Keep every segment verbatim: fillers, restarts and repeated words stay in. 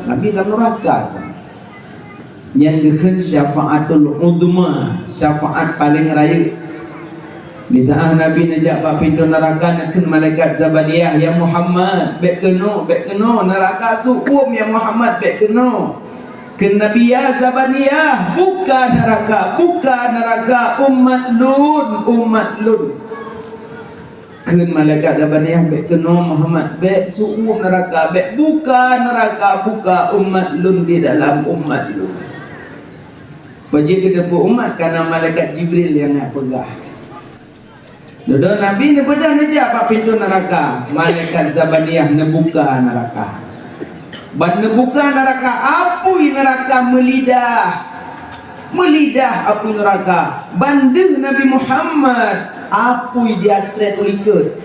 Nabi lam neuraka. Nyan geukheun syafaatul uzma, syafaat paleng rayeuk. Di saat Nabi neujak bak pintoe neuraka, neukheun malaikat Zabaniah, "Ya Muhammad, bèk keunoe, bèk keunoe, neuraka su uem, ya Muhammad, bèk keunoe." Kheun Nabi, "Ya Zabaniah, buka neuraka, buka neuraka, umat lôn, umat lôn." Kheun malaikat Zabaniah, "Bèk keunoe Muhammad, bèk su uem neuraka, bèk buka neuraka, buka umat lôn di dalam umat lôn." Peue jeuet keuteupeu umat, kana malaikat Jibril nyang na peugah. Dudoe Nabi neubeudôh neujak bak pintoe neuraka, malaikat Zabaniah neubuka neuraka. Ban neubuka neuraka, apui neuraka meulidah. Meulidah apui neuraka. Ban deuh Nabi Muhammad, apui jiatrét u likot.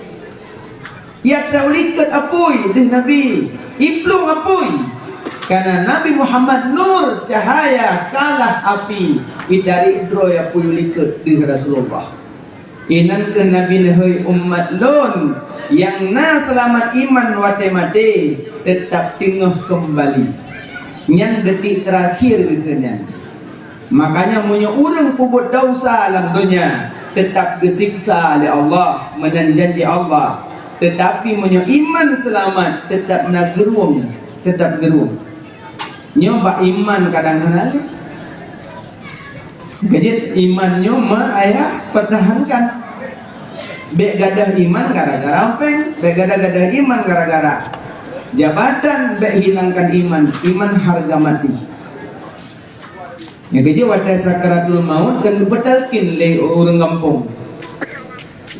Jiatrét u likot apui deuh Nabi. Jiplueng apui. Kana Nabi Muhammad nur, cahaya, kalah api. Jitarék droe apui u likot deuh Rasulullah. Inan keuh Nabi neuhôi, "Umat lôn, nyang na seulamat iman watée maté, teutab teungoh keumbali." Nyan detik teurakhir geukheun nyan. Makanya, meunyoe ureuëng peubuet desya lam donya, teutab geusiksa lé Allah, meunan janji Allah. Teutapi meunyoe iman seulamat, teutab na geurueng, teutab geurueng. Nyoe bak iman kadang hana lé. Keujeuet iman nyoe ma ayah pertahankan. Bék gadoh iman gara-gara péng, bék gadoh-gadoh iman gara-gara jabatan, bék hilangkan iman. Iman harga mati. Nyang keujeuet watée sakaratul maut kan geupetalkin lé ureuëng gampông.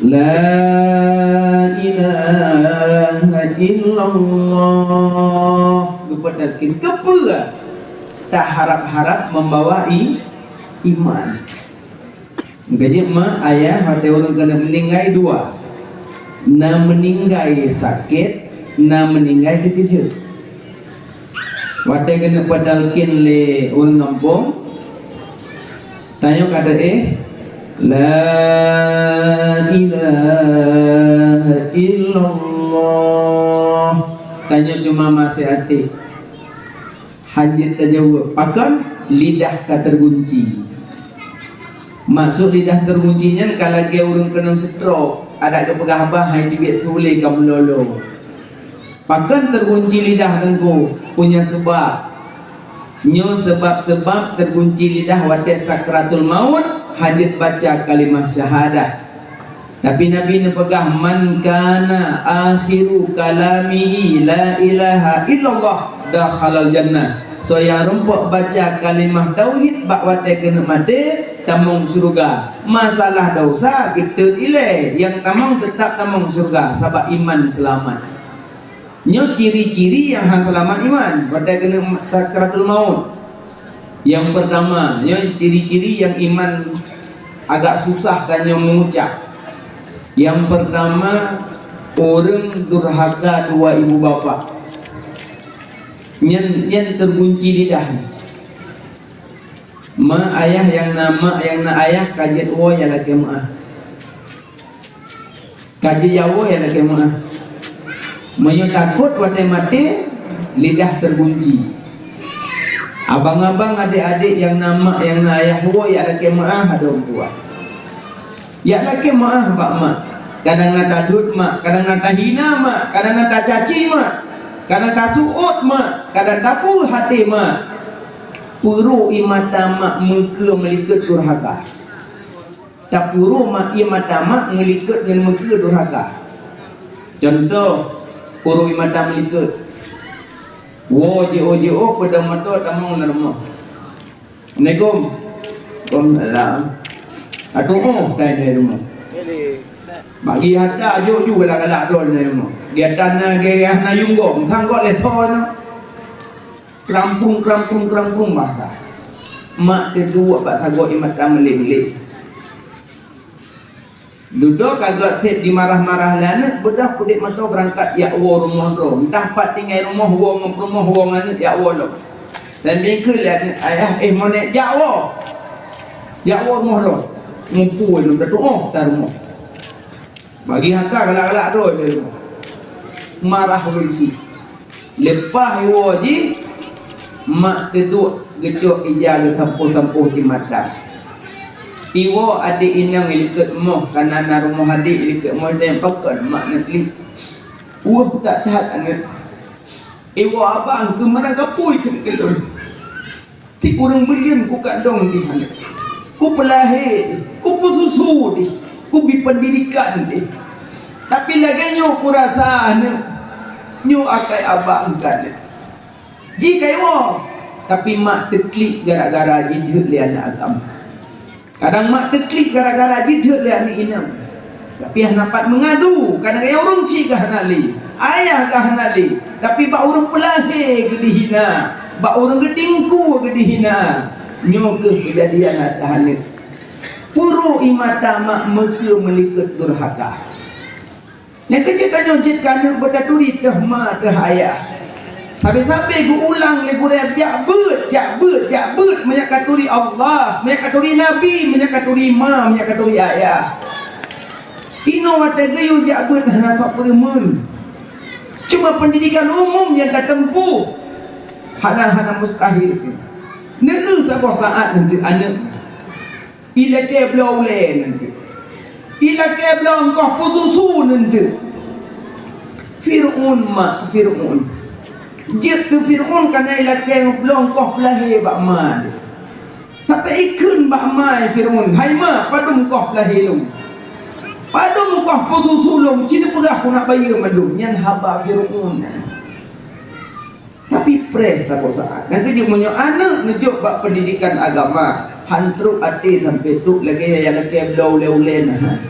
La ilaha illallah. Geupeutakin keupeue? Taharab-harab membawa i-, iman. Geujeut ma ayah watée ureuëng keuneuk meuninggai dua. Na meuninggai sakét, na meuninggai teukeujot. Watée keuneuk peutalkin lé ureuëng gampông, tanyoe ka teuéh, "La ilaha illallah." Tanyoe cuma maté até. Hanjeuet tajaweueb. Pakon? Lidah ka teugunci. Maksud lidah teugunci nyan ka lagée ureuëng keunong stroke, adak geupeugah haba hai teubiet su ulée ka meulolo. Pakon teugunci lidah teungku? Punya seubab. Nyoe seubab-seubab teugunci lidah watée sakratul maut, hanjeuet baca kalimah syahadah. Tapi Nabi neupeugah, "Man kana akhiru kalamihi la ilaha illallah, dakhalal jannah." Soe nyang rumpok baca kalimah tauhid bak watée keuneuk maté, tamong syeuruga. Masalah desya geuteut ilée, nyang tamong teutab tamong syeuruga, sabab iman seulamat. Nyoe ciri-ciri nyang hana seulamat iman watée keuneuk sakratul maut. Nyang peurtama, nyoe ciri-ciri nyang iman agak susah tanyoe meuucap. Nyang peurtama, ureuëng durhaka dua ibu bapak. Nyan, nyan teugunci lidah. Ma ayah nyang na mak, nyang na ayah ka jeuet woe nyang lakée meuáh. Ka jijawoe nyang lakée meuáh. Meunyoe takot watée maté, lidah teugunci. Abang-abang, adék-adék nyang na mak, nyang na ayah woe nyang lakée meuáh, adoe meutuah. Nyang lakée meuáh bak mak. Kadang na tadhôt mak, kadang na tahina mak, kadang na tacaci mak, kadang tasuôt mak, kadang tapeue até mak. Peurô ie mata mak meukeue meulikot durhaka. Tapeurô ma-, ie mata mak meulikot ngon meukeue durhaka. Cuntoh, peurô ie mata meulikot. Woe jiôh-jiôh peudong moto tamong lam rumoh. Assalamualaikum. Waalaikumsalam. Atuh, oh, tai dari rumoh. Bagi harta jok ju galak-galak droe dari rumoh. Dia tanah, dia hana yunggong, sangkot lé soe na. Kerampung, kerampung, kerampung basa. Mak teuduek bak sagoe ie mata meulé-meulé. Dudoe ka gét seb jimarah-marah lé aneuk, beudôh peuduek moto beurangkat jak woe rumoh droe. Entah pat tinggai rumoh, woe ngon peurumoh, woe ngon aneuk jak woe lom. Dan bingkeue lé aneuk, "Ayah, éh monéh, jak woe! Jak woe rumoh droe!" Muphom lom tatuoh tarumoh. Bagi harta galak-galak droe lé rumoh. Marah ulôn cit. Leupah iwoe jih, Mak teuduek geucok ija geusampôh-sampôh di mata. Iwoe adék inong ilikot moh, kana na rumoh adék ilikot moh, dan pakon mak neuklik. Ueh that-that aneuk. Iwoe abang keu meurangkapui keu lôn. Ti ureuëng beulion kukandong di aneuk. Kupeulahé di, kupeususu di, kubi pendidikan di. Tapi lagée nyoe kurasa aneuk, nyoe akai abang ka aneuk. Ji kaiwoe, tapi mak teuklik gara-gara jideuek lé aneuk agam. Kadang mak teuklik gara-gara jideuek lé aneuk inong. Tapi hana pat meungadu, kadang nyang ureuëng chik ka hana lé, ayah ka hana lé, tapi bak ureuëng peulahé geudihina, bak ureuëng geutingku geudihina. Nyoe kheueh keujadian ateueh aneuk. Puru ie mata mak meukeue meulikot durhaka. Nyang keuh cit tanyoe jeuet keu aneuk beutaturi teuh ma teuh ayah. Sabe-sabe geuulang lé gurée, jak beuet, jak beuet, jak beuet, meunyo ka turi Allah, meunyo ka turi Nabi, meunyo ka turi ma, meunyo ka turi ayah. Inoe watée geuyue jak beuet hana soe peureumeun. Cuma pendidikan umum nyang tateumpuh hana, hana mustahil. Neueu saboh saát nanti aneuk ilakée bloe ulée nanti. Ilakée bloe eungkoh peususu nanti. Fir'aun mak Fir'aun. Jeuet keu Fir'aun kana ilakée bloe eungkoh peulahé bak ma. Tapi ikheun bak ma Fir'aun, "Hai ma, padum eungkoh peulahé lôn? Padum eungkoh peususu lôn? Ci neupeugah keuneuk bayeue mandum." Nyan haba Fir'aun. Tapi preh saboh saát. Nyang keujeuet meunyoe aneuk neujok bak pendidikan agama, han trok até sampai trok lagée nyang lakée bloe ulée-ulée na.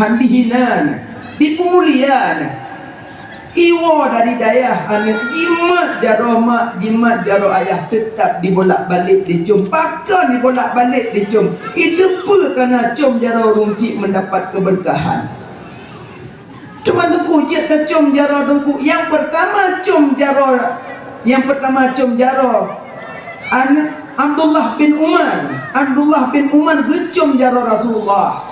Han dihina na, dipeumulia na. Iwoe dari dayah aneuk jimat jaroe mak, jimat jaroe ayah, teutap dibolak-balik dicom. Pakon dibolak-balik dicom? Iteupeue kana com jaroe ureuëng chik mendapat keberkahan. Teuma Teungku, jeuet tacom jaroe Teungku. Nyang peurtama com jaroe, nyang peurtama com jaroe aneuk Abdullah bin Umar. Abdullah bin Umar geucom jaroe Rasulullah.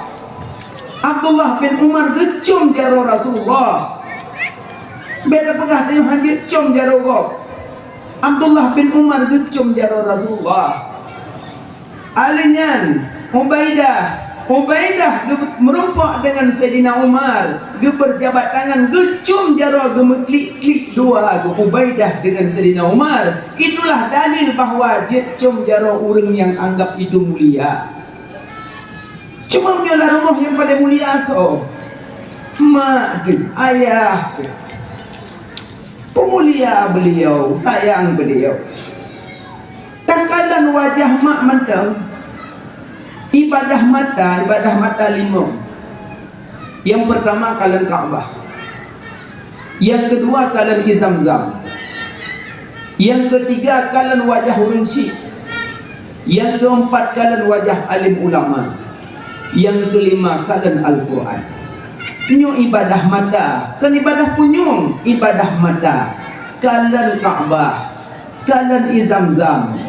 Abdullah bin Umar geucom jaroe Rasulullah. Bék tapeugah tanyoe hana jeuet com jaroe gob. Abdullah bin Umar geucom jaroe Rasulullah. Alheuh nyan, Ubaidah, Ubaidah geu-, meurumpok deungon Saidina Umar, geupeurjabat tangan, geucom jaroe, geumeuklik-klik dua geuh Ubaidah deungon Saidina Umar. Itulah dalil bahwa jeuet com jaroe ureuëng nyang anggap itu mulia. Cuma meunyoe lam rumoh nyang paleng mulia soe? Mak teuh, ayah teuh. Peumulia beliau, sayang beliau. Takalon wajah mak mantong. Ibadah mata, ibadah mata limong. Nyang peurtama kalon Ka'bah. Nyang keudua kalon ie Zamzam. Nyang keutiga kalon wajah ureuëng chik. Nyang keumpat kalon wajah alim ulama. Nyang keulima kalon Al-Qur'an. Nyoe ibadah mata, kon ibadah punyueng, ibadah mata. Kalon Ka'bah, kalon ie Zamzam,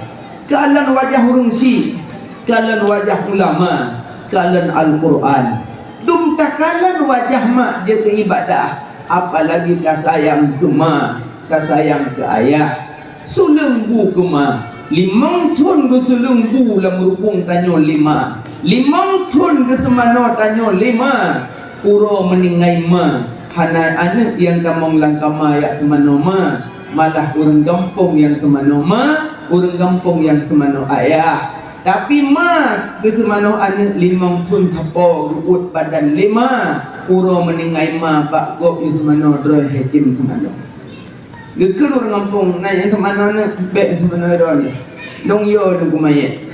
kalon wajah ureuëng chik, kalon wajah ulama, kalon Al-Qur'an. Dum takalon wajah mak jeuet keu ibadah, apalagi tasayang keu ma, tasayang keu ayah. Suleueng bu keu ma. Limong thon geusuleueng bu lam rukong tanyoe lima. Limong thon geuseumanoe tanyoe lima. Uroe meuninggai ma, hana aneuk nyang tamong lam kama jak seumanoe ma. Malah ureuëng gampông nyang seumanoe ma, ureuëng gampông nyang seumanoe ayah. Tapi ma geuseumanoe aneuk limong thon sapo geuuet badan lé ma. Uroe meuninggai ma bak gob geuseumanoe droe hé tem seumanoe. Geukheun ureuëng gampông, "Na nyang seumanoe aneuk, bék seumanoe droe nyoe. Dong yo dong keu manyét."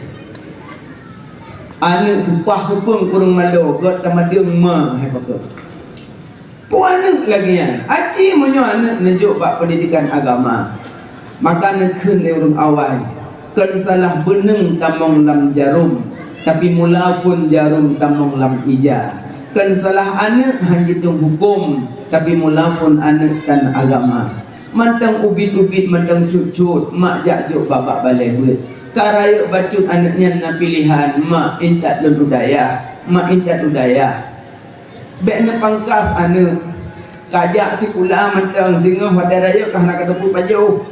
Aneuk seupah seupeueng ureuëng malo, gét tamadeueng ma hai pakon. Peue aneuk lagée nyan? Aci meunyoe aneuk neujok bak pendidikan agama, maka neukheun lé ureuëng awai, kon salah beuneung tamong lam jarom, tapi mula phon jarom tamong lam ija. Kon salah aneuk han jitong huköm, tapi mula phon aneuk tan agama. Mantong ubit-ubit, mantong cut-cut, mak jak jok babah balée beuet. Ka rayeuk bacut aneuk nyan na piléhan, "Mak, intat lôn u dayah, mak, intat u dayah." Bék neupangkas aneuk. Ka jak sikula mantong, singoh watée rayeuk ka hana ka teupeu pajoh.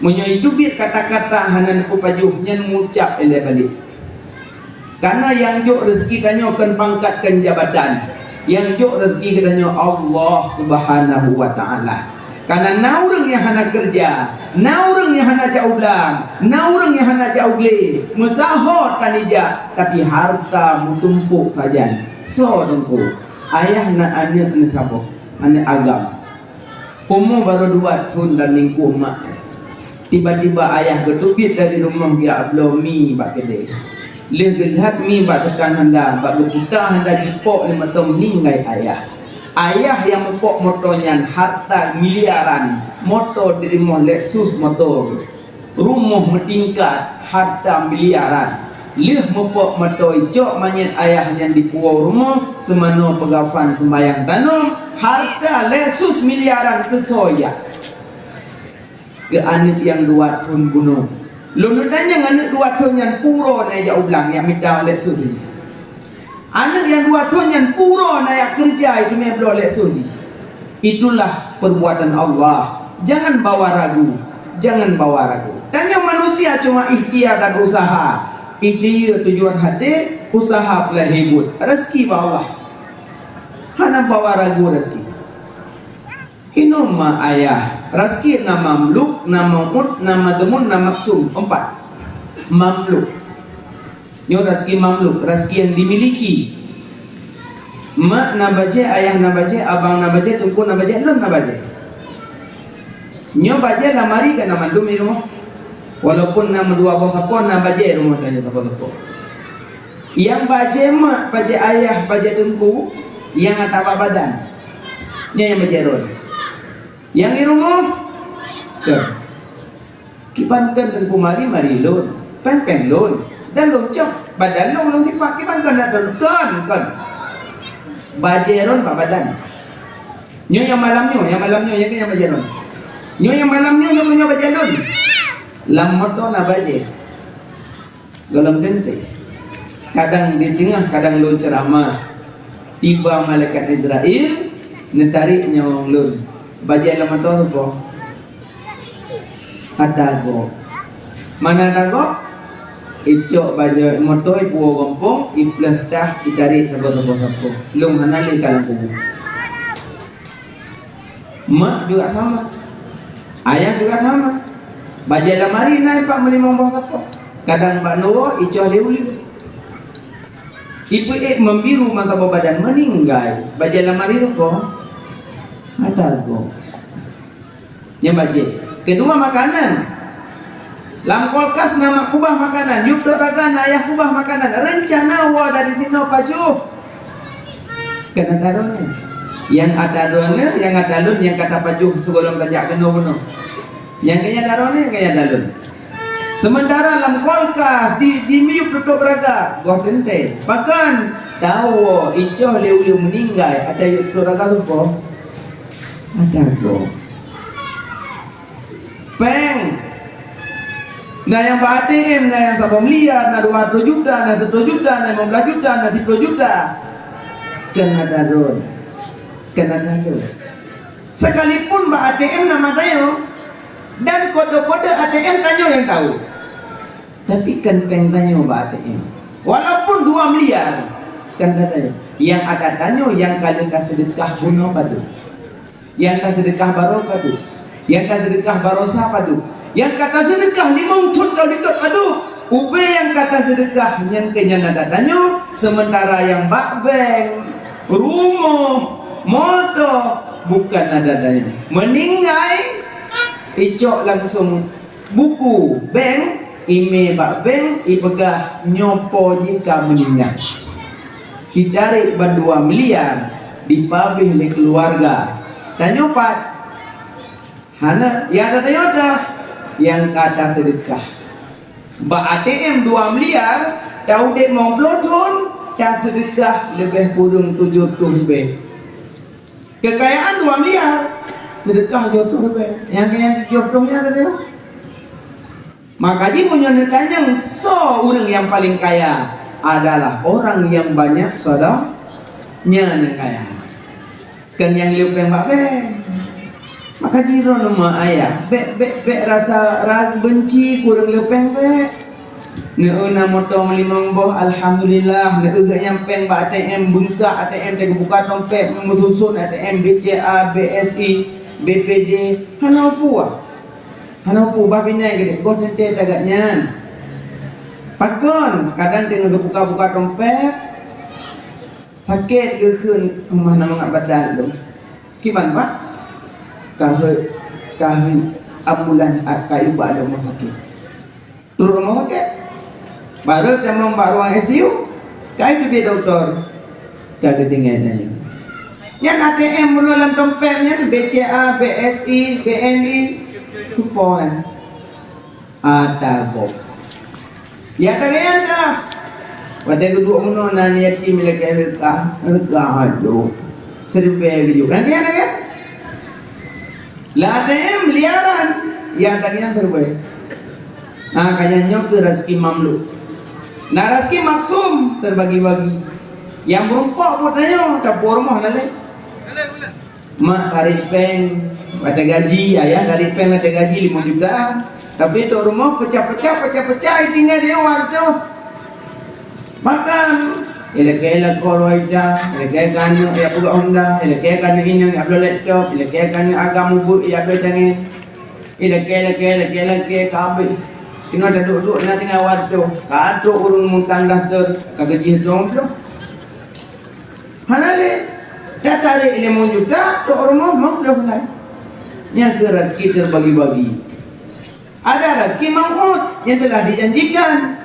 Meunyoe jiteubiet kata-kata hana neupeupajoh, nyan meuucap ilée balek. Karena nyang jok rezeki tanyoe kon pangkat, kon jabatan. Nyang jok rezeki geutanyoe Allah Subhanahu wa Ta'ala. Karena na ureuëng nyang hana keureuja, na ureuëng nyang hana jak u blang, na ureuëng nyang hana jak u glé, meusaho tan jijak, tapi hareuta meutumpôk sajan. Soe teungku? Ayah na aneuëk neusaboh, aneuëk agam. Umu barô dua thon dan lingkoh mak. Tiba-tiba ayah geuteubiet dari rumoh geujak bloe mi bak keudè. Lheueh geulhat mi bak tukang handa, bak geuputa handa jipok lé mantong, meuninggai ayah. Ayah nyang meupok moto nyan hareuta miliaran, moto teurimong Lexus moto. Rumoh meutingkat, hareuta miliaran. Lheueh meupok moto, icok manyét ayah nyan dipuwoe u rumoh, seumanoe peugafan, seumbahyang tanom, hareuta Lexus miliaran keusoe jak. Keu aneuëk nyang dua thon bunoe. Lôn neutanyong, aneuëk dua thon nyan peue uroe na jak u blang, jak mita Lexus nyan? Aneuëk nyang dua thon nyan peue uroe na jak keureuja, iteumé bloe Lexus jih. Itulah perbuatan Allah. Jangan bawa ragu. Jangan bawa ragu. Tanyoe manusia cuma ikhtiar dan usaha. Ikhtiar tujuan hati, usaha peulahé buet. Rezeki bak Allah. Hana bawa ragu rezeki. Inong ma ayah, raseuki na mamluk, na mau'ud, na madhmun, na maksum. Empat. Mamluk. Nyoe raseuki mamluk, raseuki nyang dimiliki. Mak na bajée, ayah na bajée, abang na bajée, teungku na bajée, lôn na bajée. Nyoe bajée lamari ka na mandum di rumoh. Walaupun na meudua boh sapoe, na bajée rumoh tanyoe sapoe-sapoe. Nyang bajée mak, bajée ayah, bajée teungku, nyang ata bak badan. Nyan nyang bajée droe. Nyang di rumoh, kön. Kiban kön teungku mari, mari lôn. Péng, péng lôn. Dan lôn cok, badan lôn, lôn sipak. Kiban kön dak lôn, kön, kön. Bajée droe bak badan. Nyoe nyang malam nyoe, nyang malam nyoe, nyang keu nyang bajée lôn. Nyoe nyang malam nyoe, nyoe keu nyoe bajée lôn. Lam moto na bajée. Gohlom teuntée. Kadang di teungoh, kadang lôn ceuramah. Tiba malaikat Israel, neutarek nyawöng lôn. Bajée lam moto saboh. Ata gob. Mana ata gob? Icok bajée moto ipuwoe gampông, ipleueh tah, itarek sagoe-sagoe sapoe. Lôn hana lé ka lam kubu. Mak juga sama. Ayah juga sama. Bajée lamari na ipak meulimong boh sapoe. Kadang bak neuwoe icoh lé uleue. Ipeuék membiru mata boh badan, meuninggai. Bajée lamari rukoe. Ata gob. Nyan bajée. Keudua, makanan. Lam kulkas na mak kubah makanan, yub trok raga na ayah kubah makanan. Reuncana woe dari sinoe pajoh. Kön ata droeneuh. Nyang ata droeneuh, nyang ata lôn, nyang ka tapajoh sigohlom tajak keunoe bunoe. Nyang keu ata droeneuh, nyang keu ata lôn. Seumeuntara lam kulkas di, di miyub tutôp raga, goh teuntée. Pakön? Tawoe, icoh lé uleue meuninggai, ata yub tutôp raga lupo. Ata gob. Péng. Na nyang bak A T M, na nyang saboh miliar, na dua ratus juta, na seratus juta, na lima belas juta, na tiga puluh juta. Kön ata droe. Kön ata droe. Sekalipun bak A T M nama tanyoe, dan kode-kode A T M tanyoe nyang tahu. Tapi kön péng tanyoe bak A T M. Walaupun dua miliar, kön ata tanyoe. Nyang ata tanyoe nyang ka lheueh taseudeukah bunoe padub. Nyang taseudeukah baroe padub. Nyang taseudeukah baroesa padub. Nyang ka taseudeukah limong thon ka likot padub. Ubé nyang ka taseudeukah nyan keu nyan ata tanyoe, seumeuntara nyang bak bank, rumoh, moto, bukön ata tanyoe. Meuninggai, icok langsong buku bank, imé bak bank, ipeugah nyoe po jih ka meuninggai. Itarek bandua miliar, dipabeh lé keuluwarga. Tanyoe pat? Hana, nyang ata tanyoe dah, nyang ka taseudeukah. Bak A T M dua miliar, taudeb limong ploh thon, taseudeukah leubeh kureueng tujoh ploh ribèe. Keukayaan dua miliar, seudeukah tujoh ploh ribèe. Nyang kaya tujoh ploh nyan ata tanyoe. Maka jih meunyoe neutanyong soe ureuëng nyang paleng kaya, adalah orang yang banyak sedekah, nyan nyang kaya. Kön nyang lheueh péng bak bank. Maka jih droeneuh ma ayah, bék, bék, bék rasa ra-, beunci keu ureuëng le péng bék. Neueu na moto meulimong boh, alhamdulillah. Neueu geuh nyang péng bak A T M, beungkak A T M, teuka buka dompet, meususon A T M, B C A, B S I, B P D. Hana peue. Hana peue, bah binai geude, goh teuntée tagak nyan. Pakon, kadang teungoh geubuka-buka dompet, sakét geukheun, "Mah na mangat badan lôn." Kiban, Pak? Ka heuet, ka heuet ambulan, a, ka iba lé rumoh sakét. Trok rumoh sakét. Barô tamong bak ruang I C U, ka iteubiet dokto. Ka geutinggai tanyoe. Nyan A T M meunyoe lam dompet nyan, B C A, B S I, B N I, seupôt nyan. Ata gob. Ya, ka gaya dah. Watée geuduek meunoe nan yatim ilakée reuka, reuka hadu. Seuribée geujok. Kan gaya dah, ya? Lah A T M miliaran. Ya, ka gaya seuribée. Nah, ka nyan nyoe keuh raseuki mamluk. Nah, raseuki maksum terbagi-bagi. Nyang meurumpok buet tanyoe, tapeurumoh lalée. Mak tarék péng watée gaji, ayah tarék péng watée gaji limong juta. Tapi trok rumoh peucah-peucah, peucah-peucah, itinggai di luwa teuh. Makan, ilakée lakoe reuwa ija, ilakée keu aneuk ya peugah honda, ilakée keu aneuk inong ya bloe laptop, ilakée keu aneuk agam ubeut ya bloe cangéng. Ilakée, ilakée, ilakée, ilakée, ka habéh. Tinggai taduek-duek na tinggai watée, ka trok ureuëng mutang daster, ka gaji lima ploh. Hana lé. Tatarék limong juta, trok rumoh lima ploh ribée. Nyan keuh raseuki terbagi-bagi. Ada raseuki mau'ud yang telah dijanjikan.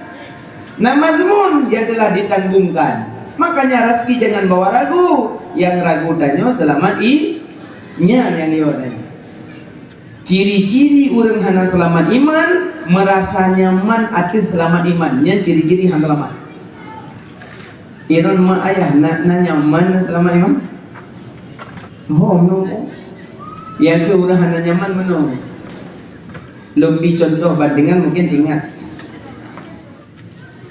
Na mazmun yang telah ditanggungkan. Makanya raseuki jangan bawa ragu. Yang ragu tanyoe seulamat i-, nyan nyang yo nyan. Ciri-ciri ureuëng hana seulamat iman, meurasa nyaman ateueh seulamat iman. Nyan ciri-ciri hana seulamat. Iron mak ayah na, na nyaman seulamat iman? Ho, meunoe. Nyang keu ureuëng hana nyaman meunoe. Lôn bi contoh ban deungon mungkin ingat.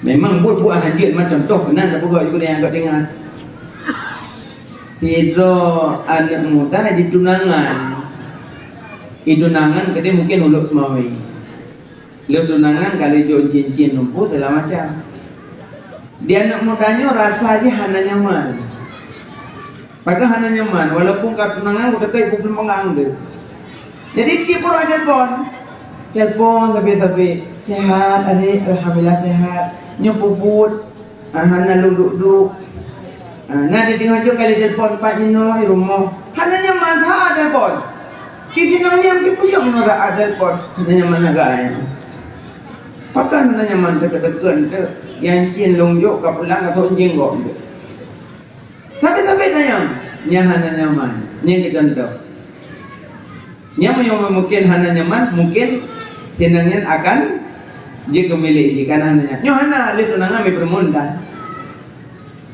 Memang buet-buet hanjeuet meucontoh keunan tapeugah ju keuneuk anggap ingat. Sidroe aneuk muda jitunangan. Itunangan keudeh mungkin ulok seumawe. Lheueh tunangan ka lheueh jok cincin lumpur segala macam. Di aneuk muda nyoe rasa jih hana nyaman. Pakon hana nyaman, walaupun ka tunangan, udah kai bubul mengang tu. Jadi tiep uroe telepon. Telepon sabe-sabe, "Sehat, adek?" "Alhamdulillah sehat." "Nyoe peubuet?" "Ah, hana lôn duek-duek." Ah, na di teungoh jok kali telepon, "Pat jinoe?" "Di rumoh." Hana nyaman that telepon. Di teungoh nyan pih puyeng nyoe that telepon. Hana nyaman agak nyan. Pakon hana nyaman teukeudeukeuen teu. Nyang cin lôn jok ka pulang ka sok jinggob teu. Sabe-sabe tanyong, nyan hana nyaman. Nyan keu contoh. Nyan meunyoe mungkin hana nyaman, mungkin sinang nyan akan jeuet keu milék jih, kana hana nyan. Nyoe hana lé tunangan mi peureumeun dan.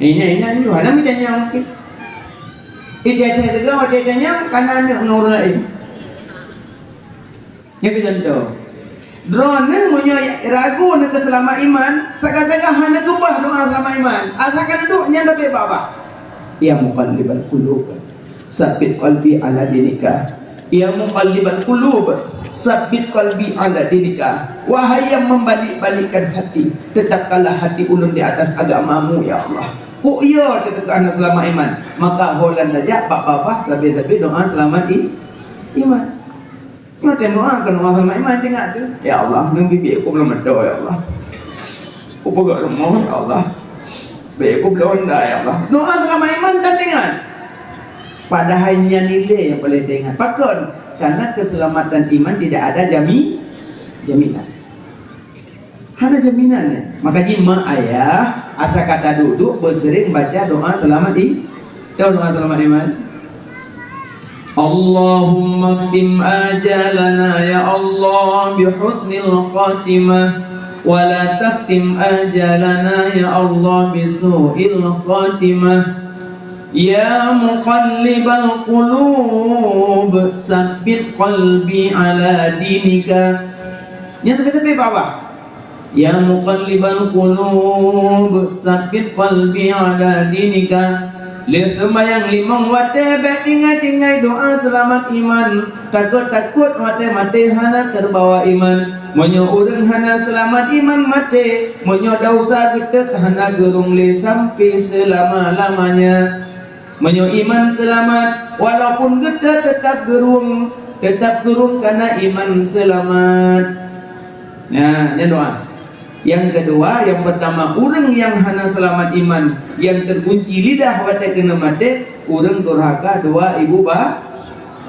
Ingat-ingat nyoe hana mi tanyong mungkin. Ija teuga watée tanyong kana aneuk ngon ureuëng laén. Nyan keu contoh. Droeneuh meunyoe ragu neuh keu seulamat iman, sagai-sagai hana keubah doa seulamat iman. Asai ka neuduek nyan tapi babah. Ya muqallibal qulub, tsabbit qalbi ala dinika. Ya muqallibal qulub, tsabbit qalbi ala dinika. Wahai yang membalik-balikkan hati, tetapkanlah hati ulôn di atas agamamu, ya Allah. Kok iya teuka hana seulamat iman, maka holan tajak bak babah sabe-sabe doa seulamat i-, iman. Nyoe teuh doa keu doa seulamat iman teuingat tu. Ya Allah, ngon bibi aku belum ada, ya Allah. Aku peugah rumoh, ya Allah. Baik aku belum ada, ya Allah. Doa seulamat iman kan teuingat. Padahai nyan ilée nyang paléng teuingat. Pakon? Karena keselamatan iman tidak ada jami-, jaminan. Hana jaminan nyan. Maka jih mak ayah, asa ka taduek-duek beuseuring baca doa seulamat i-, tahu doa seulamat iman? Allahumma khtim ajalana ya Allah bi husnil khatimah, wa la takhtim ajalana ya Allah bi su'il khatimah. Ya muqallibal qulub, tsabbit qalbi ala dinika. Nyan tapi-tapi babah. Ya muqallibal qulub, tsabbit qalbi ala dinika. Lé seumayang limong watée bék tinggai-tinggai doá seulamat iman. Takot-takot watée maté hana teubawa iman. Meunyoe ureuëng hana seulamat iman maté, meunyoe desya geutot hana geurong lé sampai seulama-lamanya. Meunyoe iman seulamat, walaupun geutot teutap geurong, teutap geurong kana iman seulamat. Nah, nyan doá. Nyang keudua, nyang peurtama, ureuëng nyang hana seulamat iman, nyang teugunci lidah watée keuneuk maté, ureuëng durhaka dua ibu ba-,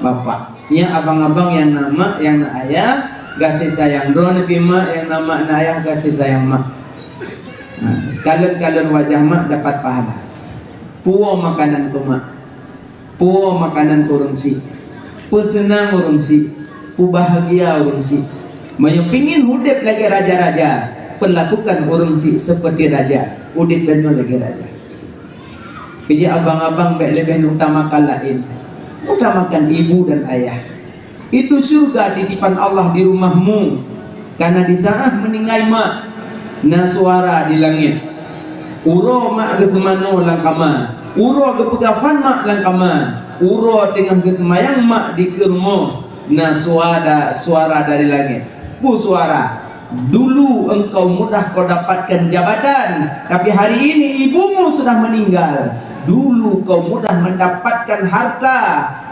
bapak. Nyan abang-abang nyang na mak, nyang na ayah, gaséh sayang. Droeneuh pih mak nyang na mak, na ayah, gaséh sayang mak. Nah, kalon-kalon wajah mak dapat pahala. Puwoe makanan keu mak. Puwoe makanan keu ureuëng syiek, peuseunang ureuëng syiek, peubahgia ureuëng syiek. Meunyoe pingin udeb lagée raja-raja, perlakukan ureuëng syiek seperti raja, udeb tanyoe lagée raja. Keujak abang-abang bék leubeh utamakan laén, utamakan ibu dan ayah. Itu syurga titipan Allah di rumahmu. Karena di saat meuninggai mak, na suara di langét. Uroe mak geuseumanoe lam kama, uroe geupeugafan mak lam kama, uroe teungoh geuseumayang mak di keu rumoh, na suara, suara dari langét. Peue suara? Dulu engkau mudah kau dapatkan jabatan, tapi hari ini ibumu sudah meninggal. Dulu kau mudah mendapatkan harta,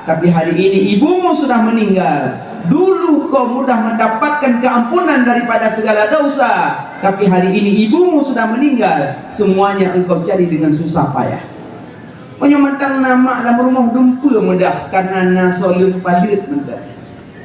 tapi hari ini ibumu sudah meninggal. Dulu kau mudah mendapatkan keampunan daripada segala dosa, tapi hari ini ibumu sudah meninggal. Semuanya engkau cari dengan susah payah. Meunyoe mantong na mak lam rumoh dumpeue mudah, karena na soe leueng paleuet mantong.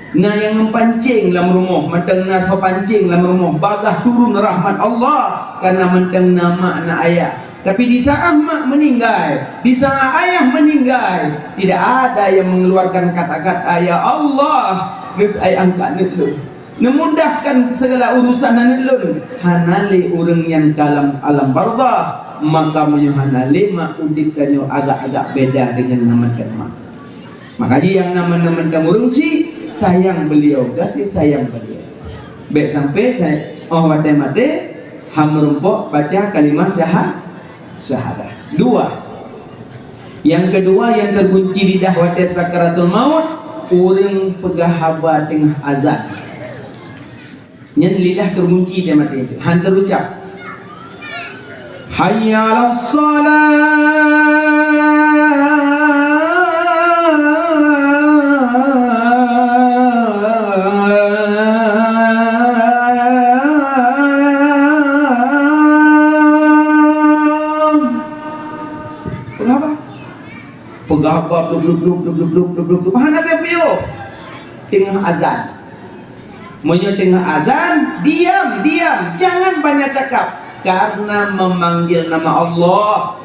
Na nyang pancéng lam rumoh, mantong na soe pancéng lam rumoh, bagaih turun rahmat Allah, karena mantong na mak na ayah. Tapi di saat mak meninggai, di saat ayah meninggai, tidak ada yang mengeluarkan kata-kata, "Ya Allah, geus ai angkat aneuk lôn, neumudahkan segala urusan aneuk lôn." Hana lé ureuëng nyan ka lam alam barzakh, maka meunyoe hana lé mak, udeb tanyoe agak-agak beda dengan nyang mantong mak. Maka jih nyang na mantong-mantong ureuëng syiek, sayang beliau, gaséh sayang beliau. Bék sampai sa-, óh watée maté, han meurumpok baca kalimah syaha-, syahadah. Dua, nyang keudua nyang teugunci lidah watée sakaratul maut, ureuëng peugah haba teungoh azan. Nyan lidah teugunci di maté, han teurucab. Hayya 'alas shalah. Peugah apa? Peugah apa? Blub, blub, blub, blub, blub, blub, blub, blub. Hana piôh-piôh. Teungoh azan. Meunyoe teungoh azan, diam, diam, jangan banyak cakap, karena memanggil nama Allah.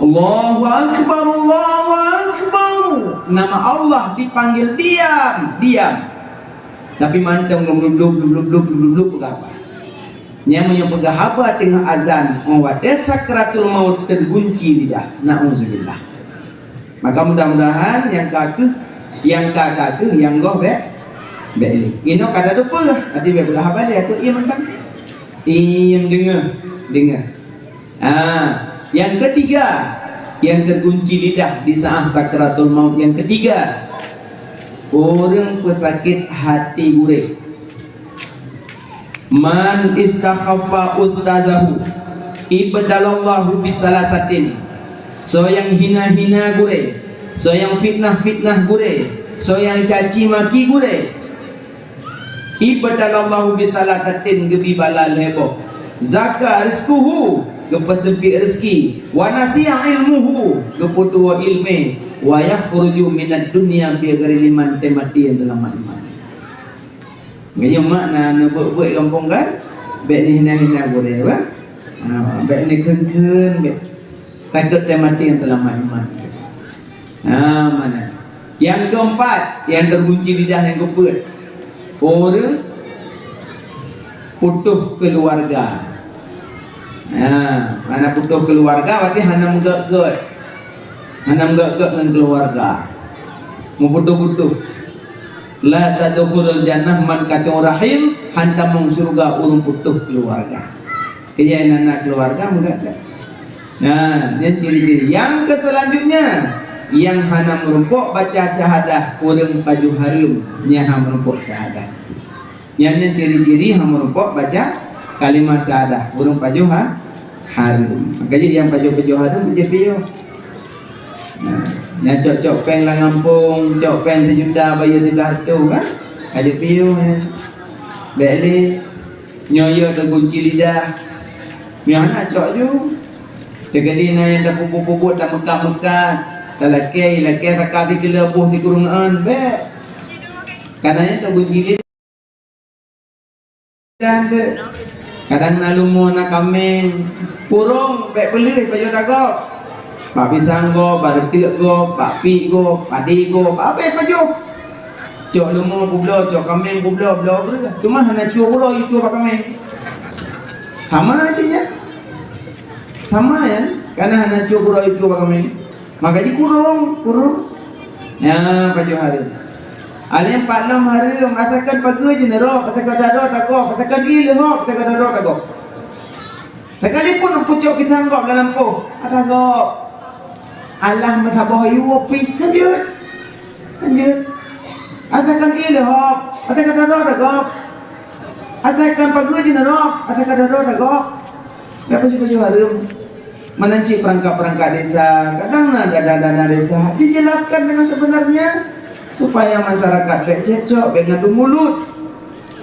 Allahu Akbar, Allahu Akbar. Nama Allah dipanggil, diam, diam. Tapi mantong lom lom lom lom lom lom lom lom peugah apa? Nyang meunyoe peugah haba teungoh azan, óh watée sakratul maut teugunci lidah. Nauzubillah. Maka mudah-mudahan nyang ka keuh, nyang ka, ka keuh, nyang goh bék, bék lé. Inoe ka teupeue, até bék peugah haba lé, aku iem mantong. Iem deungoe, deungoe. Ah, nyang keutiga, nyang teugunci lidah di saat sakratul maut nyang keutiga, ureuëng peusakét hati gurée. Man istakhaffa ustazahu ibtalallahu bisalasatin. Soe nyang hina-hina gurée, soe nyang fitnah-fitnah gurée, soe nyang caci maki gurée, ibtalallahu bisalasatin, geubri bala lhée boh. Zaka rizquhu, geupeuseumpit rezeki, wa nasiya ilmuhu, geupeutuwoe iéleumé, wa yakhruju minad dunya bighairi iman, teumaté teulamat iman. Meunyoe mak na neubeuet-beuet gampông kan, bék neuhina-hina gurée, bah. Ha, bék neukheun-kheun, bék. Takot teumaté teulamat iman. Ha, mana? Nyang keumpat, nyang teugunci lidah nyang keupeuet. Ureuëng putôh keuluwarga. Ha, mana putôh keuluwarga, berarti hana meugét-gét. Hana meugét-gét ngon keuluwarga. Meuputôh-putôh. La tadkhulul jannah man qati'ur rahim, han tamong syeuruga ureuëng putôh keuluwarga. Keu nyang na keuluwarga meugét-gét. Nah, nyan ciri-ciri. Nyang keu selanjutnya, nyang hana meurumpok baca syahadah, ureuëng pajoh hareuem, nyang hana meurumpok syahadah. Nyan, nyan ciri-ciri hana meurumpok baca kalimah syahadah, ureuëng pajoh ha-, hareuem. Maka jih nyang pajoh-pajoh hareuem, pajoh piôh. Nah, nyang cok-cok péng lam gampông, cok péng sijuta, bayeue siblaih reutôh kan? Pajoh piôh nyan. Bék lé. Nyoe yue teugunci lidah. Nyoe hana cok ju. Teukeudi na nyang tapeubuet-peubuet, tameukat-meukat, talakée, lakée saka sikeuleu boh sikureueng, bék. Kana nyan teugunci lidah. Dan deuek. Kadang na leumo, na kaméng, kurong, bék peuleueh pajoh tagob. Bak pisang gob, bak reuteuek gob, bak piek gob, padé gob, bak abéh pajoh. Cok leumo peubloe, cok kaméng peubloe, bloe breueh. Teuma hana cue uroe yue cue bak kaméng. Sama cit nyan. Sama nyan, kana hana cue uroe yue cue bak kaméng. Maka jikurong, kurong. Nyan pajoh hareuem. Alèh pat lom hareuem, asakan pageue jeuneurok, asakan tadok tagob, asakan ié leuhob, asakan tadok tagob. Sekalipun pucok pisang gob lam lampôh, tadok. Alah meusaboh yue pih, lanjut. Lanjut. Asakan ié leuhob, asakan tadok tagob. Asakan pageue jeuneurok, asakan tadok tagob. Nggak pajoh-pajoh hareuem. Meunan cit peurangkat-peurangkat desa, kadang na dana-dana desa, dijelaskan dengan sebenarnya supaya masyarakat bék cekcok, bék ngadu mulut.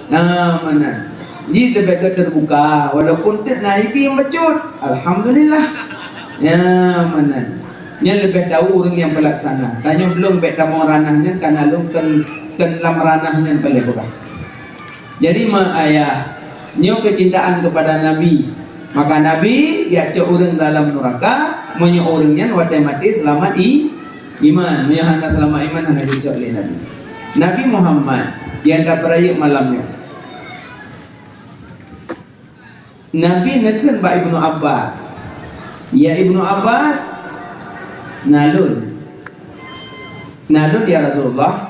Nah, meunan. Jih leubeh gét teubuka, walaupun teuk na ibi bacut. Alhamdulillah. Ya, meunan. Nyan leubeh tau ureuëng nyang peulaksana. Tanyoe blom bék tamong ranah nyan, kana lôn keu, keu lam ranah nyan paléh peugah. Jadi, ma ayah, nyoe keucintaan keupada Nabi. Maka Nabi geujak cok ureuëng dalam nuraka, meunyoe ureuëng nyan watée maté seulamat i-, iman. Meunyoe hana seulamat iman, hana geucok lé Nabi. Nabi Muhammad nyang tapeurayeuk malam nyoe. Nabi neukheun bak Ibnu Abbas, "Ya Ibnu Abbas, na lôn." "Na lôn, ya Rasulullah,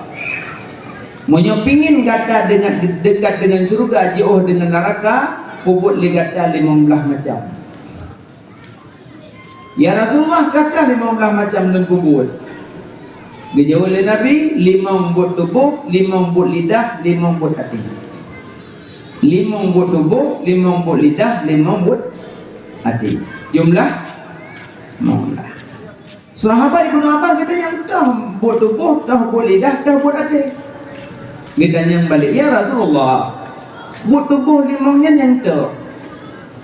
meunyoe pingin gata deungon, dekat deungon syeuruga jiôh deungon neuraka, peubuet lé gata limong blaih macam." "Ya Rasulullah, gata limong blaih macam lôn peubuet." Geujaweueb lé Nabi, "Limong buet tuboh, limong buet lidah, limong buet até." Limong buet tuboh, limong buet lidah, limong buet até. Jumlah limong blaih. Sahabat Ibnu Abbas geutanyong, "Toh buet tuboh, toh buet lidah, toh buet até?" Geutanyong balik, "Ya Rasulullah, buet tuboh limong nyan nyang toh?"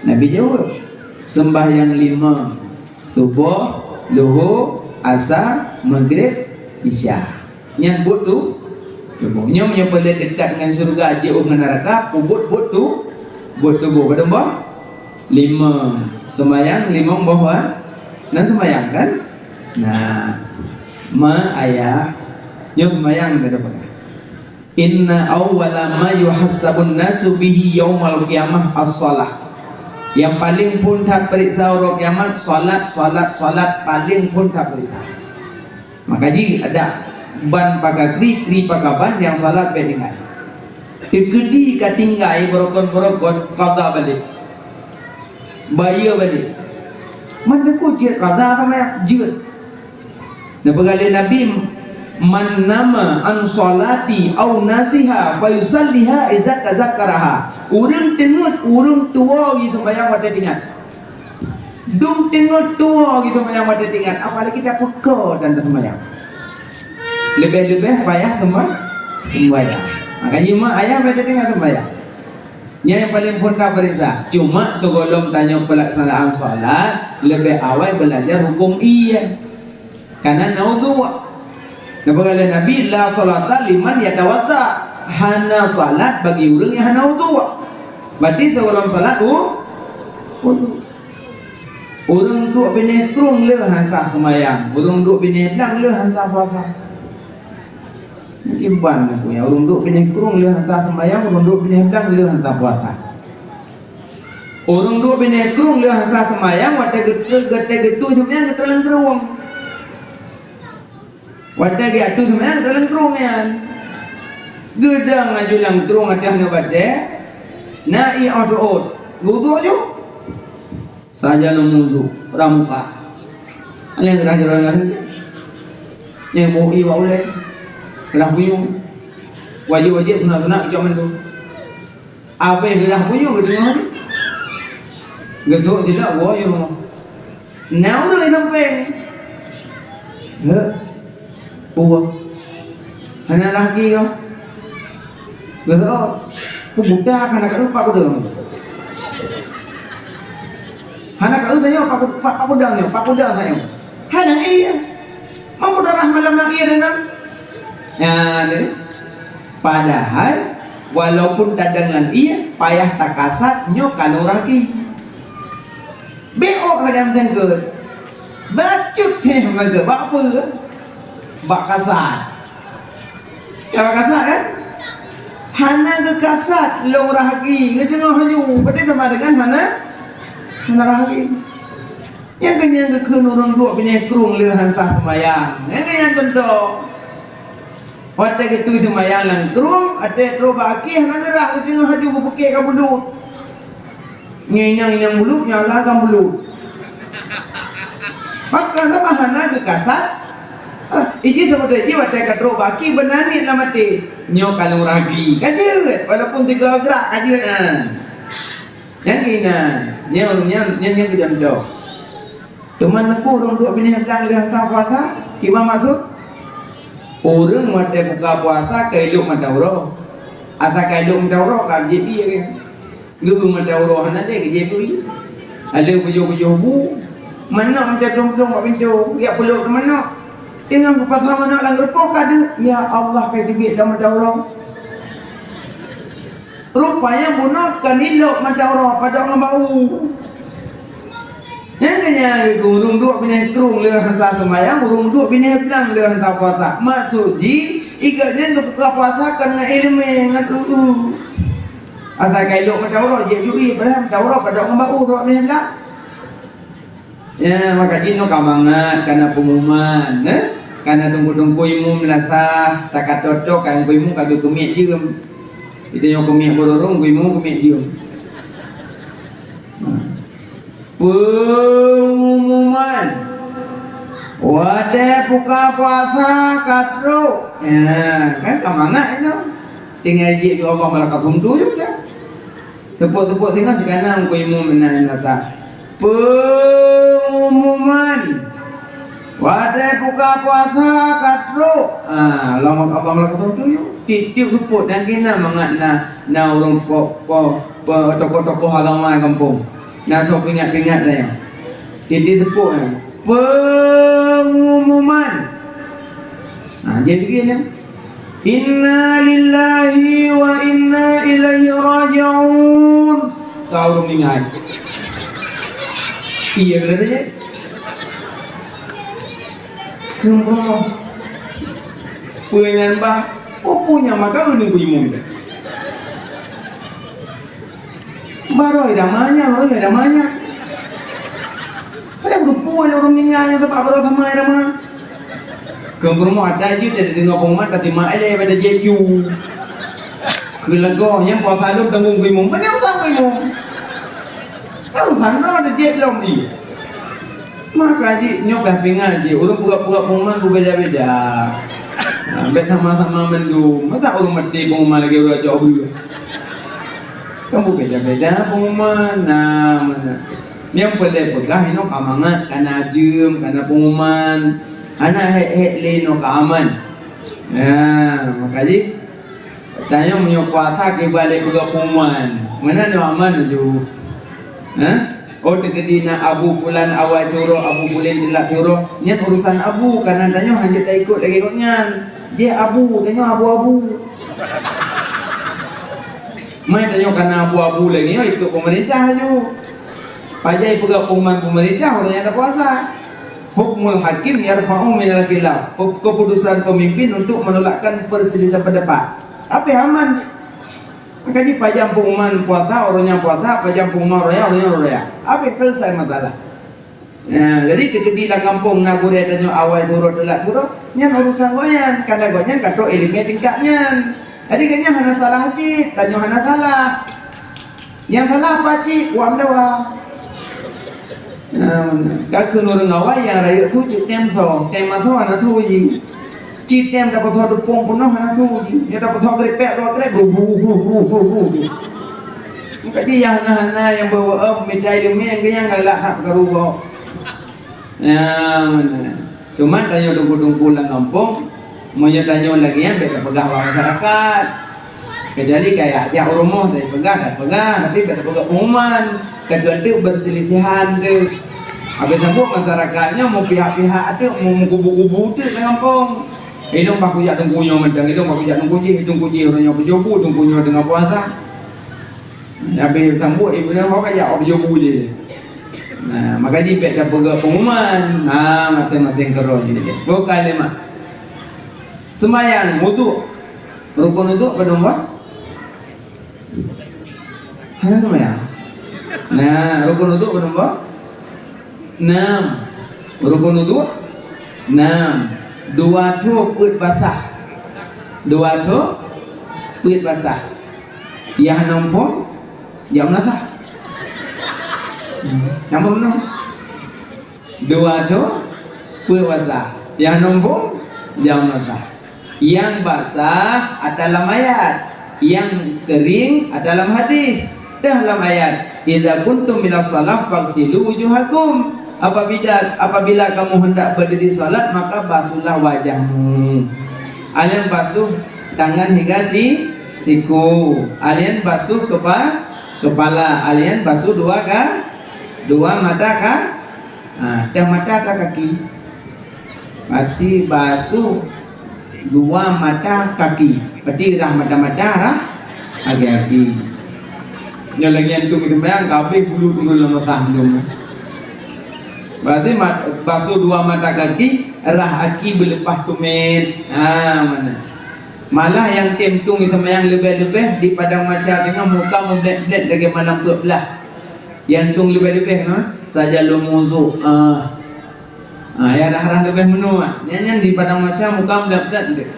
Nabi jaweueb, "Seumbahyang limong, suboh, luho, asa, meugreb, isya." Nyan buet tu-, tuboh. Nyoe meunyoe peureulée dekat ngon syeuruga, jiôh ngon neuraka, peubuet buet tu-, buet tuboh. Padum boh? Limong. Seumayang limong boh wa-, nan seumayang kan? Nah, ma ayah. Nyoe seumayang ka dapat. "Inna awwala ma yuhassabun nasu bihi yaumal qiyamah as-shalah." Nyang paleng phon that peuriksa uroe kiamat, salat, salat, salat, paleng phon that peuriksa. Maka jih adak ban pakai kri, kri pakai ban, nyang salat bék tinggai. Teukeudi ka tinggai beurokon-beurokon, qadha balik. Bayeue balik. Man teuku jeuet qadha sama jeuet. Neupeugah lé Nabi, "Man nama an sholati au nasiha fayusalliha iza tazakkaraha." Ureuëng teungeut, ureuëng tuwoe geuseumayang watée teuingat. Dum teungeut tuwoe geuseumayang watée teuingat, apalagi tapeuko dan taseumayang. Leubeh-leubeh payah seuma-, seumbayang. Makanya mak ayah watée teuingat seumbayang. Nyan nyang paleng phon tapeuriksa. Cuma sigohlom tanyoe peulaksanaan salat, leubeh awai beulajar hukôm ie. Kana na udhu. Neupeugah lé Nabi, "La sholata liman yatawadda." Hana salat bagi ureuëng nyang hana udhu. Berarti sigohlom salat u-, udhu. Ureuëng duek binéh krueng le hansa seumayang, ureuëng duek binéh blang le hansa puasa. Iban aku ya, ureuëng duek binéh krueng le hansa seumayang, ureuëng duek binéh blang le hansa puasa. Ureuëng duek binéh krueng le hansa seumayang, watée geuteu-, watée geutui seumayang geuteuleung krueng. Watée geutui seumayang geuteuleung krueng nyan. Geudang aju lam krueng ateueh nyoe batée, na ié ôt-ôt. Geuduek ju. Sajan musuh, ramuka. Nyang geurah jaroe nyan. Nyang bôh ié bak ulèe. Geurah bunyueng. Wajéb-wajéb, sunat-sunat, keucok mandum. Abéh geurah bunyueng geuteungoh jih. Geutrok silop woe u rumoh. Na ureueng sampéng. Heuh. Puwoe. Hana laki kah? Geuh, oh, ku budak hana ka lupa ku dong. Hana ka lupa nyoe, pak, pak, pak kudang nyoe, pak kudang nyoe. Hana iya. Mampu darah malam lagi ada nang. Ya, ni. Padahal walaupun tadang lam ié, payah takasat nyoe kalau ragi. Bék ôk lagèe mantong keuh. Bacut teuh mantong. Bak peue? Bak kasat. Ya, bak kasat kan? Hana geukasat lôn rahgi, geudeungoe hanyu. Berarti sama dengan hana, hana rahgi. Nyang keunyan geukheun ureueng duek binéh krueng lé han sah seumayang. Nyang keunyan contoh. Watèe geutui seumayang lam krueng, watèe trok bak aki hana geurah, geudeungoe hanyu geupeukek ka bulut. Nyoe inong-inong bulut, nyoe agam-agam bulut. Maka sama hana geukasat. Ah, iji seumeudoe jih watèe ka trok bak aki beuna niet lam até. Nyoe ka lôn rahgi. Ka jeuet, walaupun sigoe grak ka jeuet, ah. Nyang keunan, nyoe, nyoe, nyoe, nyoe keuh contoh. Teuma neukô ureueng duek binéh blang lheuh asa puasa, kiban maksud? Ureueng watèe buka puasa ka ilop mata uroe. Asa ka ilop mata uroe ka jép ié. Geubeuet mata uroe hana lé geujép ié. Ada bujoh-bujoh bu. Manok mita tueng-tueng bak pintoe, geujak peulop teuh manok. Teungoh geupasang manok lam geureupoh ka deuek. Ya Allah, ka teubiet lam mata uroe. Rupanya bunoe ka ilop mata uroe padub ngon bak u. Nyan keuh nyan keuh ureueng duek binéh krueng lé han sah seumayang, ureueng duek binéh blang lé han sah puasa. Maksud jih, i gobnyan geubuka puasa kon ngon ileumèe, ngon u-u. Asai ka ilop mata uroe, jép ju ié, padahai mata uroe padub ngon bak u, duek binéh blang. Ya, maka jinoe ka mangat, kana pengumuman, eh? Kana teungku-teungku imum lasah, takato-to ka teungku imum ka geukeumiet jeuem. Itu nyang keumiet beururung, teungku imum keumiet jeuem. Pengumuman. Watèe buka puasa ka trok. Ya, kan ka mangat itu. Tinggai jeuet Allah malaikat sumtu juga. Teupeue-teupeue singoh sigoe na teungku imum meunan mata. Pengumuman. Watèe buka puasa ka trok. Ah, lom abang lakoe tu yuk. Tiep-tiep seupôt dan keunan mangat na, na ureueng po, po, po, tokoh-tokoh agama gampông. Na soe peuingat-peuingat na nyan. Tiep-tiep seupôt nyan. Pengumuman. Nah, jadi gini. Inna lillahi wa inna ilaihi raji'un. Ka ureueng meuninggai. Iya, kena tanya. Keumpung. Peue nyan, bah? Oh, peue nyan maka ureueng beuimum. Baroe ida manyak, baroe ida manyak. Padahai beutôi ureueng meuninggai nyan sabab baroe sama ida ma. Keu peurumoh ata jih, tadeungoe pengumuman, tasimak ilèe pada jép ju. Keu lagoe nyan puasa lôn tanggong keu imum. Banyak urusan keu imum. Kan urusan droe ada jép lom jih. Maka jih nyoe ka peuingat jih, ureueng peugah-peugah pengumuman beubeda-beda. Nah, bèk sama-sama mandum. Masa ureueng maté pengumuman lagèe ureueng cok beureueh? Kan beubeda-beda pengumuman. Nah, mana? Nyang peureulèe peugah inoe ka mangat, kana jeuem, kana pengumuman. Hana hék-hék lé inoe ka aman. Nah, maka jih Tanyoe meunyoe puasa kiban lé peugah pengumuman, meunan nyoe aman ju. Hah? Oh, teukeudi na Abu Fulan awai siuroe, Abu Fulan telat siuroe, nyan urusan Abu, kana tanyoe hanjeuet taikot lagèe gobnyan. Jih Abu, tanyoe abu-abu. Mai tanyoe kana abu-abu lagèe nyoe ikot peumeurintah ju. Pajan peugah pengumuman peumeurintah, ureueng nyang ada puasa. Hukmul hakim yarfa'u minal khilaf. Keputusan pemimpin untuk menolakkan perselisihan pendapat. Tapi aman. Makanya pajan pengumuman puasa, ureueng nyang puasa, pajan pengumuman raya, ureueng nyang raya. Habis selesai masalah. Ya, jadi teukeudi lam gampông na gurèe tanyoe awai siuroe telat siuroe, nyan urusan gobnyan, kana gobnyan ka trok ileumèe tingkat nyan. Jadi gobnyan hana salah cit, tanyoe hana salah. Nyang salah apa cit? Wam dawa. Nah, ka kheun ureueng awai nyang rayeuk su cit tem tho, tem mantong hana su jih. Cit tem tapeutho teupông peunoh hana su jih. Nyoe tapeutho kripek dua krek, gru, gru, gru, gru, gru, gru. Meuka jih nyang hana-hana nyang beuet-beuet, mita ileumèe nyang galak that karu gob. Nah, meunan. Cuma tanyoe teungku-teungku lam gampông, meunyoe tanyoe lagèe nyan bèk tapeugah bak masyarakat. Kecuali kaya jak u rumoh tapeugah, tapeugah, tapi bèk tapeugah pengumuman. Takheun teuk berselisihan teuk. Habéh sambot masyarakat nyoe meupihak-pihak teuk, meu-, meukubu-kubu teuk lam gampông. Ilôn bah kujak teungku nyoe mantong, ilôn bah kujak teungku jih, teungku jih uroe nyoe peujobu, teungku nyoe teungoh puasa. Habéh sambot ibu nyoe ho kajak peujobu jih. Nah, maka jih bèk tapeugah pengumuman. Ha, maséng-maséng keudroe jih. Bukan lé mak. Seumayang, wudhu. Rukun wudhu padum boh? Hana seumayang. Nah, rukun wudhu padum boh? Nam. Rukun wudhu? Nam. Dua tho peuet basah. Dua tho peuet basah. Nyang hana muphom, jak meunasah. Nyang muphom nyoe. Dua tho peuet basah. Nyang hana muphom, jak meunasah. Nyang basah ata lam ayat, nyang kering ata lam hadis. Teuh lam ayat, "Idza kuntum ila shalah faghsilu wujuhakum." Apabila, apabila kamu hendak berdiri salat, maka basuhlah wajahmu. Alien basuh tangan hingga si, siku. Alien basuh kepa-, kepala. Alien basuh dua ka-, dua mata ka-, Ha, teuh mata teuh kaki. Pasti basuh dua mata kaki. Pasti rah mata-mata, rah aki-aki. Nyoe lagèe nyan tu seumayang, ka habéh bulu turun lam basah lom. Berarti mat-, basuh dua mata kaki, rah aki beuleupah tumét. Ha, meunan. Malah nyang tem tueng seumayang leubeh-leubeh di padang mahsyar teungoh muka meublét-blét lagèe malam peuet blah. Nyang tueng leubeh-leubeh nyoe, saja lôn meuwudu. Ah. Ah, ya rah-rah leubeh meunoe. Nyan, nyan di padang mahsyar muka meublét-blét deh.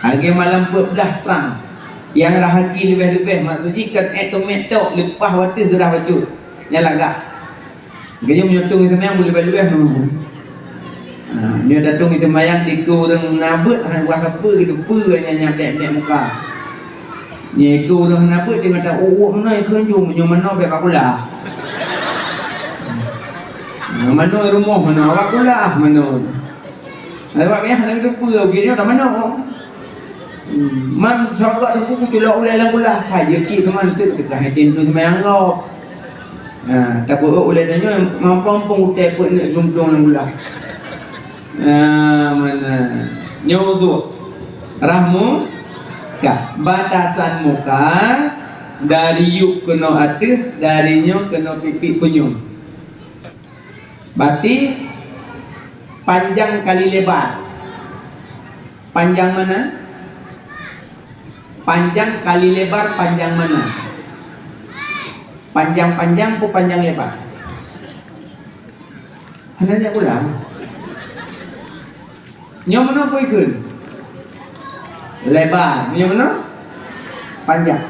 Lagèe malam peuet blah trang. Nyang rah aki leubeh-leubeh, maksud jih kan ék teumé tok leupah watèe geurah bacut. Nyan lagak. Geunyum nyoe tueng seumayang leubeh-leubeh nyoe. Ha, nyoe datong seumayang dikeue ureueng na beuet, hana wah sapeue, geuteupeue nyan nyang bèk-bèk muka. Nyoe dikeue ureueng hana beuet, teuma ta uek-uek meunoe kheun ju, meunyoe meunoe bèk bak kulah. Ha, meunoe rumoh meunoe, bak kulah meunoe. Awak nyan hana geuteupeue, ubé nyoe ka meunoe. Hmm, man saboh teungku culok ulèe lam kulah, hai jeuet cit teuma teuk teuka hai tem tueng seumayang gob. Ha, tapeuék ulèe tanyoe mampu-mampu utée peuet neuk jumplong lam kulah. Ha, meunan. Nyoe uduk. Rah muka, batasan muka dari yup keunoe ateueh, dari nyoe keunoe pipi punyueng. Berarti panjang kali lebar. Panjang mana? Panjang kali lebar, panjang mana? Panjang-panjang pun panjang lebar. Hana jak pulang. Nyoe meunoe peue ikheun? Lebar. Nyoe meunoe? Panjang.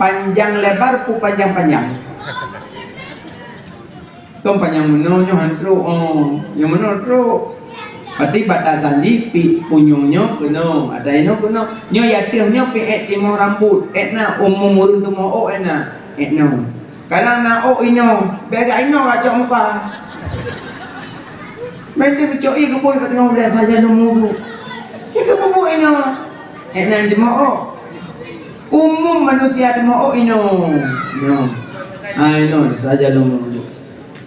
Panjang lebar pun panjang-panjang. Kon panyang meunoe nyoe han trok, oh, nyang meunoe trok. Berarti batasan jih pi punyueng nyoe keunoe, ata inoe keunoe. Nyoe ateueh nyoe pi ék timoh rambot, ék na umum ureueng timoh ôk ék na, ék noe. Kadang na ôk inoe, bèk gak inoe gak cok muka. Meuntèng geucok ié geubôi bak teungoh buleuen saja lôn mubu. Ié geububuk inoe, ék na timoh ôk. Umum manusia timoh ôk inoe. Inoe. Ah, inoe saja lôn mubu.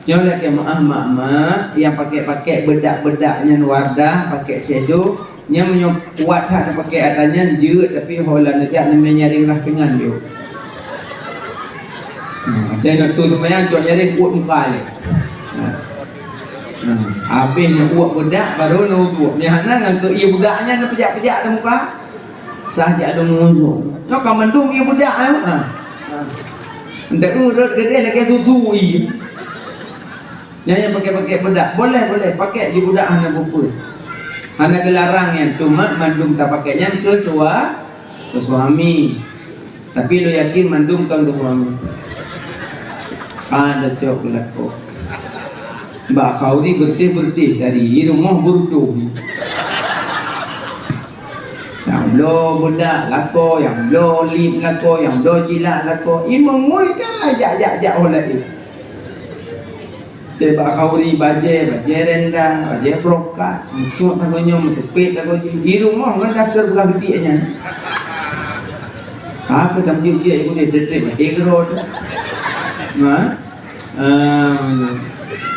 Nyoe lakèe meu'ah mak-mak nyang pakèk-pakèk beudak-beudak nyan Wardah, pakèk shadow, nyan meunyoe kuat that tapakèk atra nyan jeuet, tapi ho lam neujak neumè nyaréng rah pingan jeuet. Hmm, watèe na tu seumayang cok nyaréng kuet muka lé. Nah. Nah, habéh neuuet beudak baru neuuduek. Nyan hana ngon keu ié beudak nyan neupeujak-peujak lam muka. Sah jak lôn meuuduek. Nyoe ka mandum ié beudak nyoe. Ha. Ha. Ndak urut geude lagèe susu ié. Nyan nyang pakèk-pakèk beudak. Boleh, boleh. Pakèk jih beudak hana peue-peue. Hana geularang nyan. Cuma mandum tapakèk nyan keu sua-, keu suami. Tapi lôn yakin mandum kon keu suami. Ah, dah cok beulako. Bak khauri beureutéh-beureutéh tadi, di rumoh beureutoh. Nyang bloe beudak lakoe, nyang bloe lip lakoe, nyang bloe cilak lakoe. Imum ngui ka jak-jak-jak oh laén. Teuh bak khauri bajée, bajée renda, bajée brokat, mucok tanggong nyoe, meuteupet tanggong jih. Di rumoh ngon dakeur beurah geudiek nyan. Ka keu tam jeuet-jeuet ibu dia teutep mati keurot. Ha? Ah,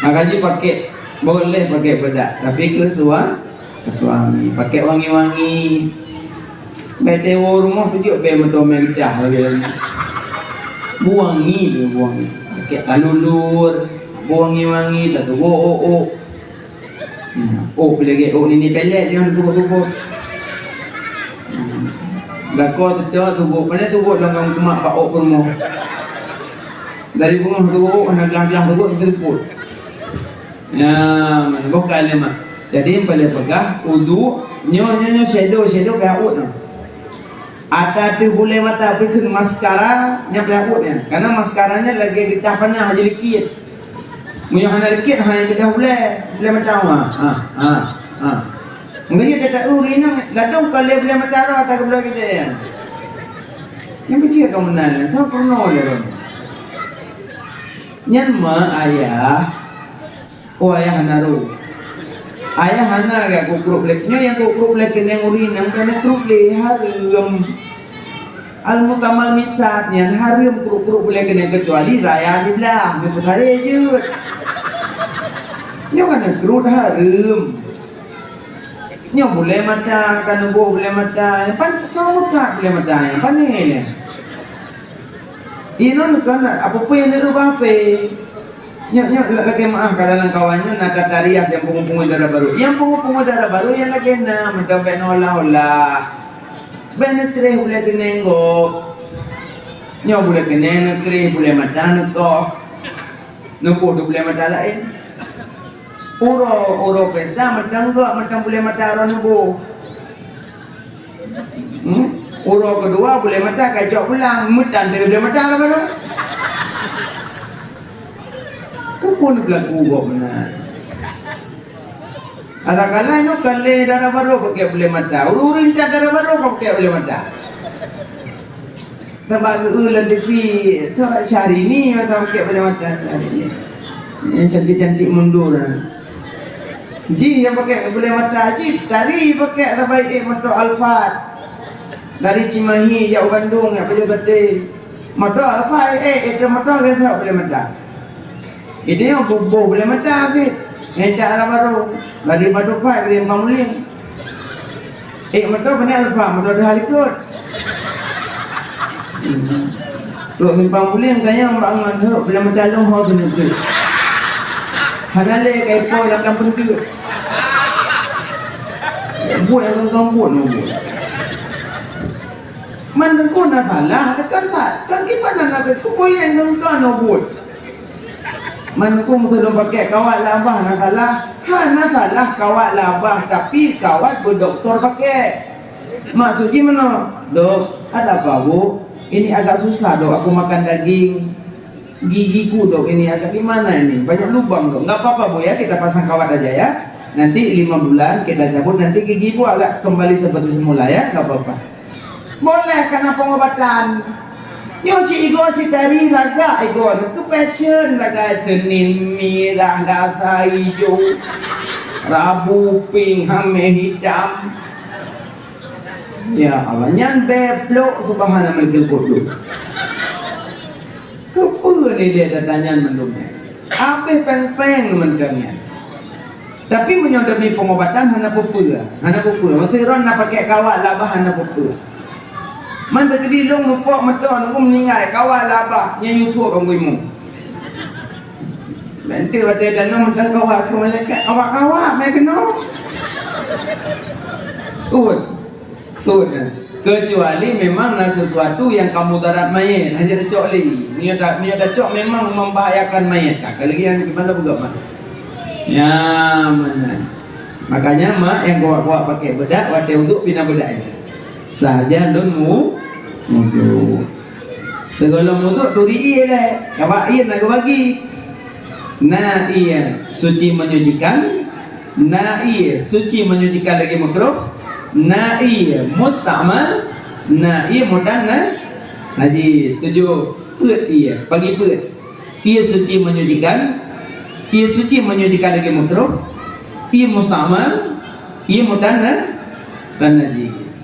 makanya pakai, boleh pakai bedak, tapi ke sua-, ke suami. Pakai wangi-wangi. Bèk tewo rumoh peucok bèk meutomè geudah lagèe nyan. Buwangi tu, buwangi. Pakai talulur, buwangi-wangi, tatuboh ôk-ôk. Hmm, ôk lagèe ôk nini pelet nyan tuboh-tuboh. Hmm. Gako teutok tuboh, pane tuboh lam gam kumak bak ôk peurumoh. Dari bungoh tuboh ôk hana glah-glah tuboh teupot. Ya, boh kali mak. Jadi paling peugah uduk nyoe nyoe nyoe shadow shadow payah ôt nyoe. Ata teuh bulèe mata pih kheun maskara nyan payah ôt nyan. Karena maskara nyan lagèe geutah panah jih likit. Meunyoe hana likit, hai geudah bulèe, bulèe mata awak. Ha, ha, ha. Mungkin dia tak uri nang ladong ka lé bulèe mata roh tak keubloe kita nyan. Yang kecil kamu nanya, tahu pernah oleh orang. Nyan ma ayah. Oh, ayah hana roh. Ayah hana gak kukruk lé. Nyoe nyang kukruk lé keuneng ureueng inong kana kruk lé hareuem. Al-mutamal misat nyan hareuem kruk-kruk bulèe keuneng keucuali raya siblah, nyoe peutaré jeuet. Nyoe kana kruk hareuem. Nyoe bulèe mata, kana boh bulèe mata, nyang pan, soe meukat bulèe mata, nyang pané lé. Inong kon apa-apa nyang neuubah pé. Nyoe, nyoe, lagèe meu'ah ka dalam kawan nyoe na tata rias nyang pungo-pungo dara barô. Nyang pungo-pungo dara barô nyang lagèe na meudan bèk neuolah-olah. Bèk neukreh bulèe keuneng gob. Nyoe bulèe keuneng neukreh, bulèe mata neukoh. Neuboh di bulèe mata laén. Uroe, uroe pesta mantong gob, mantong bulèe mata roh neuboh. Hmm? Uroe keudua bulèe mata ka icok pulang, meutan dari bulèe mata lah baru. Keupeue beulaku gob meunan. Adakala nyoe ka lé dara barô pakai bulèe mata. Ureueng-ureueng that dara barô ka pakai bulèe mata. Sabab geu lam T V, tu Syahrini mata pakai bulèe mata Syahrini. Yang cantik-cantik mundur. Jih nyang pakai bulèe mata, jih tari pakai sabai ék moto Alphard. Dari Cimahi jak u Bandung jak pajoh sate. Moto Alphard ék, ék moto gata bulèe mata. Idéh nyoe buboh bulèe mata cit. Nyan tak arah baru. Bagi batu pat bagi simpang buleuen. Eh, moto keuneuk leupah, moto teuhah likot. Hmm. Trok simpang buleuen kayang bak ngon hok, bulèe mata lôn ho seuneuk teuk. Hana lé kai po lam kampung teuk. Buet nyang kong buet nyoe buet. Man teungku na salah, tekan that. Kan kiban na teungku, peue nyang kong buet. Man teungku meusidroe pakai kawat labah na salah? Hana salah kawat labah, tapi kawat beudoktor pakai. Maksud jih meunoe, "Dok, ada apa, Bu? Ini agak susah, Dok, aku makan daging. Gigiku, Dok, ini agak gimana ini? Banyak lubang, Dok." "Nggak apa-apa, Bu, ya, kita pasang kawat aja, ya. Nanti lima bulan kita cabut, nanti gigi Ibu agak kembali seperti semula, ya. Nggak apa-apa." Boleh kana pengobatan. Nyoe cit igoe cit tari lagak igoe nyoe keu fashion sagai seunin mirah gasa ijo, rabu pink hamé hitam. Ya Allah, nyan beblok subhana malikul kudus. Keupeue ni dia tatanyan mandum nyan? Abéh péng-péng mantong nyan. Tapi meunyoe demi pengobatan hana peue-peue, hana peue-peue. Meusidroe na pakai kawat labah hana peue-peue. Man teukeudi lôn mupok meuto nunggu meuninggai kawat labah nyan yue suok bang imeum. Mantong watèe danau mantong kawat keu malaikat, kawat-kawat mé keunoe. Ut. Sut, eh. Kecuali memang na sesuatu yang ka mudarat mayét, hana tacok lé. Meunyoe ta-, meunyoe tacok memang membahayakan mayét. Ka lagèe nyan gimana peugah mak? Ya, mana? Makanya mak nyang gawat-gawat pakai bedak watèe uduk pina bedak nyan. Sahaja lôn mu-, uduk. Sigohlom uduk turi ié lé, kaba ié na geubagi. Na ié suci menyucikan, na ié suci menyucikan lagée makruh, na ié musta'mal, na ié mutanna-, najis. Tujoh peuet ié, bagi peuet. Ié suci menyucikan, ié suci menyucikan lagée makruh, ié musta'mal, ié mutanna-, dan najis.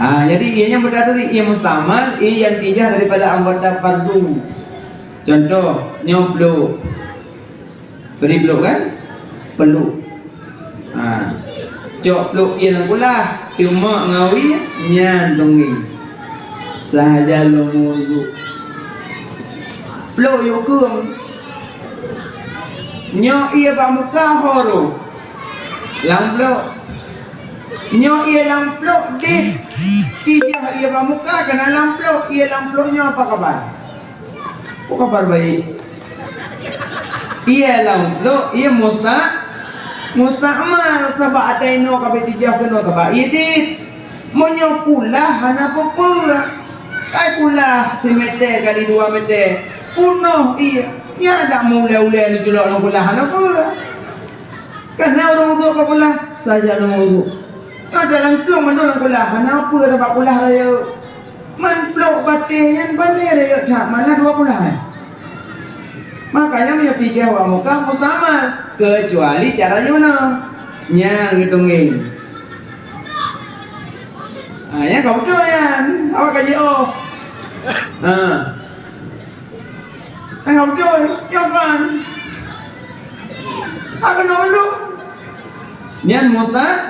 Ah, jadi ié nyang beutaduri, ié musta'mal, ié nyang tijah daripada anggota fardu. Contoh, nyoe pluek. Bri pluek kan? Pluek. Ha. Cok pluek ié lam kulah, teuma ngawi nyan tunggeng. Sahaja lom wudu. Pluek yue keung. Nyoe ié bak muka ho rôh. Lam pluek. Nyoe ié lam pluek deh. Tijah ié bak muka keunan lam pluek. Ié lam pluek nyoe apa kabar? Apa kabar baik? Ié lam pluek, ié musta-, musta'mal. Sabab ata inoe ka beuet tijah keunoe sabab ié dit. Meunyoe kulah hana peue-peue. Ai kulah simètè kali dua mètè. Peunoh ié. Nyan dak meulée-ulée neuculok lam kulah hana peue. Kana ureuëng uduk ka kulah, saja lom uduk. Nyoe dalam keueng mandum lam kulah, hana peue sabab kulah rayeuk. Man pluek bateh nyan bandé rayeuk that, mana dua kulah nyan. Makanya meunyoe pike awak muka musta'mal, keucuali cara Yunus. Nyan geutunggeng. Ha, nyan ka beutôi nyan. Awak ka jiôh. Ha. Tangah beutôi, nyoe kan. Hak keunoe mandum. Nyan musta-,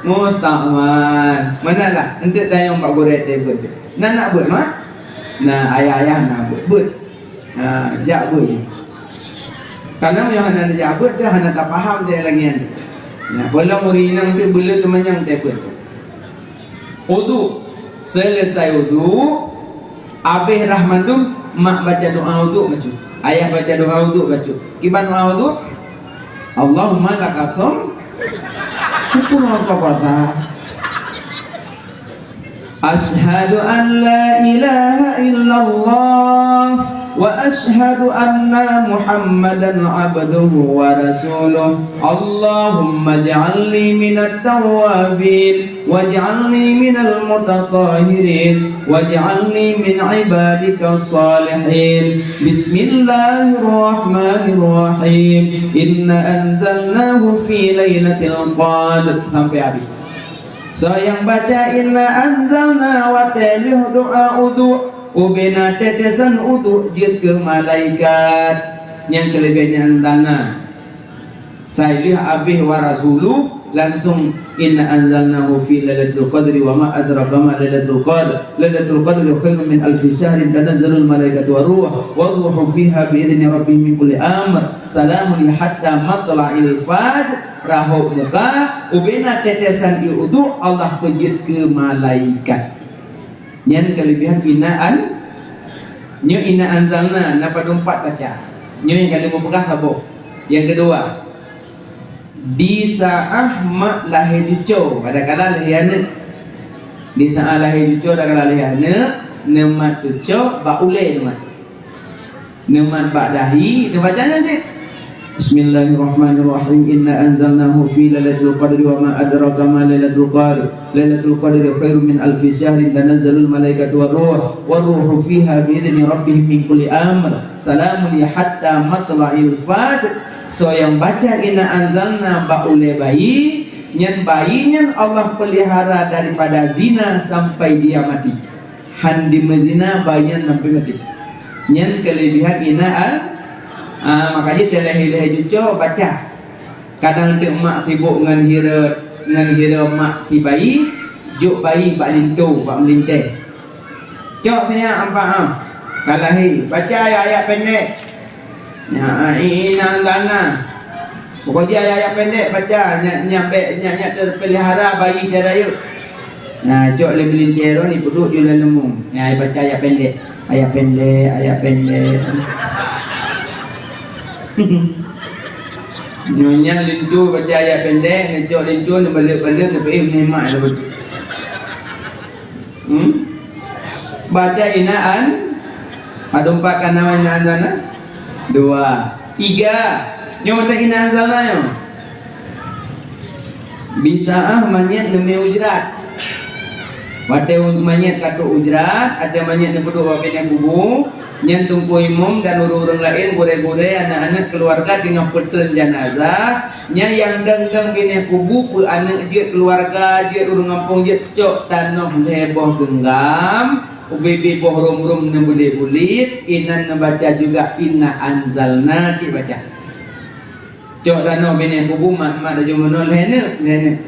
musta'mal. Meunan lah, eunteuk tanyong bak gurèe teuh beuet. Na, na beuet, mak? Na, ayah-ayah na beuet. Beuet. Na, jak beuet. Karena meunyoe hana jak beuet, teuh hana tapaham teuh lagèe nyan. Na, peulom ureueng inong teuh beuleuet teumanyong teuh beuet. Uduk. Selesai uduk, abéh rhah mandum, mak baca doa uduk bacut. Ayah baca doa uduk bacut. Kiban doa uduk, Allahumma laka shaum, pukul apa puasa. Asyhadu an la ilaha illallah. وأشهد أن محمدا عبده ورسوله. اللهم اجعلني من التوابين واجعلني من المتطهرين واجعلني من عبادك الصالحين. بسم الله الرحمن الرحيم. إنا أنزلناه في ليلة القدر. Sampai habis. Soe nyang baca inna anzalna watée lheueh doa uduk, ubena tetesan uduk jeuet keu malaikat. Nyang keuleubeh nyan anzalna. Sai lheueh abéh wa rasuluh, langsung inna anzalnahu fi lailatul qadri wa ma adraka ma lailatul qadr. Lailatul qadri khairum min alfi syahrin tanazzalul malaikatu war ruh, war ruhu fiha bi idzni rabbihim min kulli amr. Salamun hatta matla'il fajr. Rahot muka, ubena tetesan ié uduk Allah peujeuet keu malaikat. Nyan keulebihan inaan, nyoe inaan anzalna, na padum pat baca. Nyoe nyang ka lheueh meupeugah saboh. Nyang keudua, di saát mak lahé cucoe, kadang-kadang lahé aneuk. Di saát lahé cucoe, kadang-kadang lahé aneuk, neumat cucoe bak ulée neumat. Neumat bak dahi, neubaca nyan cit. Bismillahirrahmanirrahim. Inna anzalnahu fi lailatul qadri wa ma adraka ma lailatul qadr. Lailatul qadri khairum min alfi syahrin tanazzalul malaikatu war ruh. War ruhu fiha bi idzni rabbihim min kulli amr. Salamun hiya hatta matla'il fajr. Soe nyang baca inna anzalna bak ulée bayi, nyan bayi nyan Allah peulihara daripada zina sampai dia mati. Han dimeuzina bayi nyan sampai maté. Nyan keulebihan inaan, ah, makajih teuh lahé-lahé cucoe baca. Kadang teuk mak sibok ngon hira, ngon hira mak si bayi, jok bayi bak linto, bak meulintée. Cok sinyak ampak ah, ka lahé, baca ayat-ayat pendek. Nyan, inna anzalna. Pokok jih ayat-ayat pendek baca, nyan, nyan bèk, nyan, nyan teupeulihara bayi dara yôh. Nah, cok lé meulintèe droe ni peuduek di lam leumong. Nyan baca ayat pendek. Ayat pendek, ayat pendek. Nyonya linto baca ayat pendek, ngecok linto ni balik-balik, tapi eh, memang ada betul. Hmm? Baca inaan, ada empat kan nama inaan sana? Dua. Tiga. Nyoe mantong inna anzalna nyoe. Bisaah manyét neumé ujrat. Watée u-, manyét ka trok ujrat, watée manyét neupeuduek bak binéh kubu, nyan teungku imum dan ureuëng-ureuëng laén, gurée-gurée, aneuëk-aneuëk keuluwarga teungoh peutreun janazah, nyan nyang dong-dong binéh kubu peu aneuëk jeuet, keuluwarga jeuet, ureuëng gampông jeuet, cok tanoh lhée boh geunggam, ubé-bé boh rom-rom neubulet-bulet, inan neubaca juga inna anzalna cit baca. Cok tanoh binéh kubu mat-mat laju meunoe lhée neuk, lhée neuk.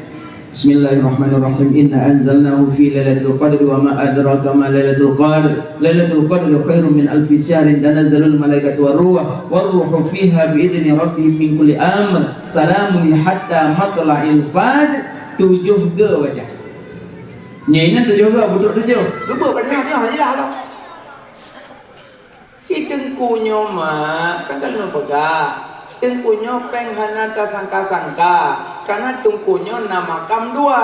Bismillahirrahmanirrahim. Inna anzalnahu fi lailatul qadri wa ma adraka ma lailatul qadr. Lailatul qadri khairum min alfi syahrin tanazzalul malaikatu war ruh. War ruhu fiha bi idzni rabbihim min kulli amr. Salamun hatta matla'il fajr. Tujoh ge baca. Nyan inan tujoh ge, beutôi tujoh. Geubeuet bak nyoe, nyoe jeulaih lom. Di teungku nyoe mak, kan ka lôn peugah. Teungku nyoe péng hana tasangka-sangka. Karena teungku nyoe na makam dua.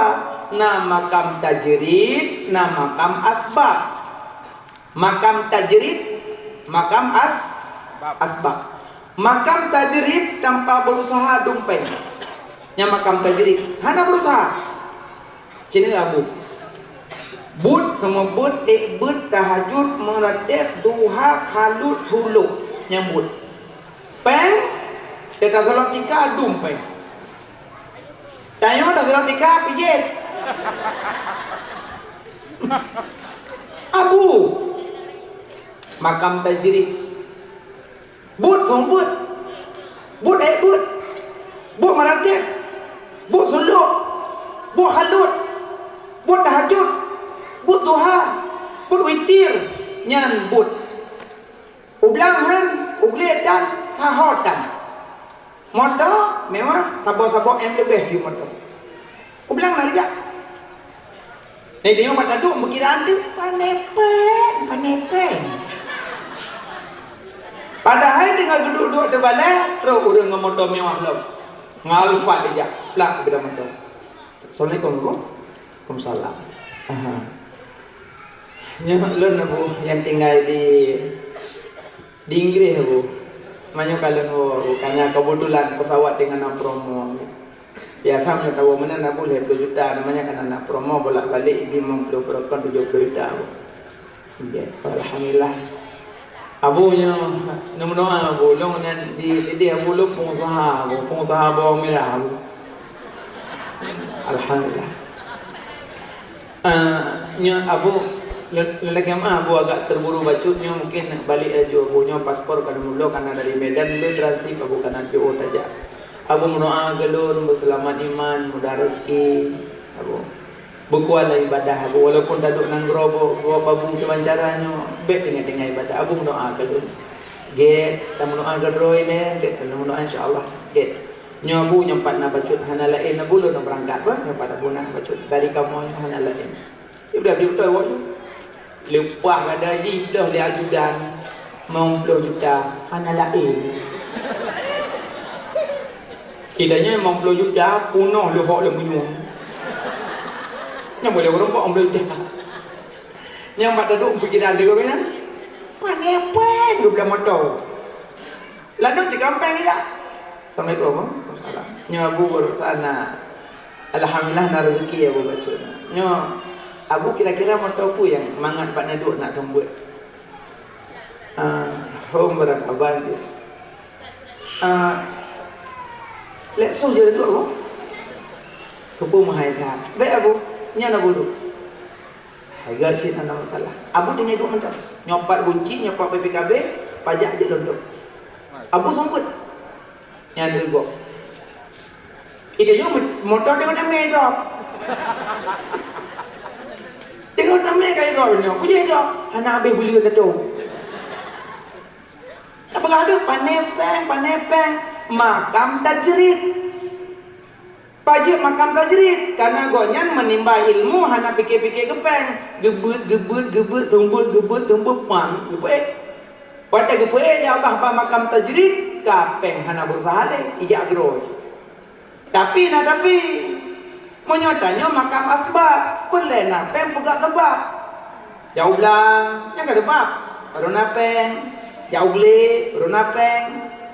Na makam tajrid, na makam asbab. Makam tajrid, makam as-, asbab. Makam tajrid tanpa berusaha dum péng. Nyan makam tajrid. Hana berusaha. Cina Abu. Buet, seumubeuet, ék beuet, tahajud, meurateb, duha, khalut, suluk. Nyan buet. Péng, teuka salok tika, dum péng. Tanyoe tasalok tika, pijet. Abu. Makam tajrid. Buet, seumubeuet. Buet, ék beuet. Buet, meurateb. Buet, suluk. Buet, khalut. Buet, tahajud. Buet, duha. Buet, witir. Nyan buet. U blang han, u glé tan, ha ho tan. Moto mewah, saboh-saboh M leubeh jih moto. U blang na geujak. Nyan tanyoe bak taduek meukira anteuk, pane péng, pane péng. Padahai teungoh geuduek-duek teubalée, trok ureuëng ngon moto mewah lom. Ngon Alphard ijak, plak beda moto. Assalamualaikum, Bu. Waalaikumsalam. Aha. Nyoe lôn, Abu, nyang tinggai di, di Inggris, Abu. Manyang ka lôn woe, Abu, karena kebetulan pesawat teungoh na promo. Biasa meunyoe tawoe meunan, Abu, lhée ploh juta, namanya kan na promo bolak-balik, limong ploh perokon tujoh ploh juta, Abu. Jeh, alhamdulillah. Abu nyoe neumeudoa, Abu, lôn nan di, di, di Abu lôn pengusaha, Abu, pengusaha bawang merah, Abu. Alhamdulillah. Ah, nyoe Abu, le-, lelaki mah Abu agak terburu bacut nyoe, mungkin balik laju Abu nyoe, paspor ka lôn bloe, karena dari Medan lôn transit Abu, karena J O tajak. Abu meudoa keu lôn, beuseulamat iman, mudah rezeki, Abu. Beukuat lam ibadah, Abu. Walaupun taduek nanggroe, bu-, bu-, babu kiban cara nyoe, bék tinggai-tinggai ibadah. Abu meudoa keu lôn. Gét, tameudoa keu droe ilée, gét, tameudoa insya Allah. Gét. Nyoe Abu nyang pat na bacut hana laén, Abu lôn beurangkat bah, nyoe pat Abu na bacut. Dari kamoe nyoe hana laén. Cit udah beutôi awak nyoe. Leupah gada jih bloh lé ajudan, limong ploh juta, hana laén. Idanyoe limong ploh juta, punoh leuhok lé meuyueng. Nyang boleh ureuëng limong ploh juta. Nyang bak taduek pikiran lé gobnyan, pane péng geubloe moto. Lalu cit gampang ya. Assalamualaikum. Waalaikumsalam. Nyoe Abu barusan na. Alhamdulillah na rezeki Abu bacut. Nyoe Abu kira-kira moto peue nyang mangat bak na duek nak seumeubeuet? Ah, hom beurapa ban jih? Ah, Lexus jih duek, Abu. Keupeue meuhai that. Baik Abu, nyan Abu duek. Hai, gét cit hana masalah. Abu tinggai duek mantong. Nyoe pat gunci, nyoe pat P P K B, pajak jeuet lôn duek. Abu seumeubeuet. Nyan deuh gob. Ide nyoe moto teungoh tamé drop. Teungoh tamé ka drop nyoe. Peue jeuet drop? Hana habéh buleuen tato. Tapeugah deuh, pane péng, pane péng. Makam tajrid. Pajoh makam tajrid, karena gobnyan meunimba ilmu hana pike-pike keu péng. Geubeuet, geubeuet, geubeuet, seumeubeuet, geubeuet, seumeubeuet, pang, geupeuék. Watée geupeuék, ya Allah, bak makam tajrid, ka péng hana berusaha lé, ijak keudroe. Tapi na tapi, meunyoe tanyoe makam asbab, peureulée na péng peugah sabab. Jak u blang, nyan ka sabab, baru na péng. Jak u glé, baru na péng.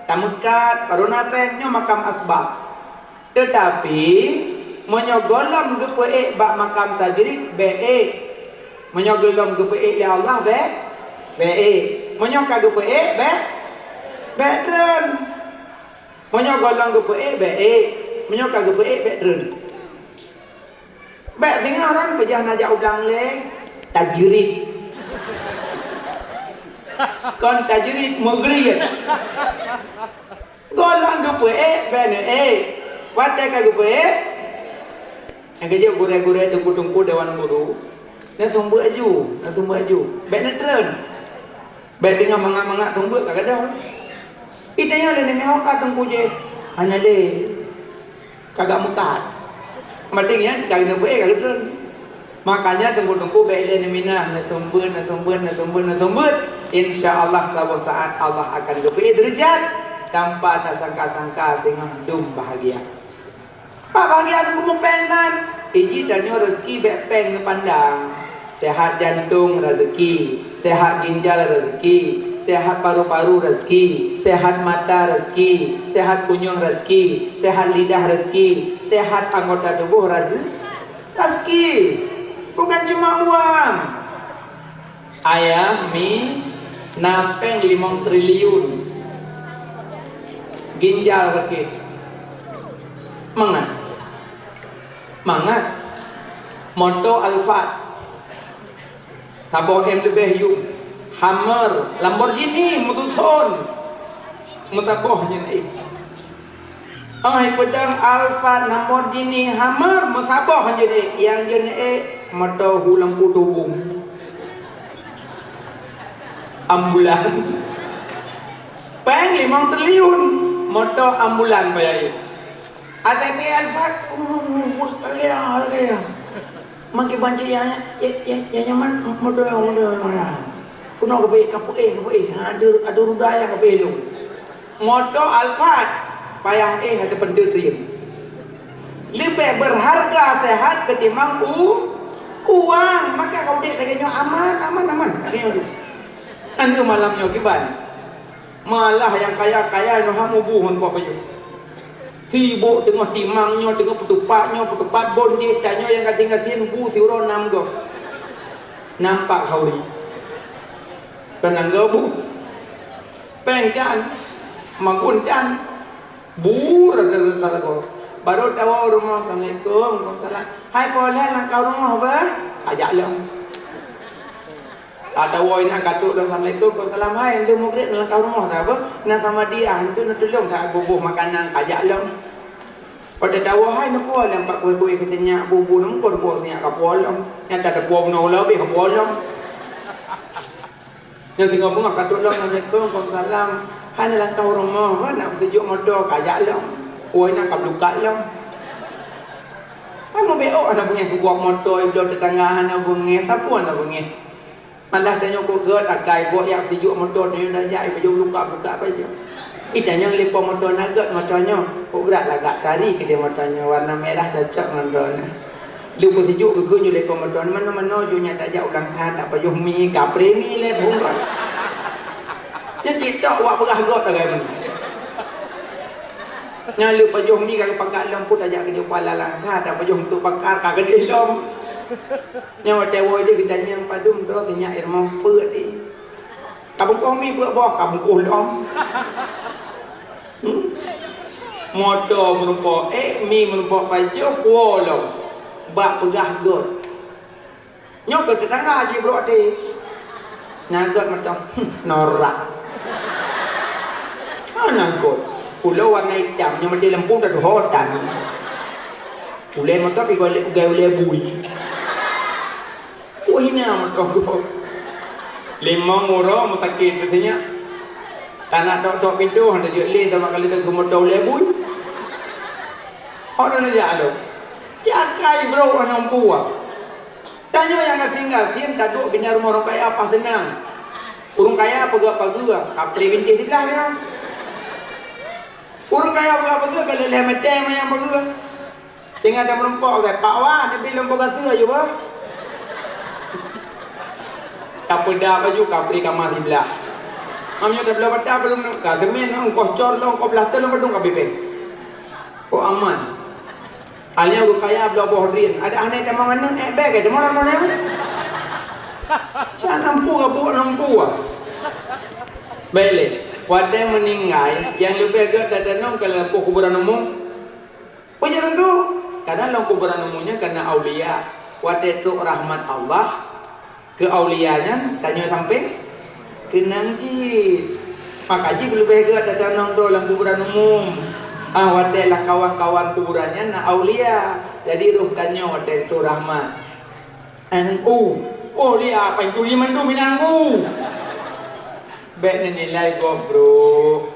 Tameukat, baru na péng, nyoe makam asbab. Teutapi, meunyoe gohlom geupeuék bak makam tajrid, bék ék. Meunyoe gohlom geupeuék lé Allah, bék, bék ék. Meunyoe ka geupeuék, bék, bék treun. Meunyoe gohlom geupeuék, bék ék. Meunyoe ka geupeuék, bék treun. Bék singoh ron peujah na jak u blang lé, tajrid. Kon tajrid, meugriet. Gohlom geupeuék, bék neuék. Watée ka geupeuék, nyang keujeuet gurée-gurée, teungku-teungku, dewan guru, neuseumeubeuet aju, neuseumeubeuet aju. Bék neutreun. Bék teungoh mangat-mangat seumeubeuet ka gadôh. Ita nyoe lé neumeuhok ka teungku jih, hana lé. Ka gak meukat. Maté nyan ka neubeuet ka geutreun. Makanya teungku-teungku bék lé neuminah, neuseumeubeuet, neuseumeubeuet, neuseumeubeuet, neuseumeubeuet. Insya Allah saboh saat Allah akan geubri deurajat tanpa tasangka-sangka singoh dum bahagia. Pak bahagia teungku meupéng nan, iji tanyoe rezeki bék péng neupandang. Sehat jantong rezeki, sehat ginjal rezeki, sehat paru-paru rezeki, sehat mata rezeki, sehat kunyueng rezeki, sehat lidah rezeki, sehat anggota tubuh reze-, rezeki. Bukan cuma uang. Ayah mi na péng limong triliun. Ginjal sakét. Mangat. Mangat. Moto Alphard. Saboh M leubeh yum. Hummer, Lamborghini, meututhon. Meusaboh nyan éh. Ai peudong Alphard, Lamborghini, Hummer, meusaboh jeuet ék. Nyang jeuet ék, moto hu lampu tubong. Ambulan. Péng limong triliun, moto ambulan payah ék. A T P Alphard, uh, uh, uh, uh, lagèe dah, lagèe dah. Makin banci ya, ya, ya, ya, nyaman, moto, moto, moto. Keunoe ka payah, ka payah, ka payah. Ha, ada, ada roda ya, ka payah dong. Moto Alphard, payah éh ada peunteut riem. Leubeh berharga sehat ketimbang u-, uang. Maka kau dek lagèe nyoe aman, aman, aman. Lagèe nyoe tu. Anu malam nyoe kiban. Malah nyang kaya-kaya nyoe han mubu ngon poh pajoh. Sibok teungoh timang nyoe, teungoh peutupat nyoe, peutupat bon jih, tanyoe nyang gasien-gasien bu siuroe nam gob. Nampak khauri. Keunong gob bu. Péng dan, magun dan, bu rata-rata lagoe. Baru tawoe u rumoh, "Assalamualaikum." "Waalaikumsalam." "Hai, po lheueh langkah rumoh, bah?" "Kajak lom." Atawa inan ka trok lom, "Assalamualaikum." "Waalaikumsalam." "Hai, enteuk mugreb langkah rumoh, bah?" "Na sama dia, enteuk neutulông that buboh makanan, kajak lom." Watèe tawoe, "Hai, neupo lom pat kueh-kueh keu sinyak, buboh neumeukoh buboh sinyak kapuo lom." Nyang tapuo bunoe ulah beh kapuo lom. Nyang singoh beungoh ka trok lom, "Assalamualaikum." "Waalaikumsalam." "Hana langkah u rumoh, bah, nak peuseujok moto, kajak lom. Woe na ka beulukat lom." Hana beuk, hana beungèh keu gob moto, ibloe teutangga hana beungèh, sapeue hana beungèh. Malah tanyoe kok gèt akai gob jak peuseujok moto, tanyoe dak jak, ipajoh beulukat-beulukat pajoh. Ih, tanyoe lé po moto na gèt moto nyoe, kok brat lagak tari keudéh moto nyoe, warna merah cocok ngon droeneuh. Lheuh peuseujok geugeunyoe lé po moto, manoe-manoe jih nyan tajak u Langkat, tapajoh mi, kapré mi lé phon gob. Nyan cit tok wak peugah gob tagai meunan. Nyan lheuh pajoh mi ka geupakat lom, pun tajak keudéh Kuala Langkat, tapajoh untuk pakar ka keudéh lom. Nyan watèe woe jih geutanyong padum droe sinyak ié rumoh peuet jih. Ka bungkôh mi peuet boh, ka bungkôh lom. Hmm? Moto meurumpok, ék mi meurumpok pajoh, puwoe lom. Bak peugah gèt. Nyoe keu teutangga jibrôk até. Na gèt mantong, hmm, norak. Hana gèt. Ulèe warna itam, nyoe meudeh leumpung tatuho tan. Ulèe mantong pi gèt ulèe bui. Ku hina meutoh gob. Limong uroe meusakét teuh nyan. Tanak tok-tok pintoe han tajeuet lé, sabab ka lheueh teugeumoto ulèe bui. Hok na neujak lom. Jakai brôk aneuëk puwa. Tanyoe nyang gasien-gasien taduek bina rumoh ureuëng kaya paih seunang. Ureuëng kaya peugah pageue, kapré bintéh siblah nyoe. Ureuëng kaya peugah pageue, ka lheueh lhèe mètè manyang pageue. Tinggai tameurumpok lagèe, "Pak Wan, neubi lôn boh gaseue aju, bah." Tapeudap aju, kapré kama siblah. Am nyoe tabloe bata belom ka teumèn, ongkoh cor lom, ongkoh plaster lom, padum ka bibèe. Oh, aman. Alia Rukaya bloe boh drien. Ada aneuk tamong aneuk, eh, bèk, eh, tamong aneuk. Cak nampu ka buet nampu ah. Bèk lé. Watèe meuninggai, nyang leubeh gèt tatanong ka lam kuburan umum. Peue jalan tu? Kadang lam kuburan umum nyan kana aulia. Watèe trok rahmat Allah, keu aulia nyan tanyoe sampé keunong cit. Maka jih leubeh gèt tatanong droe lam kuburan umum. Ah, watèe lam kawan-kawan kuburan nyan na aulia. Jadi roh tanyoe watèe trok rahmat. N U. Oh, lia apa itu? Lima tu minang U. Bèk neunilai gob, bro.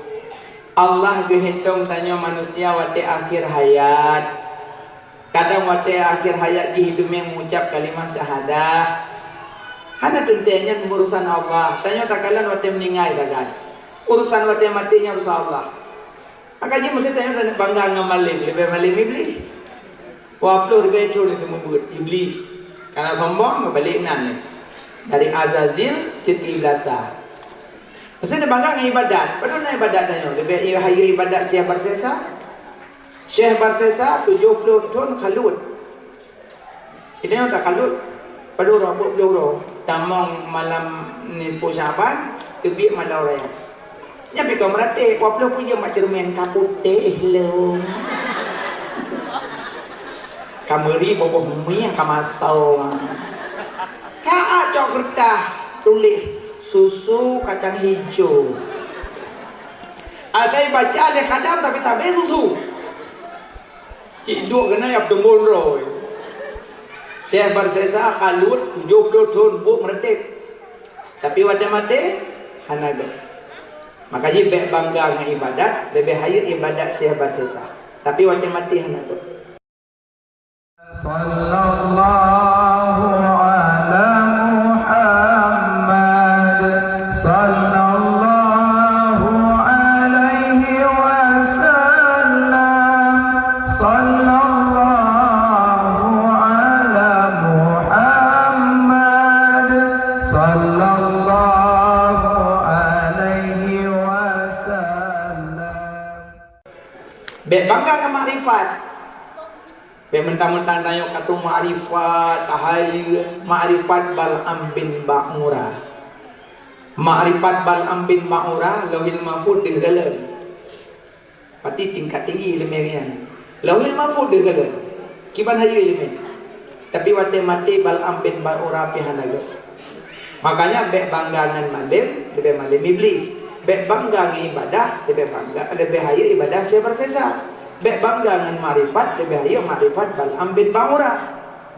Allah geuhitong tanyoe manusia watèe akhir hayat. Kadang watèe akhir hayat jih teumèe mengucap kalimah syahadah. Hana teuntèe nyan urusan Allah. Tanyoe takalon watèe meuninggai sagai. Urusan watèe maté nyan urusan Allah. Maka jih meusti tanyoe taneuk bangga ngon malém, leubeh malém Iblih. Dua ploh ribèe thôn itu mubuet Iblih. Kana sombong, meubalek nan. Dari Azazil cit Iblasa. Meusti tabangga ngon ibadat. Padahai na ibadat tanyoe. Leubeh i-, hayeue ibadat Syekh Barsesa. Syekh Barsesa tujoh ploh thôn khalut. Kita nyang takhalut, padahai uroe peuet ploh uroe. Tamong malam nisfu Syaban, teubiet malam raya. Nyan pih ka meuratéb, dua ploh peuet jeuem bak ceureumen, ka putéh lom. Ka meuri boboh mieng ka masong. Ka cok keureutah tuléh, susu kacang hijau. Asai baca lé khadam tapi sabe susu. Cit duek keunan ya peutumbôn droe. Syekh Barsesa khalut tujoh ploh thôn buet meuratéb. Tapi watèe maté, hana gèt. Maka jih bèk bangga ngon ibadat, leubeh hayeue ibadat Syekh Barsesa. Tapi watèe maté hana gèt. Sallallahu ala Muhammad, sallallahu alaihi wasallam, sallallahu ala Muhammad, sallallahu alaihi wasallam. Bèk bangga ngon makrifat. Bèk mentang-mentang tanyoe ka tueng makrifat, ka hayeue, makrifat Bal'am bin Ba'ura. Makrifat Bal'am bin Ba'ura, Lauhil Mahfuz deuh galon. Berarti tingkat tinggi ileumèe nyan. Lauhil Mahfuz deuh galon. Kiban hayeue ileumèe. Tapi watèe maté Bal'am bin Ba'ura pih hana gèt. Makanya bèk bangga ngon malém, leubeh malém Iblih. Bèk bangga ngon ibadah, leubeh bangga, leubeh hayeue ibadah Syekh Barsesa. Bèk bangga ngon makrifat, leubeh hayeue makrifat Bal'am bin Ba'ura.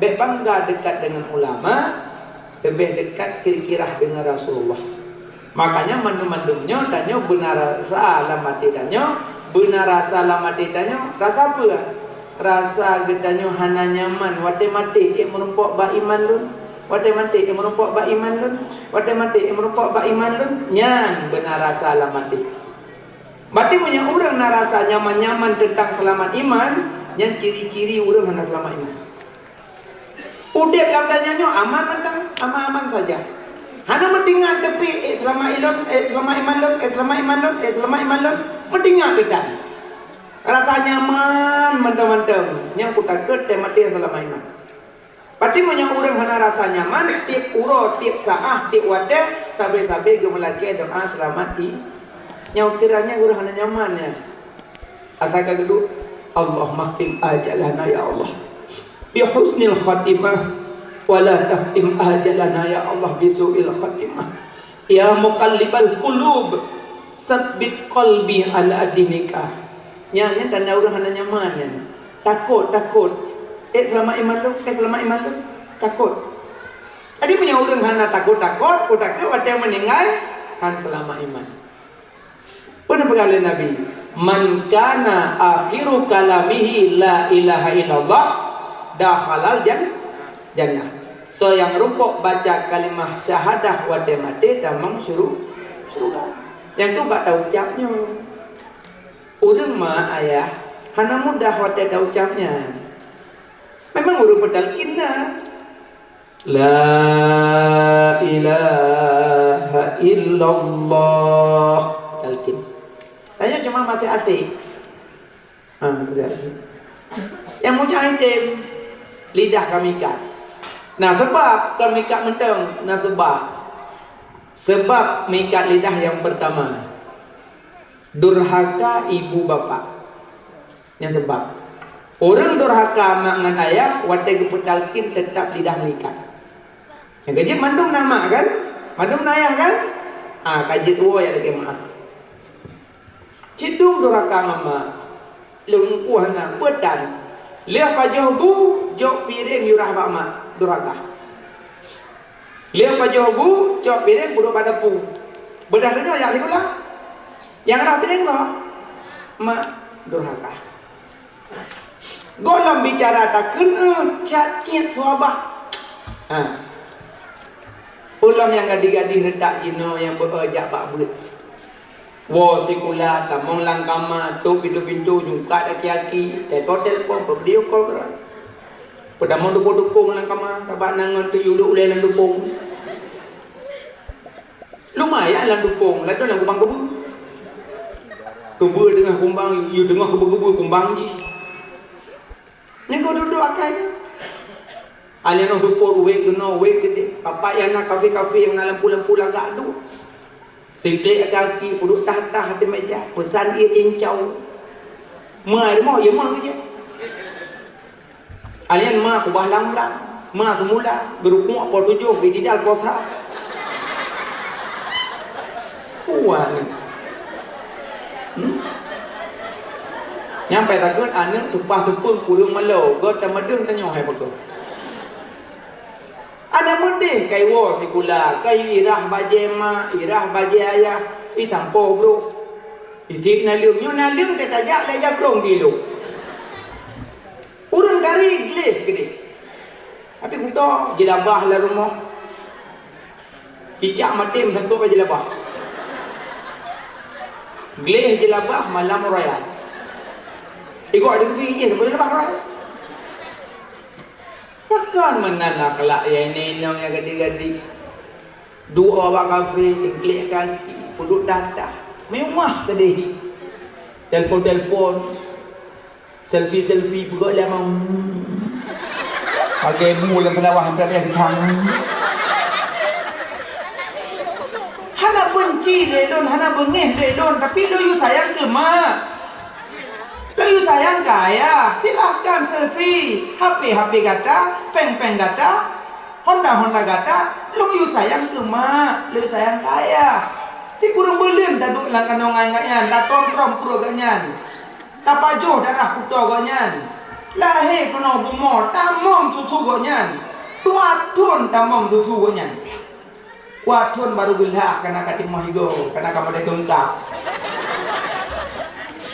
Bèk bangga dekat dengan ulama, leubeh dekat kira-kira dengan Rasulullah. Makanya mandum-mandum nyoe tanyoe beuna rasa lam até tanyoe, beuna rasa lam até tanyoe, rasa peue? Rasa geutanyoe hana nyaman watèe maté, ék meurumpok bak iman lôn. Watèe maté, ék meurumpok bak iman lôn. Watèe maté, ék meurumpok bak iman lôn. Nyan beuna rasa lam até. Berarti meunyoe ureueng na rasa nyaman-nyaman teuntang seulamat iman, nyan ciri-ciri ureueng hana seulamat iman. Udép lam donya nyoe aman mantong, aman-aman saja. Hana meutingat teupeu, "Eh, seulamat ilôn, eh, seulamat iman lôn, eh, seulamat iman lôn, eh, seulamat iman lôn." Meutingat teuntang. Rasa nyaman mantong-mantong, nyang kutakot teuh maté seulamat iman. Berarti meunyoe ureueng hana rasa nyaman, tiep uroe, tiep saát, tiep watèe, sabe-sabe geumeulakèe doa seulamat i-, nyoe kira nyan ureueng hana nyaman nyan. Ata ka geuduek, "Allahumma khtim ajalana ya Allah bi husnil khatimah, wa la takhtim ajalana ya Allah bi su'il khatimah. Ya muqallibal qulub, tsabbit qalbi ala dinika." Nyan, nyan tanda ureueng hana nyaman nyan. Takot, takot. Eh, seulamat iman lôn, eh, seulamat iman lôn. Takot. Jadi meunyoe ureueng hana takot-takot, ku takot watèe meuninggai, han seulamat iman. Peue neupeugah lé Nabi, "Man kana akhiru kalamihi la ilaha illallah, dakhalal jan-, jannah." Soe nyang rumpok baca kalimah syahadah watèe maté tamong syuru-, syeuruga. Nyang keu bak taucap nyoe. Ureueng ma ayah hana mudah watèe taucap nyan. Memang ureueng peutalkin na. La ilaha illa Allah. Talqin. Tanyoe cuma maté até. Ha, betul. Nyang mujahidin lidah ka meuikat. Nah, sabab ka meuikat mantong, nah sabab. Sabab meuikat lidah nyang pertama, durhaka ibu bapak. Nyan sabab. Ureuëng durhaka mak ngon ayah watée geupeutalkin teutap lidah meuikat. Nyang keujeuet mandum na mak kan? Mandum na ayah kan? Ah, ka jeuet woe jak lakée meu'ah. Cidong durhaka ngon mak. Lôn kuah na peutan. Lheueh pajoh bu, jok piréng yurah bak mak. Durhaka. Lheueh pajoh bu, cok piréng peuduek bak dapu. Beudah tanyoe jak sikula. Nyang rhah piréng goh? Mak durhaka. Gohlom bicara takheun, eh, cat-ciet suabah. Ha. Ulôn nyang gadih-gadih reutak jinoe nyang beu-e jak bak buet. Woe sikula, tamong lam kama, tôp pintoe-pintoe, jungkat aki-aki, teto telepon, peuvideo call keudroe. Peutamong dupông-dupông lam kama, sabab na ngon teuyue ulée lam dupông. Lumayan lam dupông, ladôm lam kubang keubeue. Keubeue teungoh kumbang, yue teungoh keubeue-keubeue kumbang jih. Nyan keuh duek-duek akai nyan. Aleuh nyoe dupôt wék keunoe, wék keudeh. Bapak nyang na kafe-kafe nyang na lampu-lampu lagak duek. Singklek kaki, peuduek tah-tah ateueh meja, peusan ie cincau. Meuai rumoh, ie meuh keujeuet. Aleuh nyan ma kubah lam-lam, ma seumula, geurukuk po tujoh, geutidal po sa. Kuat ni. Hmm? Nyang pai takheun aneuk tumpah teupeu kureueng malo, göt tamadeueng tanyoe hai pakon. Aneuk meudeh kai woe sikula, kai irah bajée ma, irah bajée ayah, itampoh brôk. Iték naleueng, nyoe naleueng teutajak lé jakrong di lôn. Ureueng tari gleh keudeh. Tapi kuto jilabah lam rumoh. Cicak maté meusakoe jilabah. Gleh jilabah malam raya. Igok di kupi jih saboh jilabah raya. Pakon meunan akhlak nyang inong nyang gadih-gadih. Duek bak kafe, cingklek kaki, peuduek tah-tah. Mewah keudeh. Telepon-telepon. Selfie-selfie peugöt lé amang. Pakai bu lam seulawah, hampir habéh keuchang. Hana beunci lé lôn, hana beungéh lé lôn, tapi lôn yue sayang keu mak. Lôn yue sayang keu ayah. Silahkan selfie. H P-H P gata, péng-péng gata, Honda-Honda gata, lôn yue sayang keu mak, lôn yue sayang keu ayah. Sikureueng buleuen taduek lam kanoe ngon gobnyan, tatrom-trom pruet gobnyan. Tapajoh darah kuto gobnyan. Lahé keunoe bumoe, tamong susu gobnyan. Dua thon tamong susu gobnyan. Dua thon barô geulah kana ka timoh igoe, kana ka modai teungkap.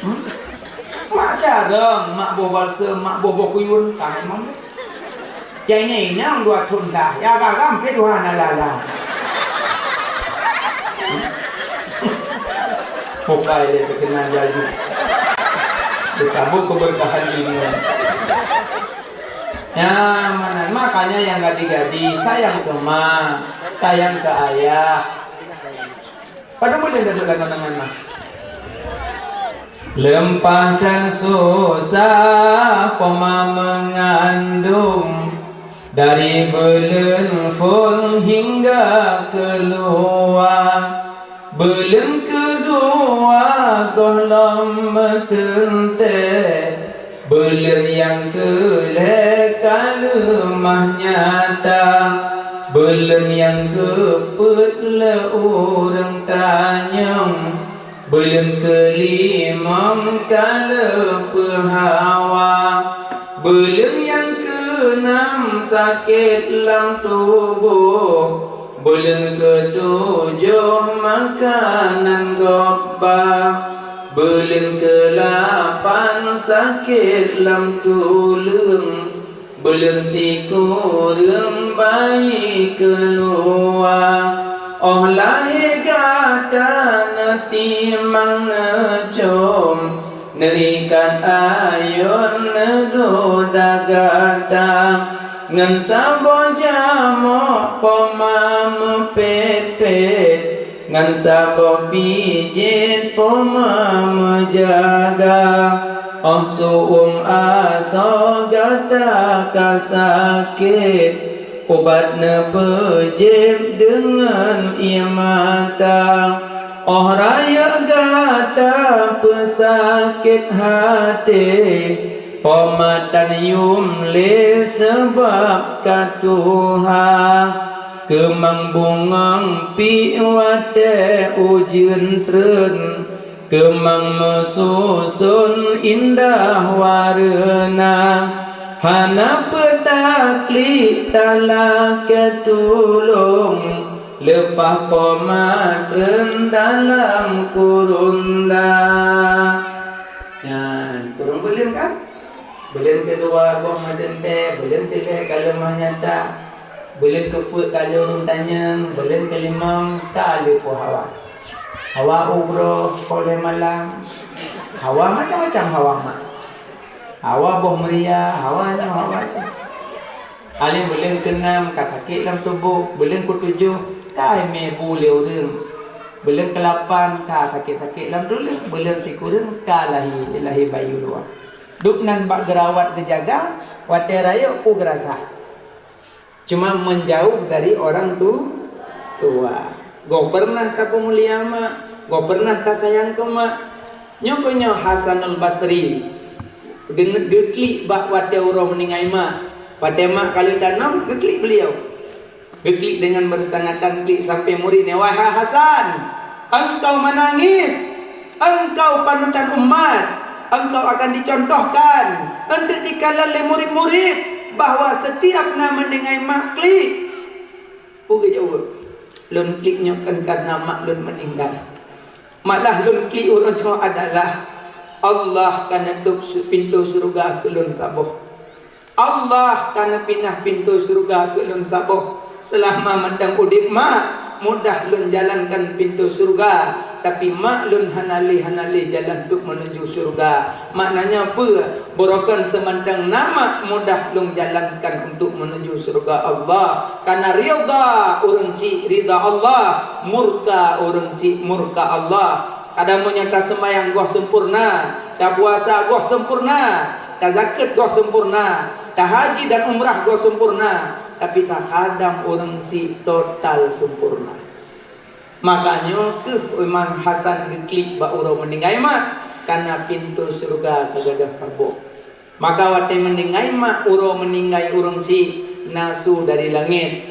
Hmm? Mak carông, mak boh balsem, mak boh-boh kuyun, ka memang. Nyang inong dua thon dah, nyang agam pih dua hana lala. Bukai lé teukeunang jaju. Beusambot keubeurkahan ilmu. Nyan meunan, makanya nyang gadih-gadih sayang keu ma, sayang keu ayah. Padahai boleh dapat lagu dengan mas. Leumpah dan susah poma meungandong, dari beuleuen phon hingga keuluwa. Beuleuen keudua gohlom meuteuntée, beuleuen nyang keulhée ka leumah nyata, beuleuen nyang keupeuet lé ureuëng tanyong, beuleuen keulimong ka leupeuhawa, beuleuen nyang keunam sakét lam tuboh, beuleuen keutujoh makanan gob ba, beuleuen keulapan sakét lam tuleueng, beuleuen sikureueng bayi keuluwa. Óh lahé gata neutimang neucom, neurikat ayôn neudoda gata, ngon saboh jamok poma meupét-pét, Ngon saboh pijét poma meujaga, óh su'uem asoe gata ka sakét, ubat neupeujieb deungon ié mata. Óh rayeuk gata peusakét haté, poma tan yuem lé sabab ka tuha. Keumang bungöng pih watée ujeuen treun, keumang meususon indah wareuna. Hana peutaklik talakée tulông, leupah poma treun dalam kurunda. Nyan, kureueng buleuen kan? Buleuen keudua goh meuteumé, buleuen keulhée ka leumah nyata, buleuen keupeuet ka lheueh ureuëng tanyong, buleuen keulimong ka lheueh po hawa. Hawa uroe, po lhée malam, hawa macam-macam hawa mak. Hawa boh meuria, hawa nyoe, hawa nyoe. Alheuh buleuen keunam ka sakét lam tuboh, buleuen keutujoh ka imé bu lé ureuëng, buleuen keulapan ka sakét-sakét lam tuleueng, buleuen sikureueng ka lahé, lahé bayi luwa. Duek nan bak geurawat geujaga, watée rayeuk peue geurasa. Cuma menjauh dari orang tu, tua. Gob pernah tapeumulia mak, gob pernah tasayang keu mak. Nyoe keuh nyoe Hasanul Basri, geuklik bak watée uroe meuninggai mak. Watée mak ka lheueh tanom, geuklik beuliau. Geuklik deungon beusangatan klik sampoe murit nyan, "Wahai Hasan, engkau menangis, engkau panutan umat, engkau akan dicontohkan, eunteuk dikalon lé murit-murit bahwa setiap na meuninggai mak klik." Peue geujaweueb? "Lôn klik nyoe kon kareuna mak lôn meuninggai. Malah lôn klik uroe nyoe adalah Allah ka neutôb su-, pintoe syeuruga keu lôn saboh. Allah ka neupinah pintoe syeuruga keu lôn saboh. Seulama mantong udeb mak, mudah lôn jalankan pintoe syeuruga, tapi mak lôn hana lé, hana lé jalan untuk meunuju syeuruga." Maknanya peue? Beurokon seumantong na mak mudah lôn jalankan untuk meunuju syeuruga Allah. Kareuna ridha ureuëng syik ridha Allah, murka ureuëng syik murka Allah. Kadang meunyoe taseumayang goh sempurna, tapuasa goh sempurna, tazakeuet goh sempurna, tahaji dan umrah goh sempurna, tapi takhadam ureuëng syik total sempurna. Makajih keuh Imam Hasan geuklik bak uroe meuninggai mak, kareuna pintoe syeuruga ka gadôh saboh. Maka watée meuninggai mak uroe meuninggai ureuëng syik, na su dari langét,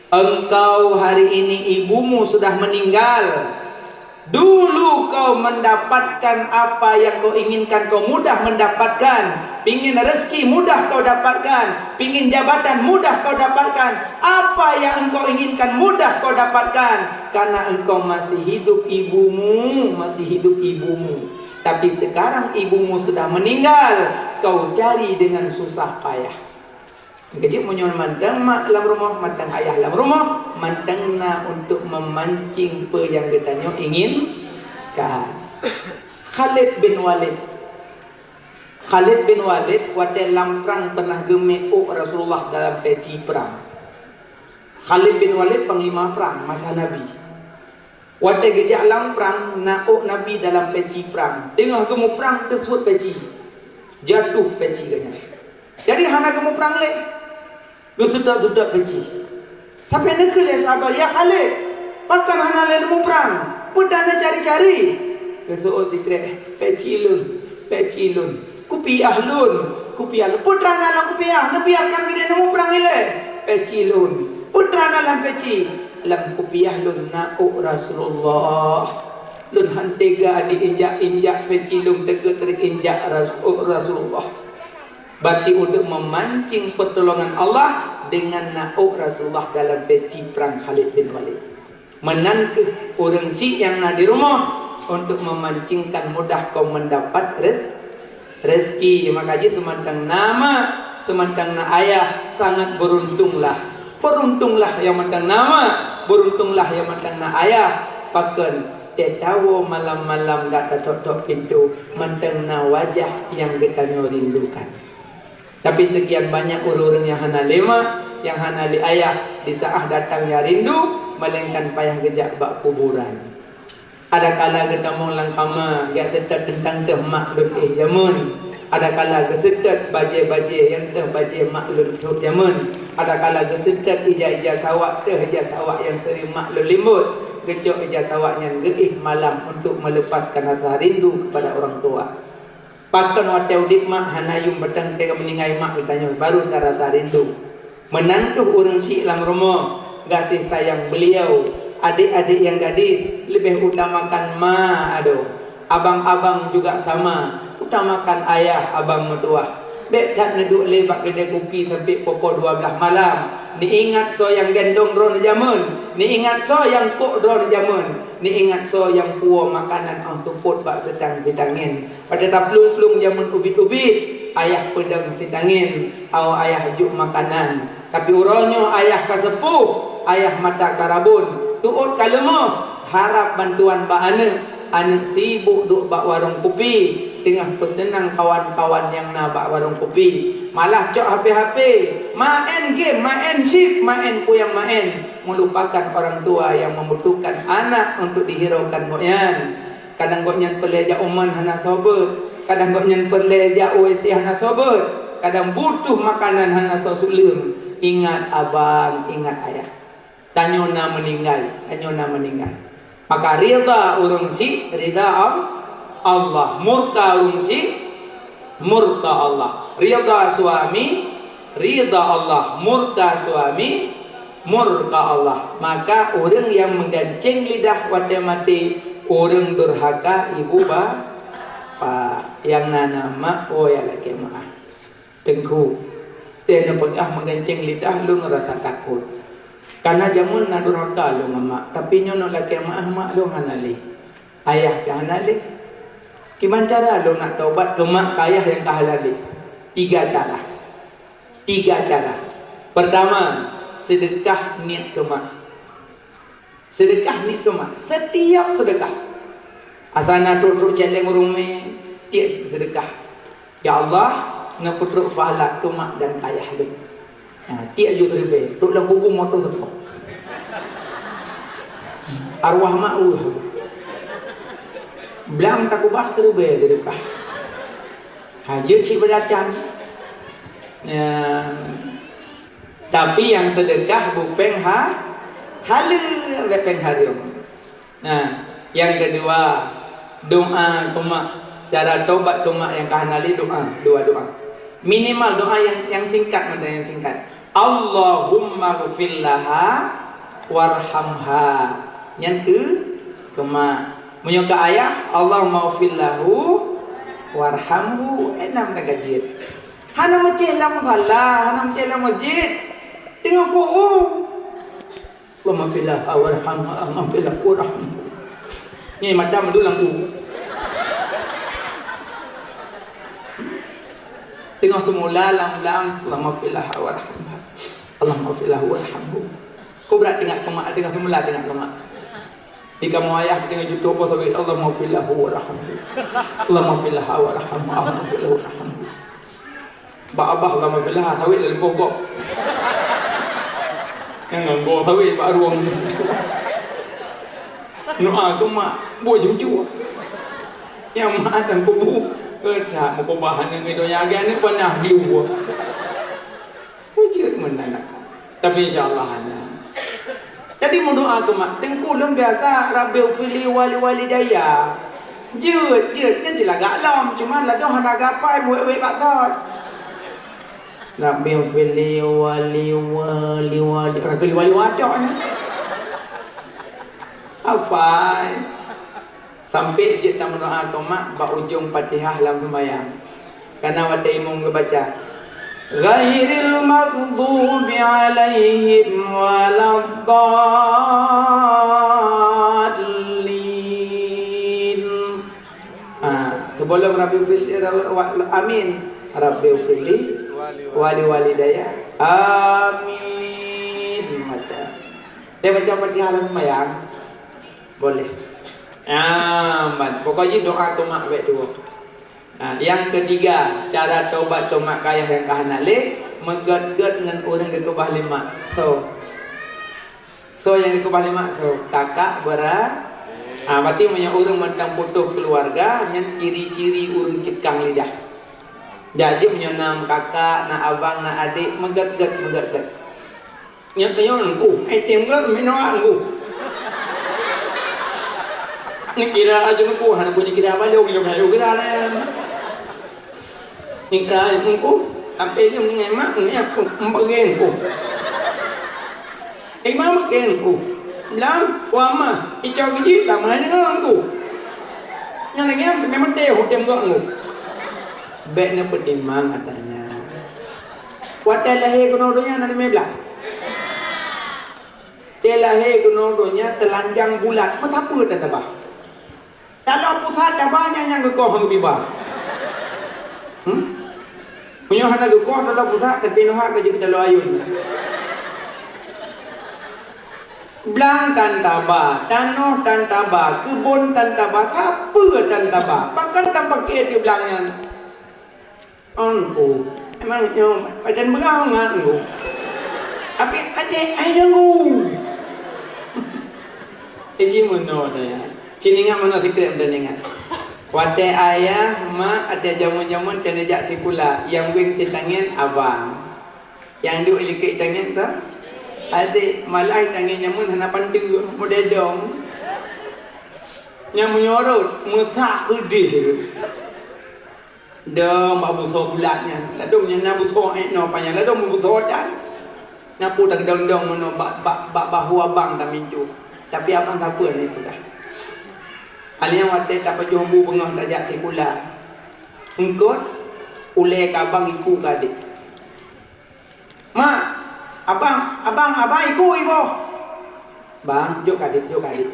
"Engkau hari ini ibumu sudah meninggal. Dulu kau mendapatkan apa yang kau inginkan, kau mudah mendapatkan. Pingin rezeki mudah kau dapatkan, pingin jabatan mudah kau dapatkan. Apa yang engkau inginkan mudah kau dapatkan, karena engkau masih hidup ibumu, masih hidup ibumu. Tapi sekarang ibumu sudah meninggal, kau cari dengan susah payah." Keujeuet meunyoe mantong mak lam rumoh, mantong ayah lam rumoh, mantong na untuk memancing peue nyang geutanyoe inginkan. Khalid bin Walid. Khalid bin Walid watée lam prang pernah geumé ôk Rasulullah dalam peci prang. Khalid bin Walid panglima prang masa Nabi. Watée geujak lam prang, na ôk Nabi dalam peci prang. Teungoh geumuprang, teusuet peci. Jatuh peci geuh nyan. Jadi hana geumuprang lé. Geuseutôt-seutôt peci. Sampai neukheun lé sahabat, "Ya Khalid, pakon hana lé neumuprang? Peue tan neucari-cari?" Geuseuôt sikrek, "Peci lôn, peci lôn, kupiah lôn, kupiah lôn." "Peue tan na lam kupiah? Neubiarkan keudeh neumuprang ilée." "Peci lôn." "Peue tan na lam peci?" "Lam kupiah lôn na ôk Rasulullah. Lôn han teuga diinjak-injak peci lôn, teuka teuinjak ras-, ôk Rasulullah." Berarti untuk memancing pertolongan Allah dengan na ôk Rasulullah dalam peci prang Khalid bin Walid. Meunan keuh ureuëng syik nyang na di rumoh untuk memancingkan mudah kaum mendapat rez-, rezeki. Maka jih seumantong na mak, seumantong na ayah, sangat beruntunglah. Beruntunglah nyang mantong na mak, beruntunglah nyang mantong na ayah. Pakon? Teuh tawoe malam-malam gata tok-tok pintoe, mantong na wajah nyang geutanyoe rindukan. Tapi sekian banyak ureuëng-ureuëng nyang hana lé mak, nyang hana lé ayah, di saat datang nyang rindu, melainkan payah geujak bak kuburan. Adakala geutamong lam kama, jak seutôt teuntang teuh mak lôn éh jameun. Adakala geuseutôt bajée-bajée nyang teuh bajée mak lôn sôk jameun. Adakala geuseutôt ija-ija sawak teuh ija sawak nyang seuring mak lôn limbot. Geucok ija sawak nyan geuéh malam untuk melepaskan rasa rindu kepada orang tua. Pakon watée udeb mak hana yum, batang teuka meuninggai mak geutanyoe baru tarasa rindu. Meunan kheueh ureuëng syiek lam rumoh, gaséh sayang beuliau, adék-adék nyang gadis leubeh utamakan ma adoe. Abang-abang juga sama, utamakan ayah abang meutuwah. Bék that neuduek lé bak keudée kupi sampoe poh dua blaih malam. Neuingat soe nyang gendong droeneuh jameun, neuingat soe nyang kok droeneuh jameun, neuingat soe nyang puwoe makanan óh seupôt bak seutang-seutang nyan. Watée taplueng-plueng jameun ubit-ubit, ayah peudong sitangen, awoe ayah jok makanan. Tapi uroe nyoe ayah ka seupôh, ayah mata ka rabon, teuôt ka leumoh, harab bantuan bak aneuëk. Aneuëk sibok duek bak warong kupi, teungoh peuseunang kawan-kawan nyang na bak warong kupi. Malah cok H P-H P, maén game, maén chip, maén kuyang maén, meulupakan orang tua nyang membutuhkan anak untuk dihiraukan gobnyan. Kadang gobnyan peureulée jak u man hana soe beuet, kadang gobnyan peureulée jak u W C hana soe beuet, kadang butuh makanan hana soe suleum. Ingat abang, ingat ayah. Tanyoe na meuninggai, tanyoe na meuninggai. Maka ridha ureuëng syiek, ridha Al-, Allah. Murka ureuëng syiek, murka Allah. Ridha suami, ridha Allah. Murka suami, murka Allah. Maka ureuëng nyang meugancéng lidah watée maté, ureuëng durhaka ibu ba-, pa. Nyang na, na mak, oh, nyang lakée meu'ah. Teungku, teuh neupeugah meugancéng lidah lôn rasa takot. Kana jameun na durhaka lôn ngon mak, tapi nyoe lôn lakée meu'ah, mak lôn hana lé. Ayah pih hana lé. Kiban cara lôn nak taubat keu mak keu ayah nyang ka hana lé? Tiga cara. Tiga cara. Pertama, seudeukah niet keu mak. Seudeukah niet keu mak. Setiap seudeukah. Asai na trok-trok céléng ureuëng mé, tiek seudeukah. Ya Allah, neupeutrok pahala keu mak dan keu ayah lôn. Ha, tiek ju siribée, trok lam kubu moto seupôt. Arwah mak weueh. Blang takubah siribée seudeukah. Ha, jeuet cit beudatang. Ya. Tapi nyang seudeukah beu péng ha-, haleue, bék péng hareuem. Nah, nyang keudua, doá keu mak. Cara tobat keu mak nyang ka hana lé doá, dua doá. Minimal doá nyang, nyang singkat mantong, nyang singkat. Allahummaghfir laha warhamha. Nyan keu, keu mak. Meunyoe keu ayah, Allahummaghfir lahu warhamhu. Eh, na mantong ka jeuet. Hana meucéh lam musala, hana meucéh lam masjid. Teungoh ku-, Allahumma fil warhamha, Allahumma fil warhamhu. Nyan mata meudulang u. Teungoh seumula lam-lam, Allahumma fil warhamha. Allahumma fil warhamhu. Kok brat teuingat keu mak, teungoh seumula teuingat keu mak. Di kamoe ayah teuingat jiteupeue sabe, Allahumma fil lahu warhamhu. Allahumma fil laha warhamha, Allahumma fil lahu warhamhu. Bak abah lama beulah sawét lam boh gob. Nyang ngon boh sawét bak rueng. Doa keu mak, buet jujur. Nyang mak dan kubu. Keucak meukeubah aneuk ngon donya, aneuk panah di luwa. Bujur meunan. Tapi insya Allah hana. Jadi meudoa keu mak, Teungku lôn biasa, "Rabbighfirli wa liwalidayya." Jeuet, jeuet, nyan cit lagak lom, cuma ladôm hana gapai, wék-wék bak thot. "Rabbighfirli wa li, wa li, wa li," ka liwa-liwa tok nyan. Hafai. Sampai jeuet tameudoa keu mak bak ujong Fatihah lam seumayang. Kana watée imum geubaca, "Ghairil maghdubi alaihim waladdallin." Ha, sebelum Rabbi fil, amin. "Rabbighfirli wa liwalidayya." Amin. Baca. Dia baca Fatihah lam seumayang. Boleh. Aman. Pokok jih doa keu mak bék tuwoe. Ha, nyang keutiga, cara tobat keu mak keu ayah nyang ka hana lé, meugét-gét ngon ureuëng geukeubah lé mak. So, Soe nyang keubah lé mak soe? Kakak bera-, ah, berarti meunyoe ureueng mantong putôh keuluwarga, nyan ciri-ciri ureueng ceukang lidah. Jak jeuet meunyoe na kakak, na abang, na adék, meugét-gét, meugét-gét. Nyan tanyoe Teungku, eh, tem gét meunoe Teungku. Neukira laju Teungku, hana pun neukira balong, ilong hayu kira laén. Neukira Teungku, tapi nyoe ngon mak, ngon aku, empat Teungku. Eh, mama Teungku. Lam, wama, icok gigi, tamah ngon Teungku. Nyan lagèe nyan, memang teuh, tem gét Teungku. Bèk neupeutimang ata nyan. Watèe lahé keunoe donya na limong blah. Watèe lahé keunoe donya teulanjang bulat, meusapeue tan tabah. Taloe pusat tabah nyan nyang geukoh ngon biba. Hmm? Meunyoe hana geukoh taloe pusat, tapi neuha ka jeuet taloe ayôn. Blang tan tabah, tanoh tan tabah, keubon tan tabah, sapeue tan tabah. Pakon tapaké teuh blang nyan? Teungku, memang nyoe badan beurang ngat Teungku. Tapi adék ai Teungku. Jadi meunoe deh. Cit ingat meunoe sikrék meunan ingat. Watèe ayah, mak, watèe jameun-jameun keuneuk jak sikula, nyang wéng sitangen abang. Nyang duek likot tangen tu adék, malah tangen jameun hana panteue, model dong. Nyang meunyorot, meusak keudeh. Dong bak busoe bulat nyan. Ladôm nyan na busoe, eh, noe panyang. Ladôm busoe dan na peue takeudong-dong meunoe bak, bak, bak bahu abang tamincu. Tapi abang sapeue ni peugah. Alèh nyan watèe tapajoh bu beungoh tajak sikula. Eungkot, ulèe keu abang, iku keu adék. Mak, abang, abang, abang iku iboh. Bang, jok keu adék, jok keu adék.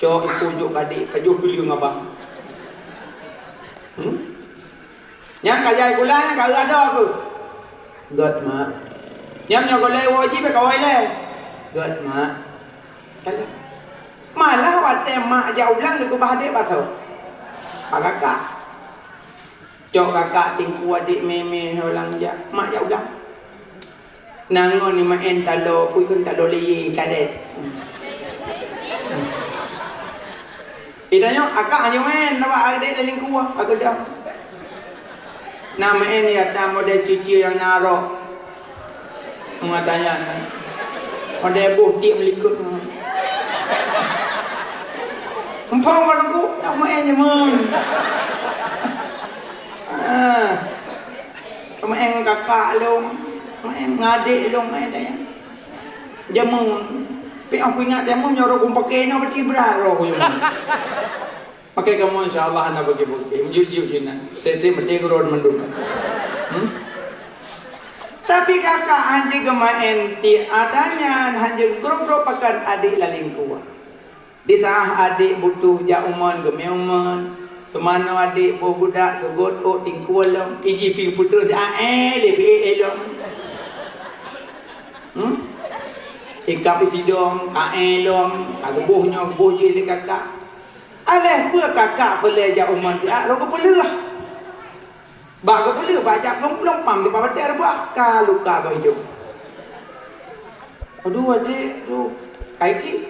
Cok iku jok keu adék, pajoh keu leueng abang. Hmm? Nyan ka jai sikula nyan ka eu adoe keuh. Gét, Mak. Nyan nyoe gohlom woe jih bèk kawai lé. Gét, Mak. Malah watèe mak jak u blang geukeubah adék bak soe? Bak kakak. Cok kakak Teungku adék mé-mé ho lam jak, mak jak u blang. Na ngon ni maén taloe, peue kheun taloe lé karet. Ih, tanyoe akak hanjeuet maén, na bak adék lam lingkue, aku dah. Na maén ya, tam model cucu nyang na rok. Meutanyoe, model boh tiek meulikot. Empang baru nak maén jameun. Ah. Maén kakak lôn, maén ngadek lôn, maén dayang. Jameun. Pih aku ingat jameun nyoe rok kumpake nyoe berarti berat rok jameun. Pakai kamoe insya Allah hana bagi-bagi. Meujeuet-jeuet je na. Teuntèe meuti keudroe mandum. Hmm? Tapi kakak hanjeuet geumaén tiek adanyan, hanjeuet groe-groe pakat adék lalingkue. Di saat adék butoh jak umon, geumé umon. Seumanoe adék boh budak, seugot ôk tingkue lom. Iji pih putôh, aé lé pih éh lom. Hmm? Sikap isidong, ka éh lom, ka geuboh nyoe, geuboh jih lé kakak. Aléh peue kakak peureulèe jak umon siat, rot geupeuleueh. Bak geupeuleueh, bak jak plueng-plueng pam dipat batèe reubah, ka luka bak idông. Aduh, adék, aduh. Kai klik.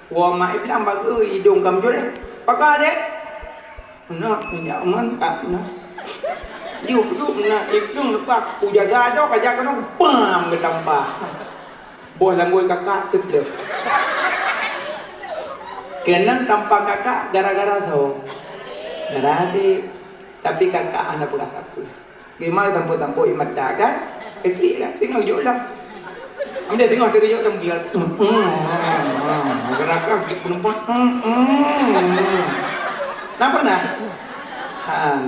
Woe mak i blang bageue idông ka meujureh. Pakon, adék? Meunan, meunyak mantap, meunan. Yôh, duek meunan, i plueng leupah. Kujaga adoe, ka jak keunoe, pam, geutampah. Boh langgôi kakak teupleuh. Keunan tampa kakak gara-gara soe? Gara adék. Tapi kakak hana peugah sapeue. Memang tampôk-tampôk ie mata kan? Klik kan? Teungoh jok lom. Amde teungoh teujok lom dia. Gara-gara penumpang. Napa nah? Ha.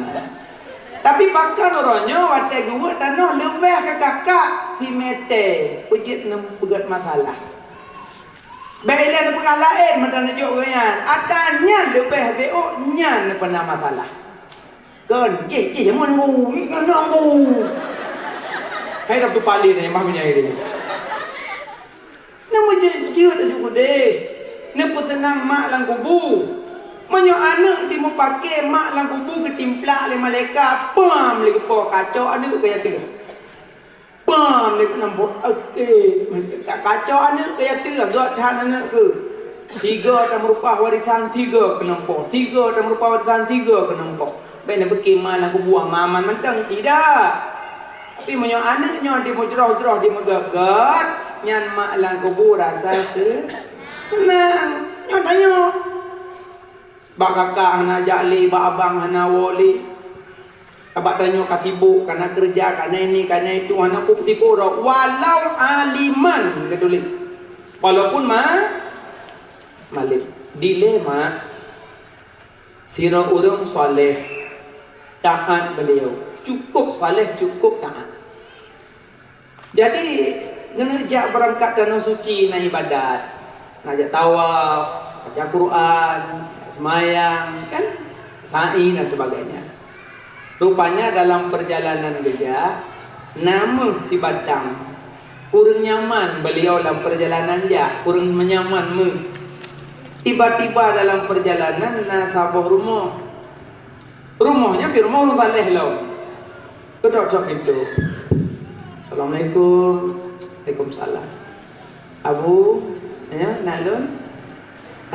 Tapi pakon uroe nyoe watèe geuweuet tanoh leubeh keu kakak si Mete, peue jeuet neupeugèt masalah. Bèk ilèe neupeugah laén meunan neujok geuh nyan. Ata nyan leubeh beuôk nyan neupeuna masalah. Kon, jih, jih, jameun bu, nyoe nyoe bu. Hai dah tu paling eh, mah menyai dia. Neumeujeuet-jeuet laju udeh, neupeuteunang mak lam kubu. Meunyoe aneuk timupaké mak lam kubu geutimplak lé malaikat, pam lé geupo kacok aneuk keu ateueh. Pam lé keunompok, oke, ka-, kacau aneuk keu yateueng, gét that aneuk keu. Tiga tameurumpah warisan, tiga keunompok. Tiga tameurumpah warisan, tiga keunompok. Bék na peuki ma lam kubu aman-aman mantong, tidak. Tapi meunyoe aneuk nyoe dimeujroh-jroh, dimeugét-gét, nyan mak lam kubu rasa se-, seunang. Nyoe tanyoe. Bak kakak hana jak lé, bak abang hana woe lé. Bak tanyoe ka sibok, kana keureuja, kana ini, kana itu, hana peue sibok droe. Walau aliman, geutuléh. Walaupun ma-, malém. Dilée mak, sidroe ureuëng saleh, taát beuliau. Cukup saleh, cukup taát. Jadi, geuneuk jak beurangkat Tanoh Suci na ibadat. Na jak tawaf, baca Quran, seumayang, kan? Sa'i dan sebagainya. Rupanya dalam perjalanan geujak, na méuh sibatang. Kureueng nyaman beuliau lam perjalanan jak, kureueng meunyaman méuh. Tiba-tiba dalam perjalanan na saboh rumoh. Rumoh nyan pih rumoh ureuëng saleh lom. Keudok-dok pintoe. "Assalamualaikum." "Waalaikumsalam." "Abu, ya, nak lôn?"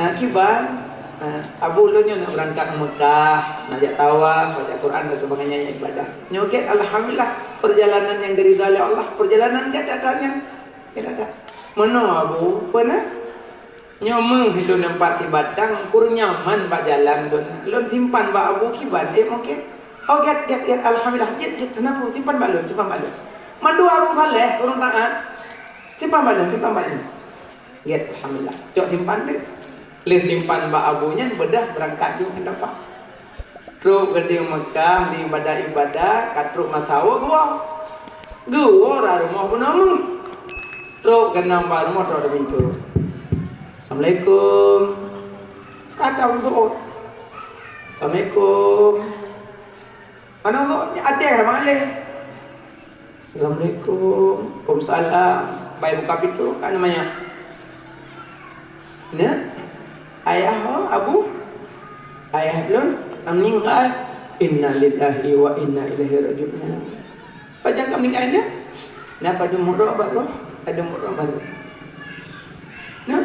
"Ah, kiban?" "Ah, Abu, lôn nyoe nak beurangkat Mekah, nak jak tawaf, baca Quran dan sebagainya, ibadah." Nyoe gét, alhamdulillah, perjalanan nyang geuridha lé Allah, perjalanan gét that nyan. Gét that. "Meunoe, Abu, peue na?" "Nyoe méuh lôn nampak sibatang, kureueng nyaman bak jalan lôn. Lôn simpan bak Abu kiban, eh, mungken." "Oh, gét, gét, gét, alhamdulillah, jeuet, jeuet, hana peue, simpan bak lôn, simpan bak lôn. Mandua ureuëng saleh, ureuëng taát. Simpan bak lôn, simpan bak lôn." "Gét, alhamdulillah. Cok simpan deh." Lheueh simpan bak Abu nyan, beudôh beurangkat jih ngon tampak. Trok geude Mekah, ibadah-ibadah, ka trok masa woe geuwoe. Geuwoe rot rumoh bunoe méuh. Trok keunan bak rumoh, trok di pintoe. "Assalamualaikum." Ka trok di pintoe. "Assalamualaikum." Aneuk nyoe adéh lam aleh. "Assalamualaikum." "Waalaikumsalam." Bai buka pintoe, ka na manyak. "Neuk, ayah ho, Abu?" "Ayah lôn ka meuninggai." "Innalillahi wa inna ilaihi raji'un." "Pajan ka meuninggai, Neuk?" "Na padum uroe baroe, padum uroe baroe." "Neuk,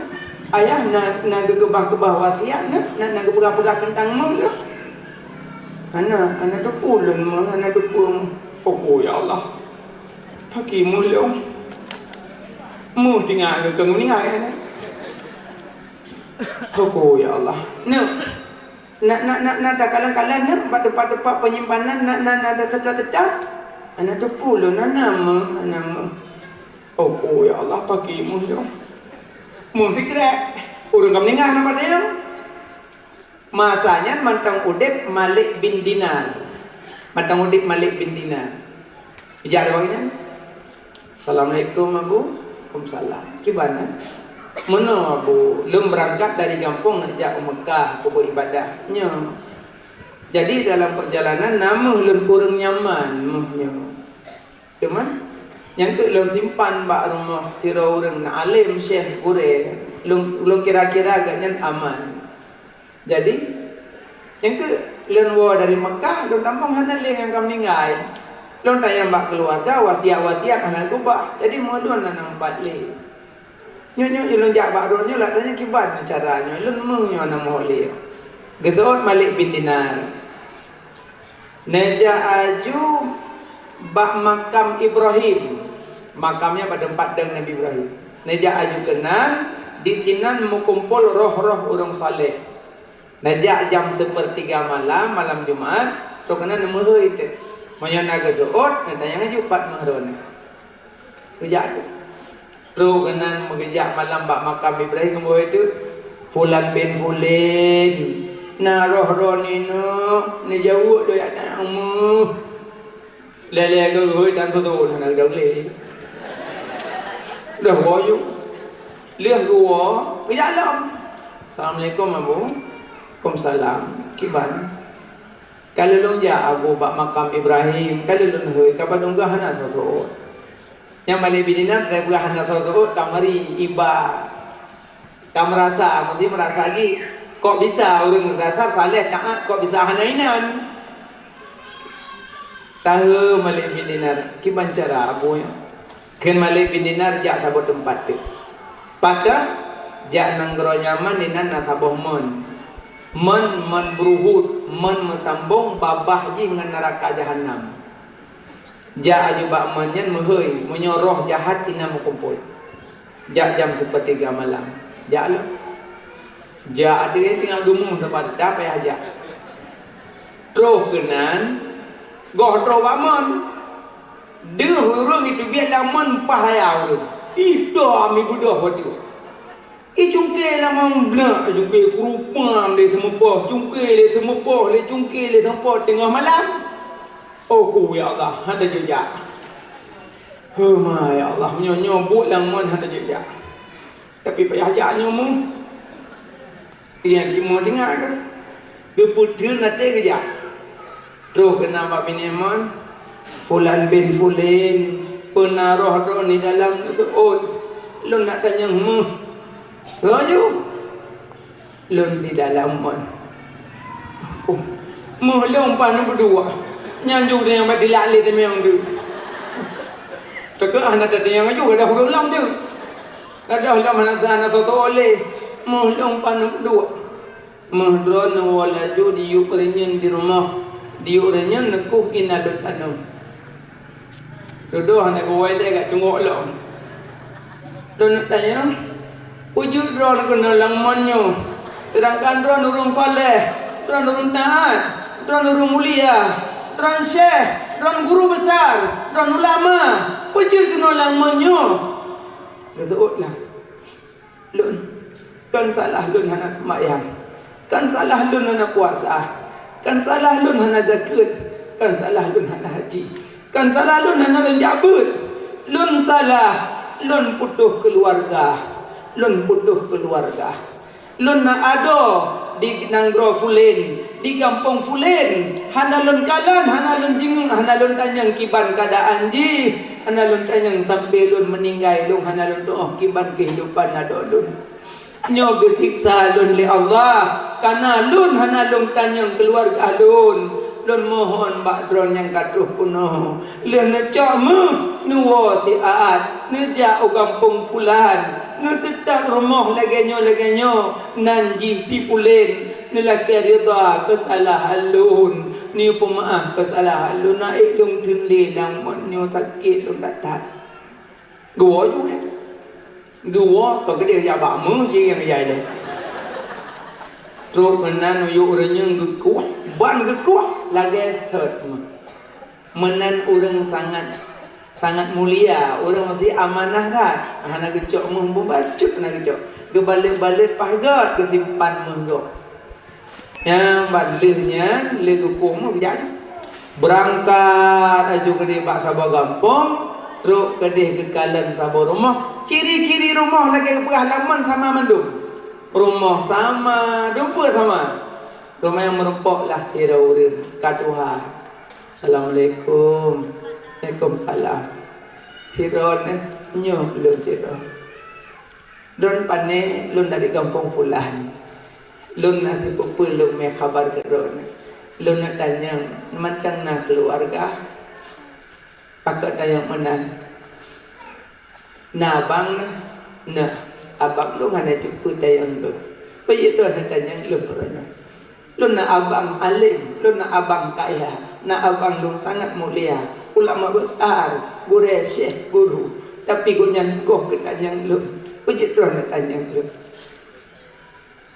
ayah na, na geukeubah-keubah wasiat, Neuk? Na, na geupeugah-peugah teuntang méuh, Neuk?" "Hana, hana teupeu lôn méuh, hana teupeu." "Oho, ya Allah. Pakri méuh lôn. Méuh tinggai keu meuninggai, Neuk." "Oho, ya Allah. Neuk, na, na, na, na takalon-kalon, Neuk, bak teumpat-teumpat penyimpanan, na, na, na, na teuka-teuka?" "Hana teupeu lôn, hana méuh, hana méuh." "Oho, ya Allah, pakri méuh lôn. Méuh sikrek. Ureuëng ka meuninggai hana padum." Masa nyan mantong udeb Malik bin Dinar. Mantong udeb Malik bin Dinar. Ijak lewat nyan. "Assalamualaikum, Abu." "Waalaikumsalam." "Kiban, eh?" "Meunoe, Abu, lôn beurangkat dari gampông nak jak u Mekah, peubuet ibadah nyoe. Jadi, dalam perjalanan na méuh lôn kureueng nyaman, méuh nyoe. Teuma, nyang keuh lôn simpan bak rumoh sidroe ureuëng na além, syekh, gurée, lôn, lôn kira-kira gobnyan aman. Jadi, nyang keuh lôn woe dari Mekah, lôn tamong hana lé nyang ka meuninggai. Lôn tanyong bak keuluwarga, wasiat-wasiat hana geubah. Jadi, méuh lôn hana meupat lé. Nyoe, nyoe, nyoe lôn jak bak droeneuh, lôn tanyong kiban cara nyoe, lôn méuh nyoe hana meuhok lé." Geuseuôt Malik bin Dinar. Neujak aju bak makam Ibrahim. Makam nyan bak teumpat dong Nabi Ibrahim. Neujak aju keunan, disinan meukumpol roh-roh ureuëng saleh. Neujak jam seupeurtiga malam, malam Jumat, trok keunan neumeuhôi teuk. Meunyoe na geuseuôt, neutanyong aju pat méuh droeneuh. Geujak tu. Trok keunan meugeujak malam bak makam Ibrahim, ngon tu, "Fulan bin Fulan, na roh droeneuh neujaweueb lé aneuk méuh." Lé-lé geuhôi dan tutoe hana geudong lé. Dah woe yuk. Lheueh geuwoe, geujak lom. "Assalamualaikum, Abu." "Waalaikumsalam." "Kiban?" "Ka lôn jak, Abu, bak makam Ibrahim, ka lôn hôi, ka padum gah hana soe-soe." Nyang Malik bin Dinar, teupeugah hana soe-soe, ka meuri, iba. Ka meurasa, meusti meurasa jih. Kok bisa ureuëng dasar saleh taát, kok bisa hana inan? Tahe Malik bin Dinar, "Kiban cara, Abu, ya?" Kheun Malik bin Dinar jak saboh teumpat teuk. Pat jak nanggroe Yaman, inan na saboh mon. Mon, mon beuruhot, mon meusambong babah jih ngon neuraka jahanam. Jak aju bak mon nyan meuhôi, meunyoe roh jahat inan meukumpôi. Jak jam seupeutiga malam. Jak lom. Jak deh teungoh geumuh teumpat dah payah jak. Troh keunan, goh troh bak mon. Deuh ureuëng iteubiet lam mon pah raya ureuëng. Ih, dom ibeudôh watée. Icungke lam mon blak, icungke keurupang lé seumeupoh, cungke lé seumeupoh, lé cungke lé seumeupoh teungoh malam. Oh ku, ya Allah, hana jeuet jak. Heuh ma, ya Allah, nyoe, nyoe buet lam mon hana jeuet jak. Tapi payah jak nyoe meuh. Nyang cit meuh tinggai keuh. Geupeuteun até geujak. Troh keunan bak binéh mon, "Fulan bin Fulan, peuna roh droeneuh di dalam?" Geuseuôt, "Lôn nak tanyong meuh." Laju, "Lôn di dalam mon." "Oh, meuh lôn pan meubeudua. Nyan ju nyang bak dilak lé teumiyong tu." Teukeuh hana tatanyong laju, gadôh ureuëng lom tu. Gadôh lom hana, hana soe-soe lé. "Meuh lôn pan meubeudua." Meuh droeneuh woe laju diyueb reunyeun di rumoh, diyueb reunyeun neukoh inan lôn tanoh. Dudoe hana geuwoe lé gak cunggok lom. Lôn tanyong, "Peue jeuet droeneuh keunoe lam mon nyoe? Seudangkan droeneuh ureuëng saleh, droeneuh ureuëng taat, droeneuh ureuëng mulia, droeneuh syekh, droeneuh guru besar, droeneuh ulama. Peue jeuet keunoe lam mon nyoe?" Geuseuôt lah. "Lôn, kon salah lôn hana seumayang, kon salah lôn hana puasa, kon salah lôn hana zakeuet, kon salah lôn hana haji, kon salah lôn hana lôn jak beuet. Lôn salah, lôn putôh keuluwarga, lôn putôh keuluwarga. Lôn na adoe di nanggroe Fulan, di gampông Fulan, hana lôn kalon, hana lôn jingeuk, hana lôn tanyong kiban keuadaan jih, hana lôn tanyong sampoe lôn meuninggai, lôn hana lôn tuoh kiban keuhidupan adoe lôn. Nyoe geusiksa lôn lé Allah, kareuna lôn hana lôn tanyong keuluwarga lôn. Lôn mohon bak droeneuh nyang ka troh keunoe, lheueh neucok meuh neuwoe siat, neujak u gampông Fulan, neuseutôt rumoh lagée nyoe, lagée nyoe, nan jih si Fulan, neulakée rida keusalahan lôn, neuyue peumeuáh keusalahan lôn, na ék lôn theun lé lam mon nyoe, sakét lôn that-that. Geuwoe ju, eh. Geuwoe, ka keudeh jak bak meuh, si nyang jai lé. Trok keunan uyuek ureuëng nyan geukueh, ban geukueh lagée thot meuh. Meunan ureuëng sangat, sangat mulia, ureuëng meusti amanah that. Hana geucok meuh, meubacut hana geucok. Geubalot-balot paih göt geusimpan meuh gob. Nyang ban lheueh nyan, lheueh geukueh meuh geujak. Beurangkat laju keudeh bak saboh gampông, trok keudeh geukalon saboh rumoh. Ciri-ciri rumoh lagée geupeugah lam mon sama mandum. Rumoh sama, dumpeue sama. Rumoh nyang meurumpok lah sidroe ureuëng ka tuha. "Assalamualaikum." "Waalaikumsalam." "Sidroe nyoe, nyoe lôn sidroe." "Droeneuh pané?" "Lôn dari gampông Fulan. Lôn na sipeue-peue lôn mé haba keu droeneuh. Lôn na tanyong, mantong na keuluwarga?" "Pakon tanyong meunan?" "Na abang na?" "Na. Abang lôn hana jumpa tanyong lôn. Peue jeuet droeneuh tanyong lôn keu droeneuh?" "Lôn na abang além, lôn na abang kaya, na abang lôn sangat mulia, ulama besar, gurée, syekh, guru. Tapi gobnyan goh geutanyong lôn. Peue jeuet droeneuh tanyong lôn?"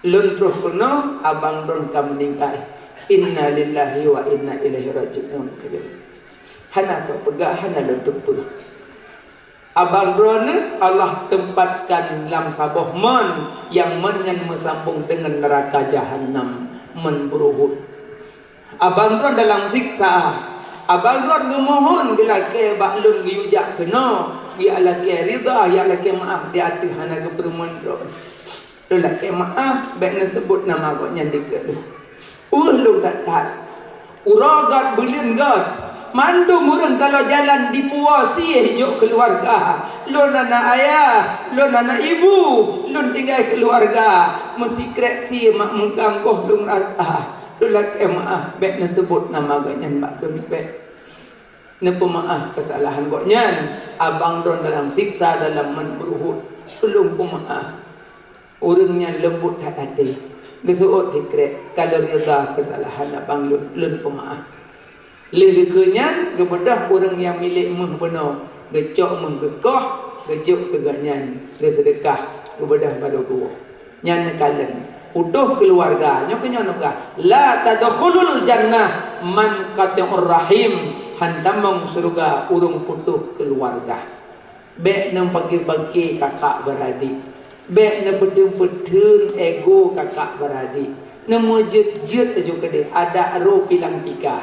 "Lôn troh keunoe, abang lôn ka meuninggai. Inna lillahi wa inna ilaihi raji'un." Hana soe peugah, hana lôn teupeue. Abang droeneuh Allah tempatkan lam saboh mon, nyang mon nyan meusambong deungon neuraka jahanam, mon beuruhot. Abang droen dalam siksa. Abang droen geumohon geulakée bak lôn geuyue jak keunoe, geulakée rida, geulakée meuáh di ateueh hana geupeureumeun droen. Lôn lakée meuáh, bék neuseubot nama gobnyan dikeue lôn. Weueh lôn that-that. Uroe göt, buleuen göt, mandum ureuëng taloe jalan dipuwoe sie jok keuluwarga. Lôn hana ayah, lôn hana ibu, lôn tinggai keuluwarga. Meusikrek sie mak meugang goh lôn rasa. Lôn lakée meuáh, bék neuseubot nama gobnyan bak lôn, bék. Neupeumeu'ah keusalahan gobnyan, abang droen dalam siksa dalam meunan beuruhot. Ulôn peumeu'ah. Ureuëng nyan leumbot that até, geuseuôt sikrek, ka lôn rida keusalahan abang lôn, lôn peumeu'ah. Lheueh geukheun nyan, geubeudôh ureuëng nyang milék méuh bunoe, geucok méuh geukoh, geujok keu gobnyan, geuseudeukah, geubeudôh barô geuwoe. Nyan neukalon, putôh keuluwarga, nyoe keuh nyoe neupeugah, "La tadkhulul jannah man qati'ur rahim," hán tamong syeuruga ureuëng putôh keuluwarga. Bék neupaki-paki kakak beuradek. Bék neupeuteun-peuteun ego kakak beuradek. Neumeujeuet-jeuet laju keudeh adak roh pilang tika.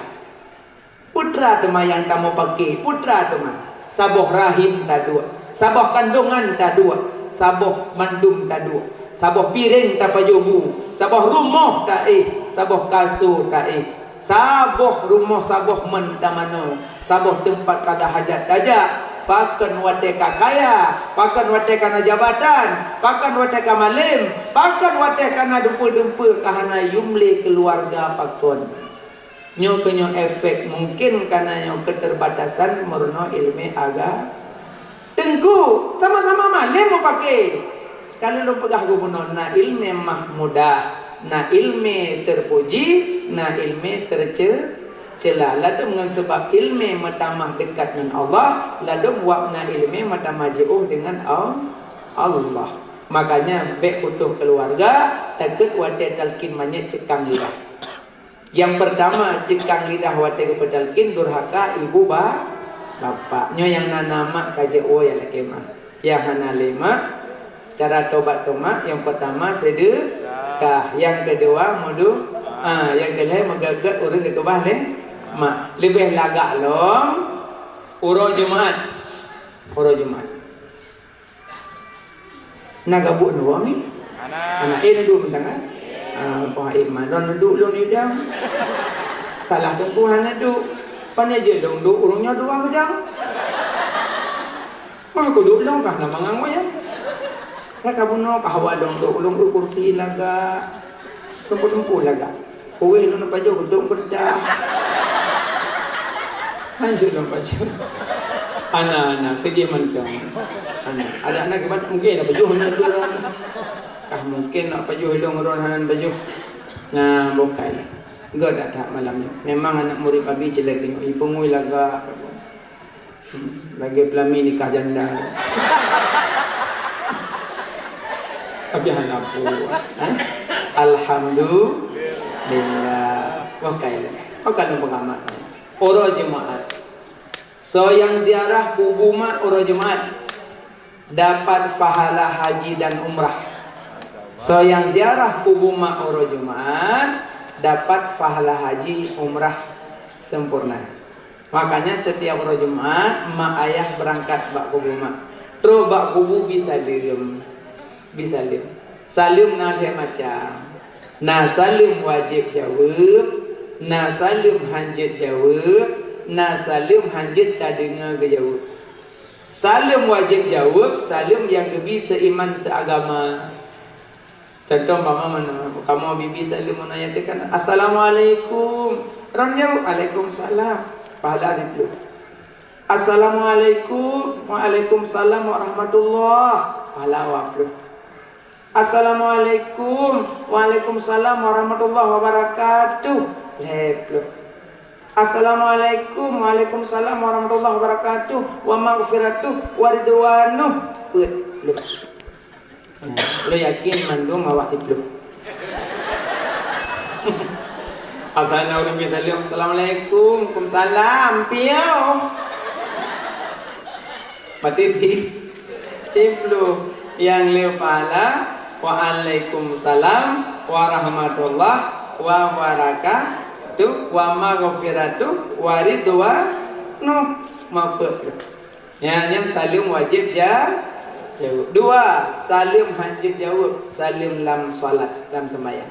Peue teuma nyang tameupaké, peue teuma. Saboh rahim taduek, saboh kandongan taduek, saboh mandum taduek, saboh piréng tapajoh bu, saboh rumoh taéh, saboh kaso taéh. Saboh rumoh, saboh meutamanoe, saboh teumpat kada hajat tajak, pakon watée ka kaya, pakon watée kana jabatan, pakon watée ka malém, pakon watée kana dumpeue-dumpeue ka hana yum lé keuluwarga pakon. Nyoe keuh nyoe efek mungken kana nyoe keuterbatasan meurunoe iéleumé aga-, Teungku, sama-sama malém mupaké. Ka lôn peugah geubunoe, na iéleumé mahmudah, na iéleumé teupuji, na iéleumé teuce-, cela. Ladôm ngon seubab iéleumé meutamah deukat ngon Allah, ladôm wab na iéleumé meutamah jiôh deungon Al-, Allah. Makanya bék putôh keuluwarga, takot watée talkin manyét ceukang lidah. Nyang peurtama, ceukang lidah watée geupeutalkin durhaka ibu ba-, bapak. Nyoe nyang na, na mak ka jiôh nyang lakée meu'ah. Nyang hana lé mak, cara tobat keu mak, nyang peurtama sedekah, nyang keudua meudu-, ah, nyang keulhée meugét-gét ureuëng dikeubah lé mak. Leubeh lagak lom uroe Jumat. Uroe Jumat. Na gabuk neuwoe mi? Hana. Hana, eh, neuduek mantong, kan? Ah, Pak Haib Madon neuduek lôn di dang. Salah teungku hana duek. Pane jeuet lôn duek ureuëng nyoe dua geudang. Mah kuduek lôn kah na mangang wayang. Ka bunoe kah awak lôn duek, lôn kursi lagak. Teungku-teungku lagak. Kuweh lôn pajoh geudong peudah. Hanjeuet lôn pajoh. Ana, ana, keujih mantong. Ana, ada anak geumat mungkin nak pajoh na tu. Kah mungkin nak pajoh ilong ron hana pajoh. Nah, bukai lah. Gak dak tak malam ni. Memang anak murid Abi jelek ni. Ipengui lagak. Hmm, lagée peulami nikah janda. Tapi hana buah, eh? Alhamdulillah. Wah, kaya. Wah, kalau pengamat. Uroe Jumaat. Soe nyang ziarah kubu mak uroe Jumaat dapat pahala haji dan umrah. Soe nyang ziarah kubu mak uroe Jumaat dapat pahala haji umrah sempurna. Makanya setiap uroe Jumaat, mak ayah beurangkat bak kubu mak. Trok bak kubu bi saleuem. Bi saleuem. Saleuem na lhée macam. Na saleuem wajéb jaweueb, na saleuem hanjeuet jaweueb, na saleuem hanjeuet tadeungoe geujaweueb. Saleuem wajéb jaweueb, saleuem nyang geubi seuiman seuagama. Contoh, umpama meunan, kamoe bi-bi saleuem meunan nyang teuka, "Assalamualaikum." Ron jaweueb, "Alaikumsalam." Pahala ribloh. "Assalamualaikum." "Waalaikumsalam warahmatullah." Pahala dua ploh. "Assalamualaikum." "Waalaikumsalam warahmatullahi wabarakatuh." Lhée ploh. "Assalamualaikum." "Waalaikumsalam warahmatullahi wabarakatuh. Wa maghfiratuh wa ridwanuh." Peuet ploh. Ulôn yakin mandum awak siploh. Asai na ureuëng bi saleuem, "Assalamualaikum." "Waalaikumsalam." Piôh. Mati ti. Siploh. Nyang lhée pahala, "Waalaikumsalam warahmatullah wabarakatuh wa maghfiratuh wa ridwanuh." Mapeuet. Nyan, nyan saleuem wajéb ja-, jaweueb. Dua, saleuem hanjeuet jaweueb, saleuem lam salat, lam seumayang.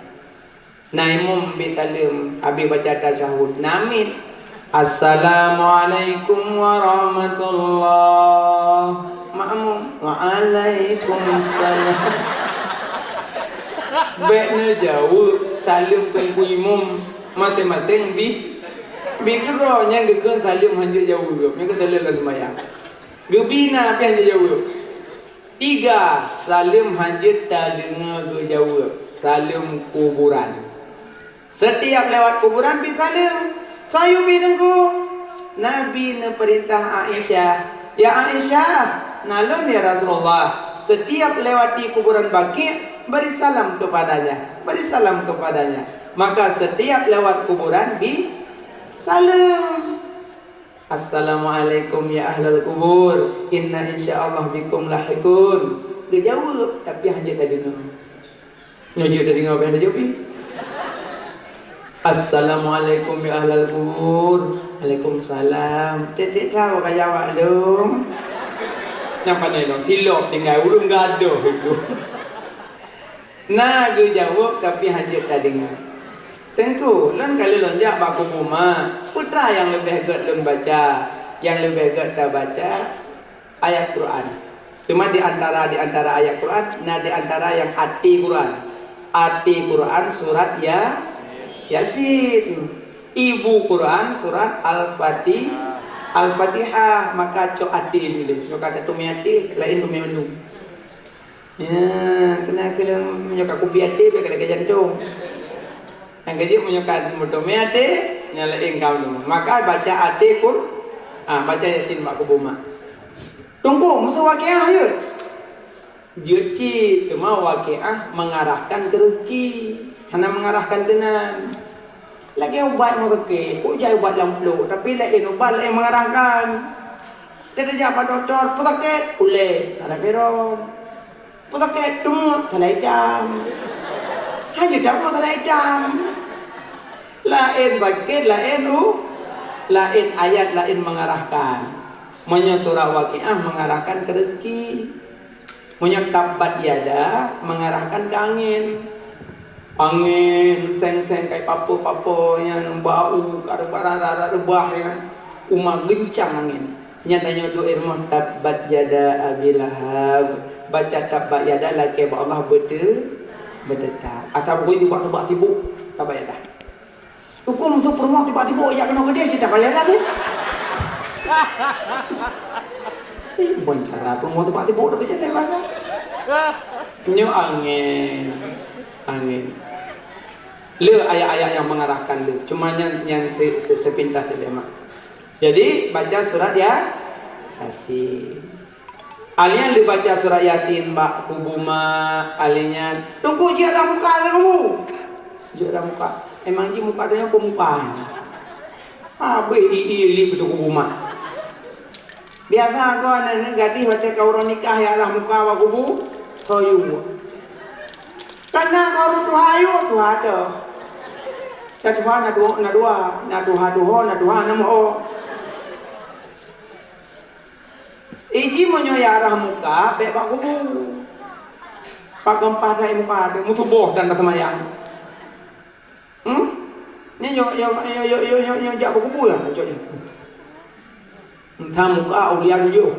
Na imum bi saleuem, habéh baca tasyahud, na miet, "Assalamualaikum warahmatullah." Makmum, "Waalaikumsalam." Bék neujaweueb saleuem teungku imum, maté-maté bi Bit keudroe nyang geukheun saleuem hanjeuet jaweueb, nyang keutaleueng lam seumayang. Geubi na pih hanjeuet jaweueb. Tiga, saleuem hanjeuet tadeungoe geujaweueb, saleuem kuburan. Setiap lewat kuburan bi saleuem. Soe yue bi Teungku? Nabi neupeurintah Aisyah, "Ya Aisyah, na lôn ya Rasulullah, setiap lewati kuburan Baqi', beri salam kepadanya, beri salam kepadanya." Maka setiap lewat kuburan bi saleuem. "Assalamualaikum ya ahlal kubur, inna insyaallah bikum lahiqun." Geujaweueb, tapi hanjeuet tadeungoe. Nyoe jeuet tadeungoe, bèk tajopi. "Assalamualaikum ya ahlal kubur." "Waalaikumsalam." Tiep-tiep tahu ka jawab lom. Nyang pandai lom, silop tinggai ureueng gadoh itu. Na geujaweueb, tapi hanjeuet tadeungoe. "Teungku, lôn ka lheueh lôn jak bak kubu mak, peue teuma nyang leubeh gèt lôn baca?" Nyang leubeh gèt tabaca ayat Quran. Cuma di antara, di antara ayat Quran, na di antara nyang até Quran. Até Quran surat Ya-, Yasin. Ibu Quran surat Al-Fatih-, Al-Fatihah. Maka cok até dulu. Nyoe ka teumé até, laén teumé mandum. Ya, kena kena meunyoe ka kubi até, bèk ka lagèe jantong. Nyang keujeuet meunyoe ka meuteumé até, nyan laén kaum nyoe. Maka baca até Qur-, ah, baca Yasin bak kubu mak. Teungku, musoh Waqiah jeuet? Jeuet cit, teuma Waqiah mengarahkan ke rezeki, hana mengarahkan keunan. Lagèe ubat meusakét, kok jai ubat lam pluek, tapi laén ubat laén mengarahkan. Dia tajak bak dokto, peusakét, ulèe, ada peron. Peusakét, teumut, salah itam. Hana tabu salah itam. Laén sakét, laén u-, laén ayat, laén mengarahkan. Meunyoe surah Waqiah mengarahkan ke rezeki. Meunyoe tabbat yada mengarahkan ke angin. Angin seng-seng kai papo-papo nyan bau, ka reubah, reubah nyan. Uma geuncang angin. Nyan tanyoe duek rumoh tabbat yada Abi Lahab. Baca tabbat yada lakèe bak Allah beute-, beuteutap. Asai beutôi teuba-teuba sibuk tabbat yada. Huköm su peurumoh tiba-tiba jak keunoe keudeh cit tabbat yada teuh. Eh, ban cara peurumoh tiba-tiba dak keudeh tabbat yada. Nyoe angén. Angén. Le ayat-ayat nyang mengarahkan le. Cuma nyan, nyan se-, se-, sepintas saja, mak. Jadi, baca surat Ya-, Yasin. Alèh nyan lheuh baca surat Yasin bak kubu mak, alèh nyan, "Teungku, jeuet rhah muka lé kamoe." Jeuet rhah muka. Emang jih muka tanyoe peue muka? Habéh i-i li beutôi kubu mak. Biasa keu aneuk gadih watèe ka uroe nikah jak rhah muka bak kubu, ho yue. Kana ka ureueng tuha yue, tuha teuh. Ka tuha na dua, na dua, na tuha tuho, na tuha nam ho. Iji meunyoe jak rhah muka, bèk bak kubu. Pakon paih that muka teuh, meutuboh dan taseumayang. Hmm? Nyoe, nyoe, nyoe jak bak kubu lah, cok nyoe. Entah muka aulia tujoh.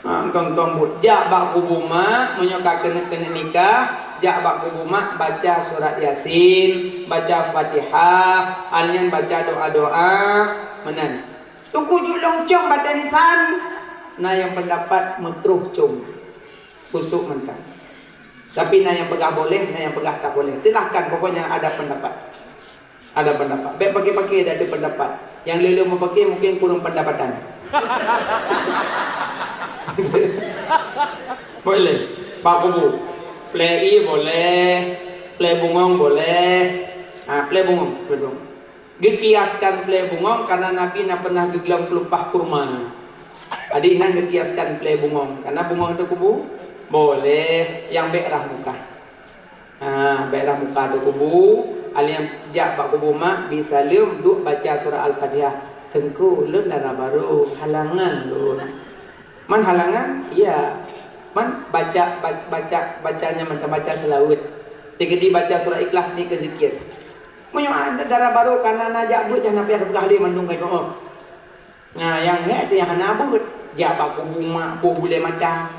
Ha, kong-kong buet. Jak bak kubu mak, meunyoe ka keuneuk-keuneuk nikah, jak bak kubu mak, baca surat Yasin, baca Fatihah, alèh nyan baca doa-doa, meunan. Teungku jeuet lôn com batèe nisan, na nyang peundapat meutroh com, kusok mantong. Tapi na nyang peugah boleh, na nyang peugah tak boleh. Silahkan, pokoknya ada pendapat. Ada pendapat. Bèk paké-paké, ada, ada pendapat. Nyang le-le meupaké mungkin kurang pendapatan. Boleh. Bak kubu. Plè ie boleh. Plè bungöng boleh. Ha, plè bungöng, plè bungöng. Geukiaskan plè bungöng karena Nabi na pernah geuglöng keulumpah kurma. Jadi, inan geukiaskan plè bungöng karena bungöng teuh kubu boleh, nyang bèk rhah muka. Ha, bèk rhah muka teuh kubu, alèh nyan jak bak kubu mak, bi saleuem, duek baca surah Al-Fatihah. "Teungku, lôn dara barô, halangan lôn." Man halangan? Iya. Man baca, ba-, baca, bacanya mantong baca seulaweuet. Teuk di baca surah Ikhlas, di keu zikir. Meunyoe dara barô kana na jak beuet, jangan sampai ada peugah lé mandum ka jinoe. Nah, nyang hék teuh nyang hana beuet, jak bak kubu mak boh bulèe mata.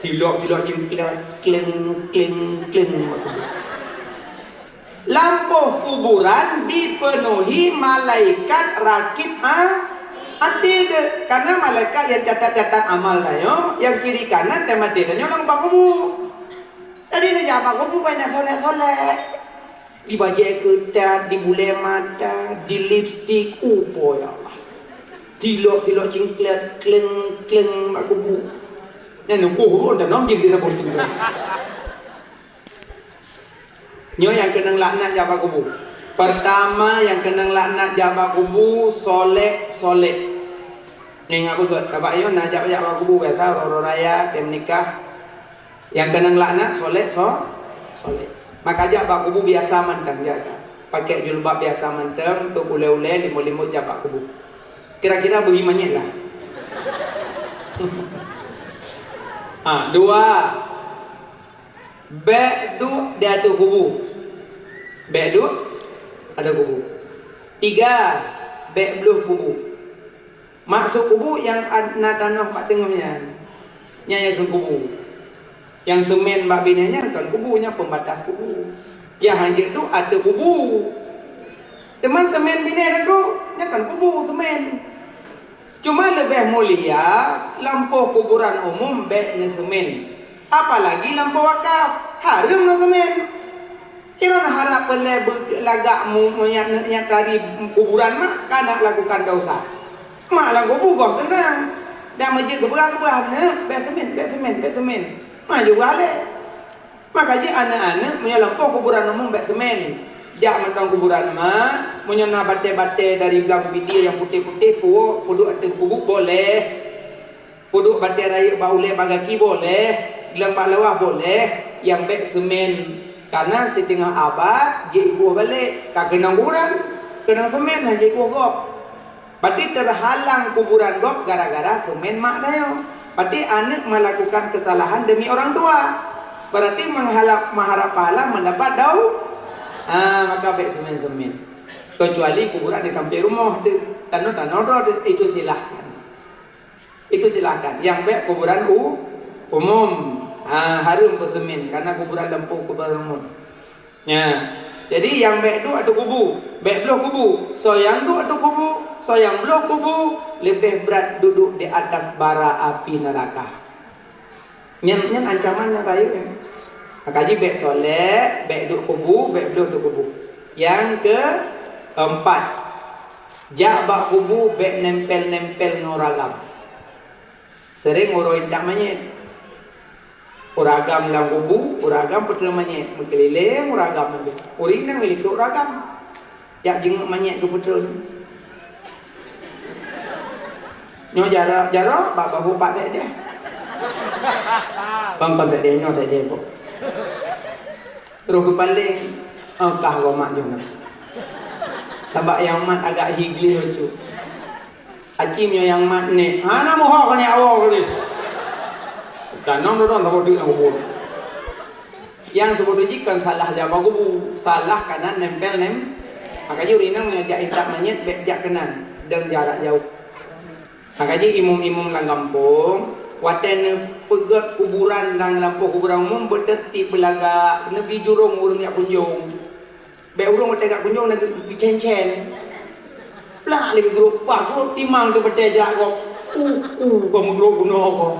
Silok-silok cingklak, kleng, kleng, kleng bak kubu. Lampôh kuburan dipenuhi malaikat rakib a-, atid. Karena malaikat nyang catat-catat amal tanyoe, nyang kiri kanan teumaté tanyoe lam bak kubu. Jadi neujak bak kubu banyak solek-solek. Dibajée keutat, dibulée mata, dilipstik, upo ya Allah. Tilok-tilok cingklet, kleng-kleng bak kubu. Nyan nungku ureuëng dan nom jih di saboh tingkat. Nyoe nyang keunong laknat jak bak kubu. Pertama nyang keunong laknat jak bak kubu, solek-solek. Ingat beugét, tabak nyoe na jak-jak bak kubu biasa, uroe-uroe raya, tem nikah. Nyang keunong laknat solek, so-, solek. Maka jak bak kubu biasa mantong, biasa. Pakai julbab biasa mantong, untuk ulée-ulée, limut-limut jak bak kubu. Kira-kira beuhi manyét lah. Ha, dua. Bék duek di ateueh kubu. Bék duek ateueh kubu. Tiga, bék bloh kubu. Maksud kubu nyang na tanoh bak teungoh nyan. Nyan nyang kheun kubu. Nyang seumén bak binéh nyan kon kubu, nyan pembatas kubu. Nyang hanjeuet duek ateueh kubu. Teuma seumén binéh lagoe, nyan kon kubu, seumén. Cuma leubeh mulia lampôh kuburan umum bék neuseumén, apalagi lampôh wakaf, hareuem neuseumén. Inan harap peulée lagak mu-, meunyak, meunyak tari kuburan mak kana lakukan dosa. Mak lam kubu goh seunang. Dan meujeuet geupeugah-geupeugah, "Neuk, bék seumén, bék seumén, bék seumén." Mak jeuet geualée. Maka jih aneuk-aneuk meunyoe lampôh kuburan umum bék seumén. Jak mantong kuburan mak, meunyoe na batée-batée dari blang pidie nyang putéh-putéh, puwoe peuduek ateueh kubu boleh. Peuduek batée rayeuk bak ulée bak gaki boleh, geulang bak lawah boleh, nyang bék seumén. Karena siteungoh abad jeuet ikueh balek, ka keunong kuburan, keunong seumén hana jeuet ikueh gob. Berarti terhalang kuburan gob gara-gara seumén mak tanyoe. Berarti aneuk melakukan kesalahan demi orang tua. Berarti mengharap, mengharap pahala mendapat dau-, ah, maka bék seumén-seumén. Kecuali kuburan di sampéng rumoh tu, tanoh-tanoh droe tu, itu silahkan. Itu silahkan. Nyang bék kuburan u-, umum. Ha, hareuem peuseumén karena kuburan lampôh kuburan umum. Nya. Jadi nyang bék duek ateueh kubu, bék bloh kubu. Soe nyang duek ateueh kubu, soe nyang bloh kubu, leubeh brat duduk di atas bara api neraka. Nyan, nyan ancaman nyang rayeuk nyan. Maka jih bék solek, bék duek kubu, bék bloh duek kubu. Nyang keempat, jak bak kubu bék nempel-nempel ngon ureueng agam. Sering uroe intat manyét. Ureueng agam lam kubu, ureueng agam peutreun manyét, meukeulileng ureueng agam lagée. Ureueng inong likot ureueng agam. Jak jingok manyét geupeutreun. Nyoe jaroe, jaroe bak bahu bak sekdeh. Kon, kon sekdeh, nyoe sekdeh boh. Terus geupaléng, oh, kah goh mat jih na. Sabab nyang mat agak hi gleh bacut. Aci meunyoe nyang mat nèk, hana meuho keuneuk awoe keuneuk. Tanong dodong saboh teuk nyang kubur. Nyang saboh teuk jih kon salah jak bak kubu, salah kanan nempel nem. Maka jih ureueng inong meunyoe jak intat manyét bék jak keunan, dong jarak jauh. Maka jih imum-imum lam gampông, watée neupeugét kuburan lam lampôh kuburan umum, beuteurtib beulagak, neubi jurông ureueng jak kunjông. Bék ureueng watée jak kunjông na geucén-cén. Plak lé geugrôp, pah grôp timang teuh batée jak gob. Uh, uh, gob meugrôp bunoe gob.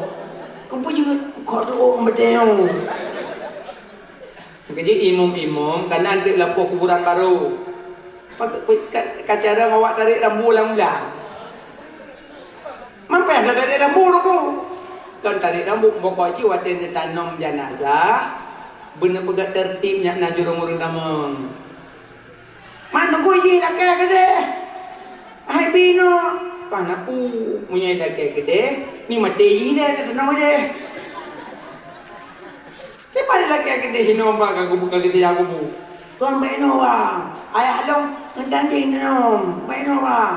Keupeue jeuet, kok teuôk batée nyoe. Maka jih imum-imum, kanan teuk lampôh kuburan barô. Maka, ka, ka cara awak tarek rambu lam blang. Mampéh na tarek rambu ruku. Kon tarek rambu, pokok jih watée neutanom janazah, beuneupeugét teurtib nyak na jurông ureueng tamong. Mak nunggu jih lakée keudeh. Hai binoe, ka na u, meunyoe lakée keudeh, ni maté jih deh, teutanong deh. Leupah lé lakée keudeh inoe bak ka kubu, ka geuti jak kubu. Tuan bak inoe, Bang. Ayah lôn meutanggeng teunom. Bak inoe, Bang.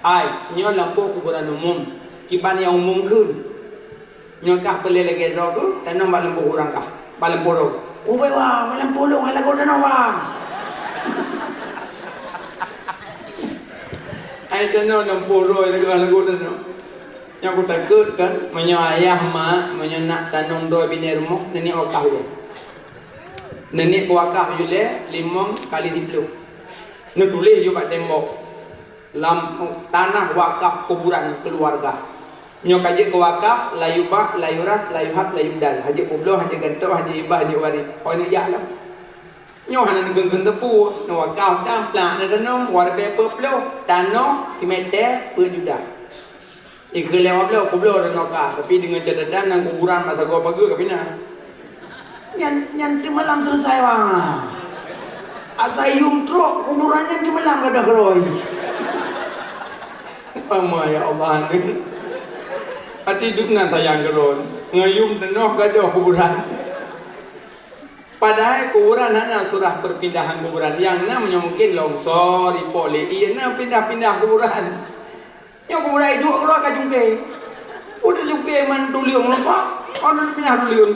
Hai, nyoe lampôh kuburan umum. Kiban nyang umum kheun. Nyoe kah peureulée lagée droe keuh, tanom bak lampôh ureueng kah. Bak lampôh droe. Ubé, Bang, bak lampôh lôn, hai lagoe tanoh, Bang. Hai tanoh lampôh droe, lagoe, lagoe tanoh. Nyoe kutakot kan, meunyoe ayah mak, meunyoe nak tanom droe binéh rumoh, neuniek wakaf lé. Nenek keu wakaf yue lé limong kali siplôh. Neutuléh yue bak tembok lam tanah wakaf kuburan keuluwarga. Nyoe ka jeuet keu wakaf, la yubah, la yuras, la yuhab, la yubdal. Hana jeuet peubloe, hana jeuet gantoe, hana jeuet hibah, hana jeuet waréh. Pokokjih jak lah. Nyoe hana neugeung-geung teupeu, neuwakaf dan plak neutanom, wareupe peuet ploh, tanoh simèter peuet juta. Ikheun lé wabloe, kubloe dan noka, tapi deungon catatan nyang kuburan masa goe pageue ka pinah. Nyan, nyan teumalam selesai, wah. Asai yum trok kuburan nyan teumalam gadoh keurôi. Pama ya Allah ni. Hati dum na sayang keurôi. Ngon yum teunoh gadoh kuburan. Padahai kuburan hana surah perpindahan kuburan. Nyang na meunyoe mungkin longsor, ipok lé ie, na pindah-pindah kuburan. Nyoe kuburan iduek keudroe ka jungke. Udah jungke man tuleueng lumpah, kon pindah tuleueng.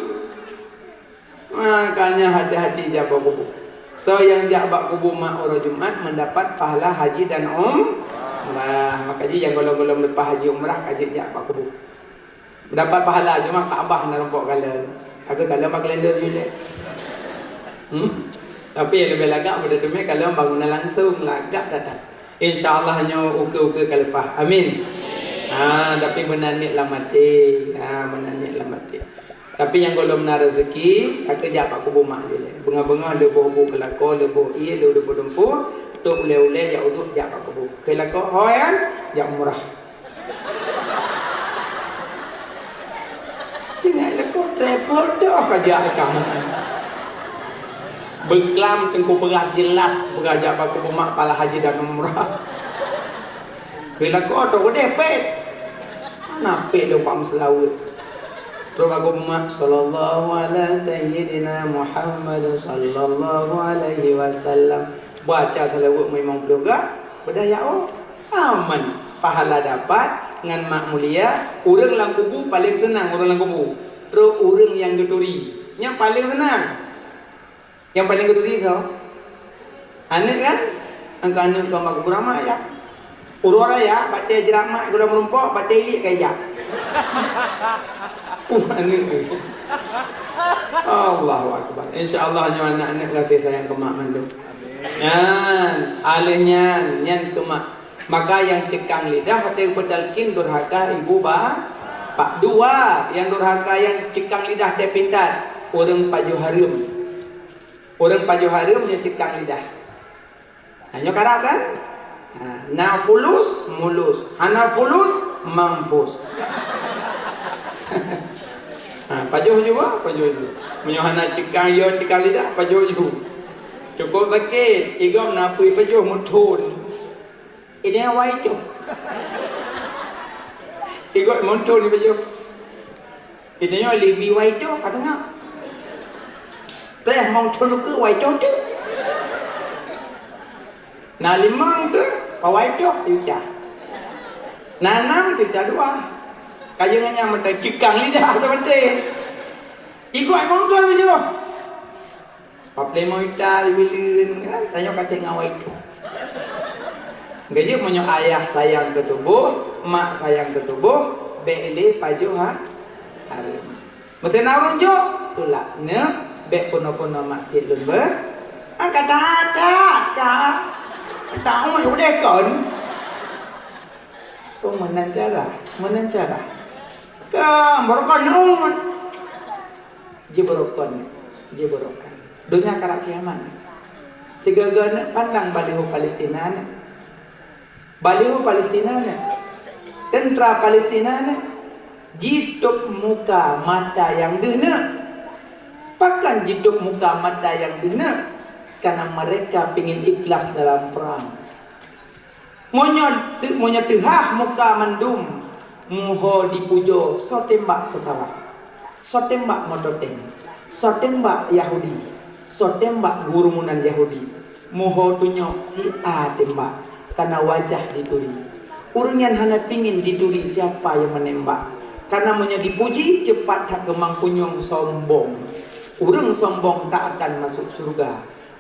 Makanya hati-hati jak bak kubu. Soe nyang jak bak kubu mak uroe Jumat mendapat pahala haji dan umrah. Maka jih nyang gohlom-gohlom leupah haji umrah ka jeuet jak bak kubu. Dapat pahala, cuma Ka'bah na rumpok kalon. Aku kalon bak kalender Julai. Hmm? Tapi nyang leubeh lagak pada teumé kalon bangunan langsung, lagak that-that. Insya Allah nyoe ukeue-ukeue ka leupah. Amin. Ha, tapi meunan niet lam até. Ha, meunan niet lam até. Tapi nyang gohlom na rezeki, aku jak bak kubu mak Julai. Beungoh-beungoh lheuh boh bu keulako, lheuh boh ie, lheuh boh lumpur, trok ulèe-ulèe jak uduk jak bak kubu. Keulako ho nyan, jak umrah. Tinggai leuko travel dah ka jak ka. Beuklam teungku peugah jelas, peugah jak bak kubu mak pahala haji dan umrah. Keulako tu udeh pet. Mana pet leumpah meuseulaweuet. Trok bak kubu mak, sallallahu ala sayyidina Muhammad sallallahu alaihi wasallam. Baca seulaweuet meulimong ploh ga, beudah ya oh. Aman, pahala dapat, ngon mak mulia, ureueng lam kubu paleng seunang ureueng lam kubu. Trok ureueng nyang geuturi, nyan paleng seunang. Nyang paleng geuturi soe? Aneuk kan? Angka aneuk ka mak kubu ramai ya. Uroe raya, batèe jrat mak gula meurumpok, batèe ilik ka ijak. Uh, aneuk. Allahu Akbar. Insya Allah nyoe aneuk-aneuk gaséh sayang keu mak mandum. Nyan, alèh nyan, nyan keu mak. Maka nyang ceukang lidah watèe geupeue talkin durhaka ibu ba-, pak. Dua, nyang durhaka nyang ceukang lidah teuh pintar, ureueng pajoh hareuem. Ureueng pajoh hareuem nyoe ceukang lidah. Nah, nyoe karab kan? Ha, na fulus, mulus. Hana fulus, mampus. Ha, pajoh ju, bah, pajoh ju. Meunyoe hana ceukang, yo ceukang lidah, pajoh ju. Cukup sakét, igom na pui pajoh meuthon. Idéh awai tu. Igom meuthon di pajoh. Idéh nyoe libi wai tu, ka teungoh. Preh mong thon ke wai tu tu. Na limong tu, pawai tu, yuta. Na nam tu, yuta dua. Kayong nyang meutai ceukang lidah tu meutai. Igom mong thon tu. Paplé meuita dibileuen, kan? Tanyoe ka teuh ngawai tu. Geujeuet meunyoe ayah sayang keu tuboh, mak sayang keu tuboh, bèk lé pajoh ha-, hareuem. Meusé na ureueng jok, tulak. Neuk, bèk peunoh-peunoh maksiet lôn beu. Ah, ka that, that, ka. Tahu udeh kon. Oh, meunan cara, meunan cara. Ka, baroekon nyoe. Jibeurokon, jibeurokon. Donya karab kiamat. Tiga-tiga nyoe pandang baliho Palestina nyoe. Baliho Palestina nyoe. Teuntra Palestina nyoe. Jitôb muka mata nyang deuh nyoe. Pakon jitôb muka mata nyang deuh nyoe? Karena mereka pingin ikhlas dalam perang. Meunyoe teu-, meunyoe teuhah muka mandum, muho jipujoe soe tembak peusawat, soe tembak moto tank, soe tembak Yahudi, soe tembak gurumunan Yahudi, muho tunyok si A tembak, kana wajah jituri. Ureueng nyan hana pingin jituri siapa nyang meunembak, kana meunyoe jipuji, ceupat that keumang punyueng sombong. Ureueng sombong tak akan masuk syeuruga.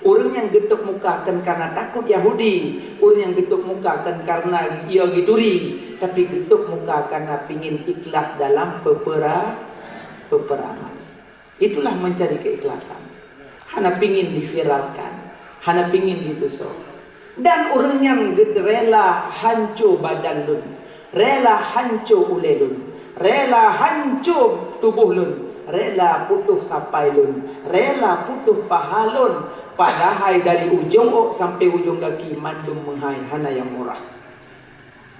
Ureueng nyang geutôb muka kon karena takot Yahudi, ureueng nyang geutôb muka kon karena ia jituri, tapi geutôb muka karena pingin ikhlas dalam peupera-, peuperangan. Itulah mencari keikhlasan. Hana pingin diviralkan, hana pingin ditusoe. Dan ureuëng nyan geureula hanco badan lôn, reula hanco ulée lôn, reula hanco tuboh lôn, reula putôh sapai lôn, reula putôh paha lôn, padahai dari ujong ôk sampoe ujong gaki mandum meuhai, hana nyang murah.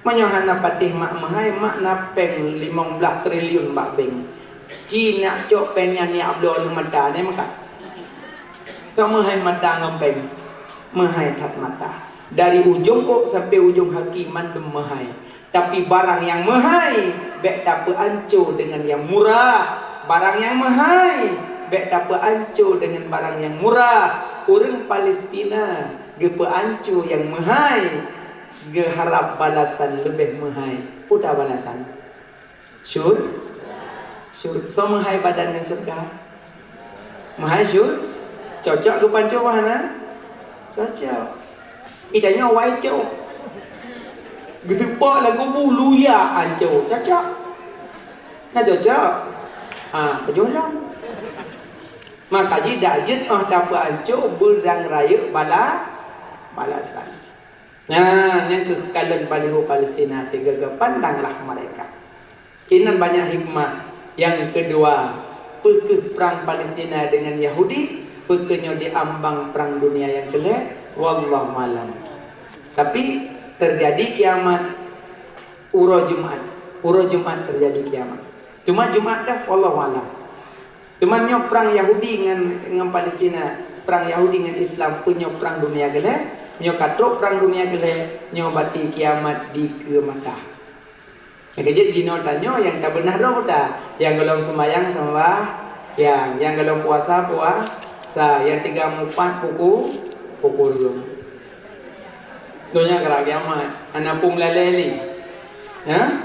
Meunyoe hana patéh mak meuhai, mak na péng limong blaih triliun bak bank. Ci nak cok péng nyan jak bloe lam mata, nyan meukat. Ka meuhai mata ngon péng, meuhai that mata. Dari ujong ôk sampoe ujong gaki mandum meuhai. Tapi barang nyang meuhai bék tapeuanco deungon nyang murah. Barang nyang meuhai bék tapeuanco deungon barang nyang murah. Ureuëng Palestina geupeuanco nyang meuhai, geuharab balasan leubeh meuhai. Peue balasan? Syur-, syur-, soe meuhai badan ngon syeuruga? Meuhai syur-, cocok geupanco meuhai na? Cocok. Ih, tanyoe wai cok. Geuseupok lagu bu luya anco. Cocok? Na cocok? Ha, keujolong. Maka jih dak jeuet óh tapeuanco beurang rayeuk bala-, balasan. Nah, nyan keuh kalon baliho Palestina tiga, pandanglah mereka. Inan banyak hikmah. Yang kedua, peukeuh perang Palestina dengan Yahudi, peukeuh nyoe diambang perang dunia yang kelhée, wallahu alam. Tapi terjadi kiamat uroe Jumat. Uroe Jumat terjadi kiamat. Cuma Jumat dah, wallahu alam. Teuma nyoe perang Yahudi ngon, ngon Palestina, perang Yahudi ngon Islam, peue nyoe perang dunia keulhée, nyoe ka trok perang dunia keulhée, nyoe bati kiamat dikeue mata. Nyang keujeuet jinoe tanyoe nyang tabeunah droe buta, nyang gohlom seumayang seumayang, nyang gohlom puasa puasa, nyang tiga mupat puku, puku reuem. Donya geura kiamat, hana peue meulalée lé. Ya?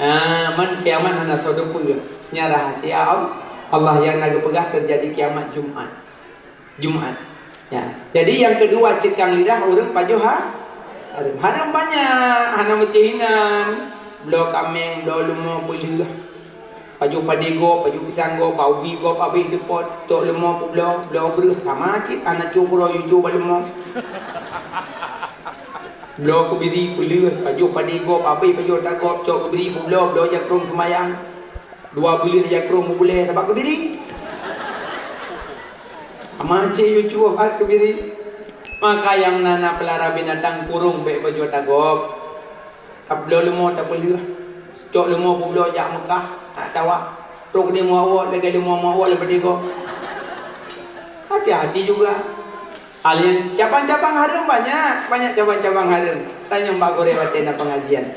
Ha, man kiamat hana soe teupeue. Nyan rahasia Allah. Allah nyang na geupeugah teujadi kiamat Jumat. Jumat. Ya. Jadi nyang keudua ceukang lidah ureuëng pajoh ha-, hareuem. Hareuem banyak, hana meucéh inan. Bloe kaméng, bloe leumo peuleueh. Pajoh padé gob, pajoh pisang gob, bak ubi gob, abéh teupot, cok leumo peubloe, bloe breueh, sama cit, hana cok keudroe yue cok bak leumo. Bloe keubiri peuleueh, pajoh padé gob, abéh pajoh tagob, cok keubiri peubloe, bloe jakrong seumayang. Dua buleuen jakrong meubuléh sabab keubiri. Sama cit yue cok bak keubiri. Maka nyang na, na peulara binatang kurong bék pajoh tagob. Tabloe leumo tapeuleueh. Cok leumo peubloe jak Mekah, tak tawa. Trok di muawot lagée leumo muawot leubeh tigo. Hati-hati juga. Hal nyang cabang-cabang hareuem banyak, banyak cabang-cabang hareuem. Tanyong bak gurée watée na pengajian.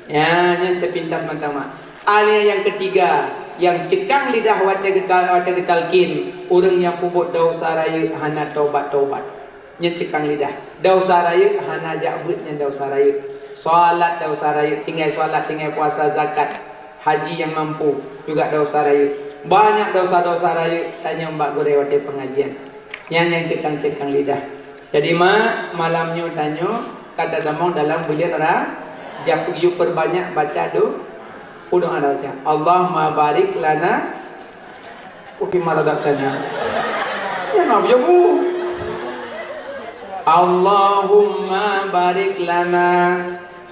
Ya, nyan sepintas mata mak. Hal nyang ketiga, nyang ceukang lidah watée geutal-, watée geutalkin, ureuëng nyang peubuet desya rayeuk hana tobat-tobat. Nyan ceukang lidah. Desya rayeuk hana jak beuet nyan desya rayeuk. Salat desya rayeuk, tinggai salat, tinggai puasa, zakat, haji nyang mampu, juga desya rayeuk. Banyak desya-desya rayeuk tanyong bak gurée watée pengajian. Nyan nyang ceukang-ceukang lidah. Jadi mak, malam nyoe tanyoe ka tatamong dalam buleuen Rajab, yue perbanyak baca do-, doa baca. Allahumma barik lana Wa fima razaqtana. Ya, na beujeubu. Allahumma barik lana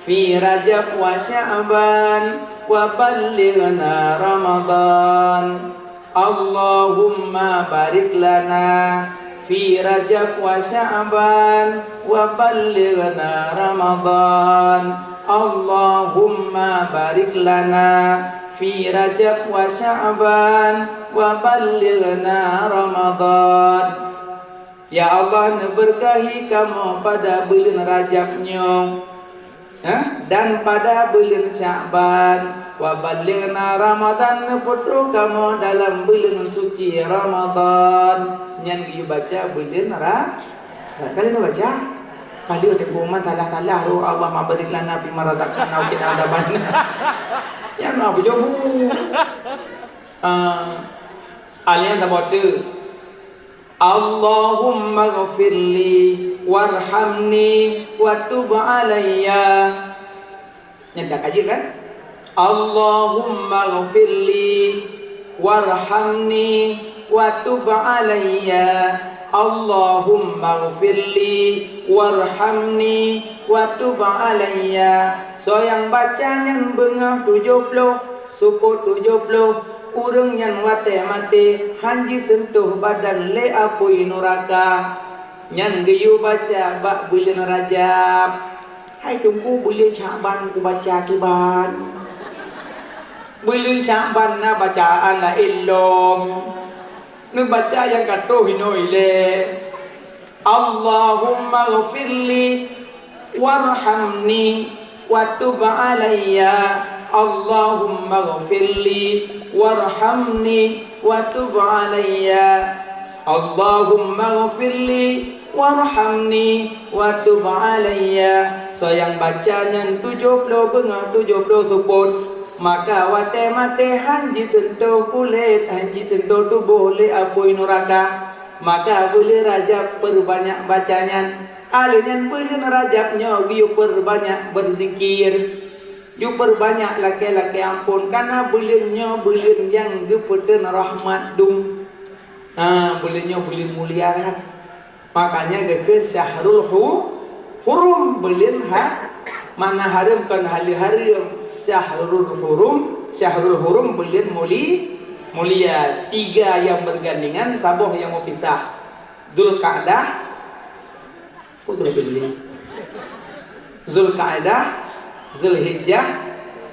fi Rajab wa Sya'ban wa ballighna Ramadan. Allahumma barik lana fi Rajab wa Sya'ban wa ballighna Ramadan. Allahumma barik lana fi Rajab wa Sya'ban wa ballighna Ramadan. Ya Allah, neubeurkahi kamoe pada buleuen Rajab nyoe, ha? Dan pada buleuen Sya'ban, wa ballighna Ramadan, neupeutrok kamoe dalam buleuen suci Ramadan. Nyan geuyue baca buleuen Ra-, Ka lheueh baca? Ka lheueh teungku man salah-salah roh, Allahumma barik lana fima razaqtana wa qina adzabannar. Nyan na beujeubu. Ah, alien saboh teuk. Allahummaghfirli warhamni wa tub alayya. Nyan ka jeuet kan? Allahummaghfirli warhamni wa tub alayya. Allahummaghfirli warhamni wa tub alayya. Soe nyang baca nyan beungoh tujoh ploh, seupôt tujoh ploh, ureuëng nyan watée maté han jiseuntoh badan lé apui nuraka. Nyan geuyue baca bak buleuen Rajab. Hai Teungku, buleuen Syakban kubaca kiban. Buleuen Syakban na bacaan laén lom. Neubaca nyang ka troh inoe ilée. Allahummaghfirli warhamni wa tub alayya. Allahummaghfirli warhamni wa tub alayya. Allahummaghfirli warhamni wa tub alayya. Soe nyang baca nyan tujoh ploh beungoh tujoh ploh seupôt, maka watée maté han jiseuntoh kulét, han jiseuntoh tuboh lé apui nuraka. Maka buleuen Rajab peurbanyak baca nyan. Aleuh nyan buleuen Rajab nyoe geuyue peurbanyak beuzikir. Geuyue peurbanyak lakée-lakée amphon, kareuna buleuen nyoe buleuen nyang geupeuteun rahmat dum. Ha, buleuen nyoe buleuen mulia that. Makanya geukheun syahrul hu-, hurum, buleuen ha-, makna hareuem kon haleue hareuem. Syahrul hurum, syahrul hurum buleuen muli-, mulia. Tiga nyang beurgandengan, saboh nyang meupisah. Zulqa'dah, apa tu lagi tadi? Zulqa'dah, Zulhijjah,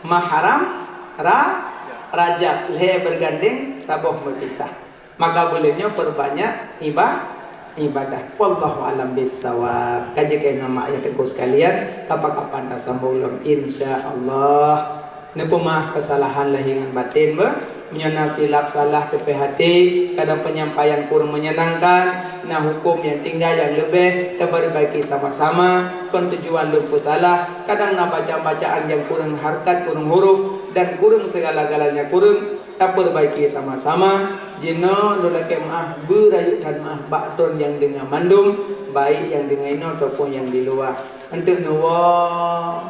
Muharram, Ra-, Rajab. Lhée beurgandeng, saboh meupisah. Maka buleuen nyoe peurbanyak iba-, ibadah. Wallahu a'lam bissawab. Ka jeuet keu nama ayah teungku sekalian, kapan-kapan tasambong lom, insya Allah. Neupeumah keusalahan lahé ngon batén, beuh. Meunyoe na silap salah keu P H T, kadang penyampaian kurang menyenangkan, na huköm nyang tinggai nyang leubeh, tapeurbaiki sama-sama. Kon tujuan lôn peusalah, kadang na bacaan-bacaan nyang kurang harkat, kurang huruf, dan kurang segala-galanya kurang, tapeurbaiki sama-sama. Jinoe lôn lakée meu'ah, beurayeuk that meu'ah bak droe nyang deungoe mandum, baik nyang deungoe inoe ataupun nyang di luwa. Eunteuk neuwoe,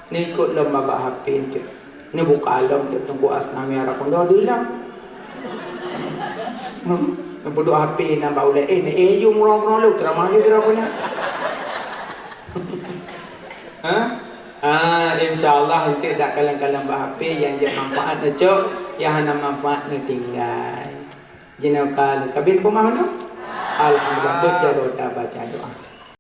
neuikot lom babah H P eunteuk. Neubuka lom eunteuk Teungku Asnami arah kondoh deuh lom. Hmm? Neupeuduek H P nyan bak ulée, eh, eh, yue murong-murong lom, teuramah yue kira apa nyan. Ha? Ah, insya Allah eunteuk dak kalon-kalon bak H P nyang jeuet manfaat neucok, nyang hana manfaat neutinggai. Jinoe ka lheueh ka bit peumah nyoe? Alhamdulillah, beujaroe tabaca doa.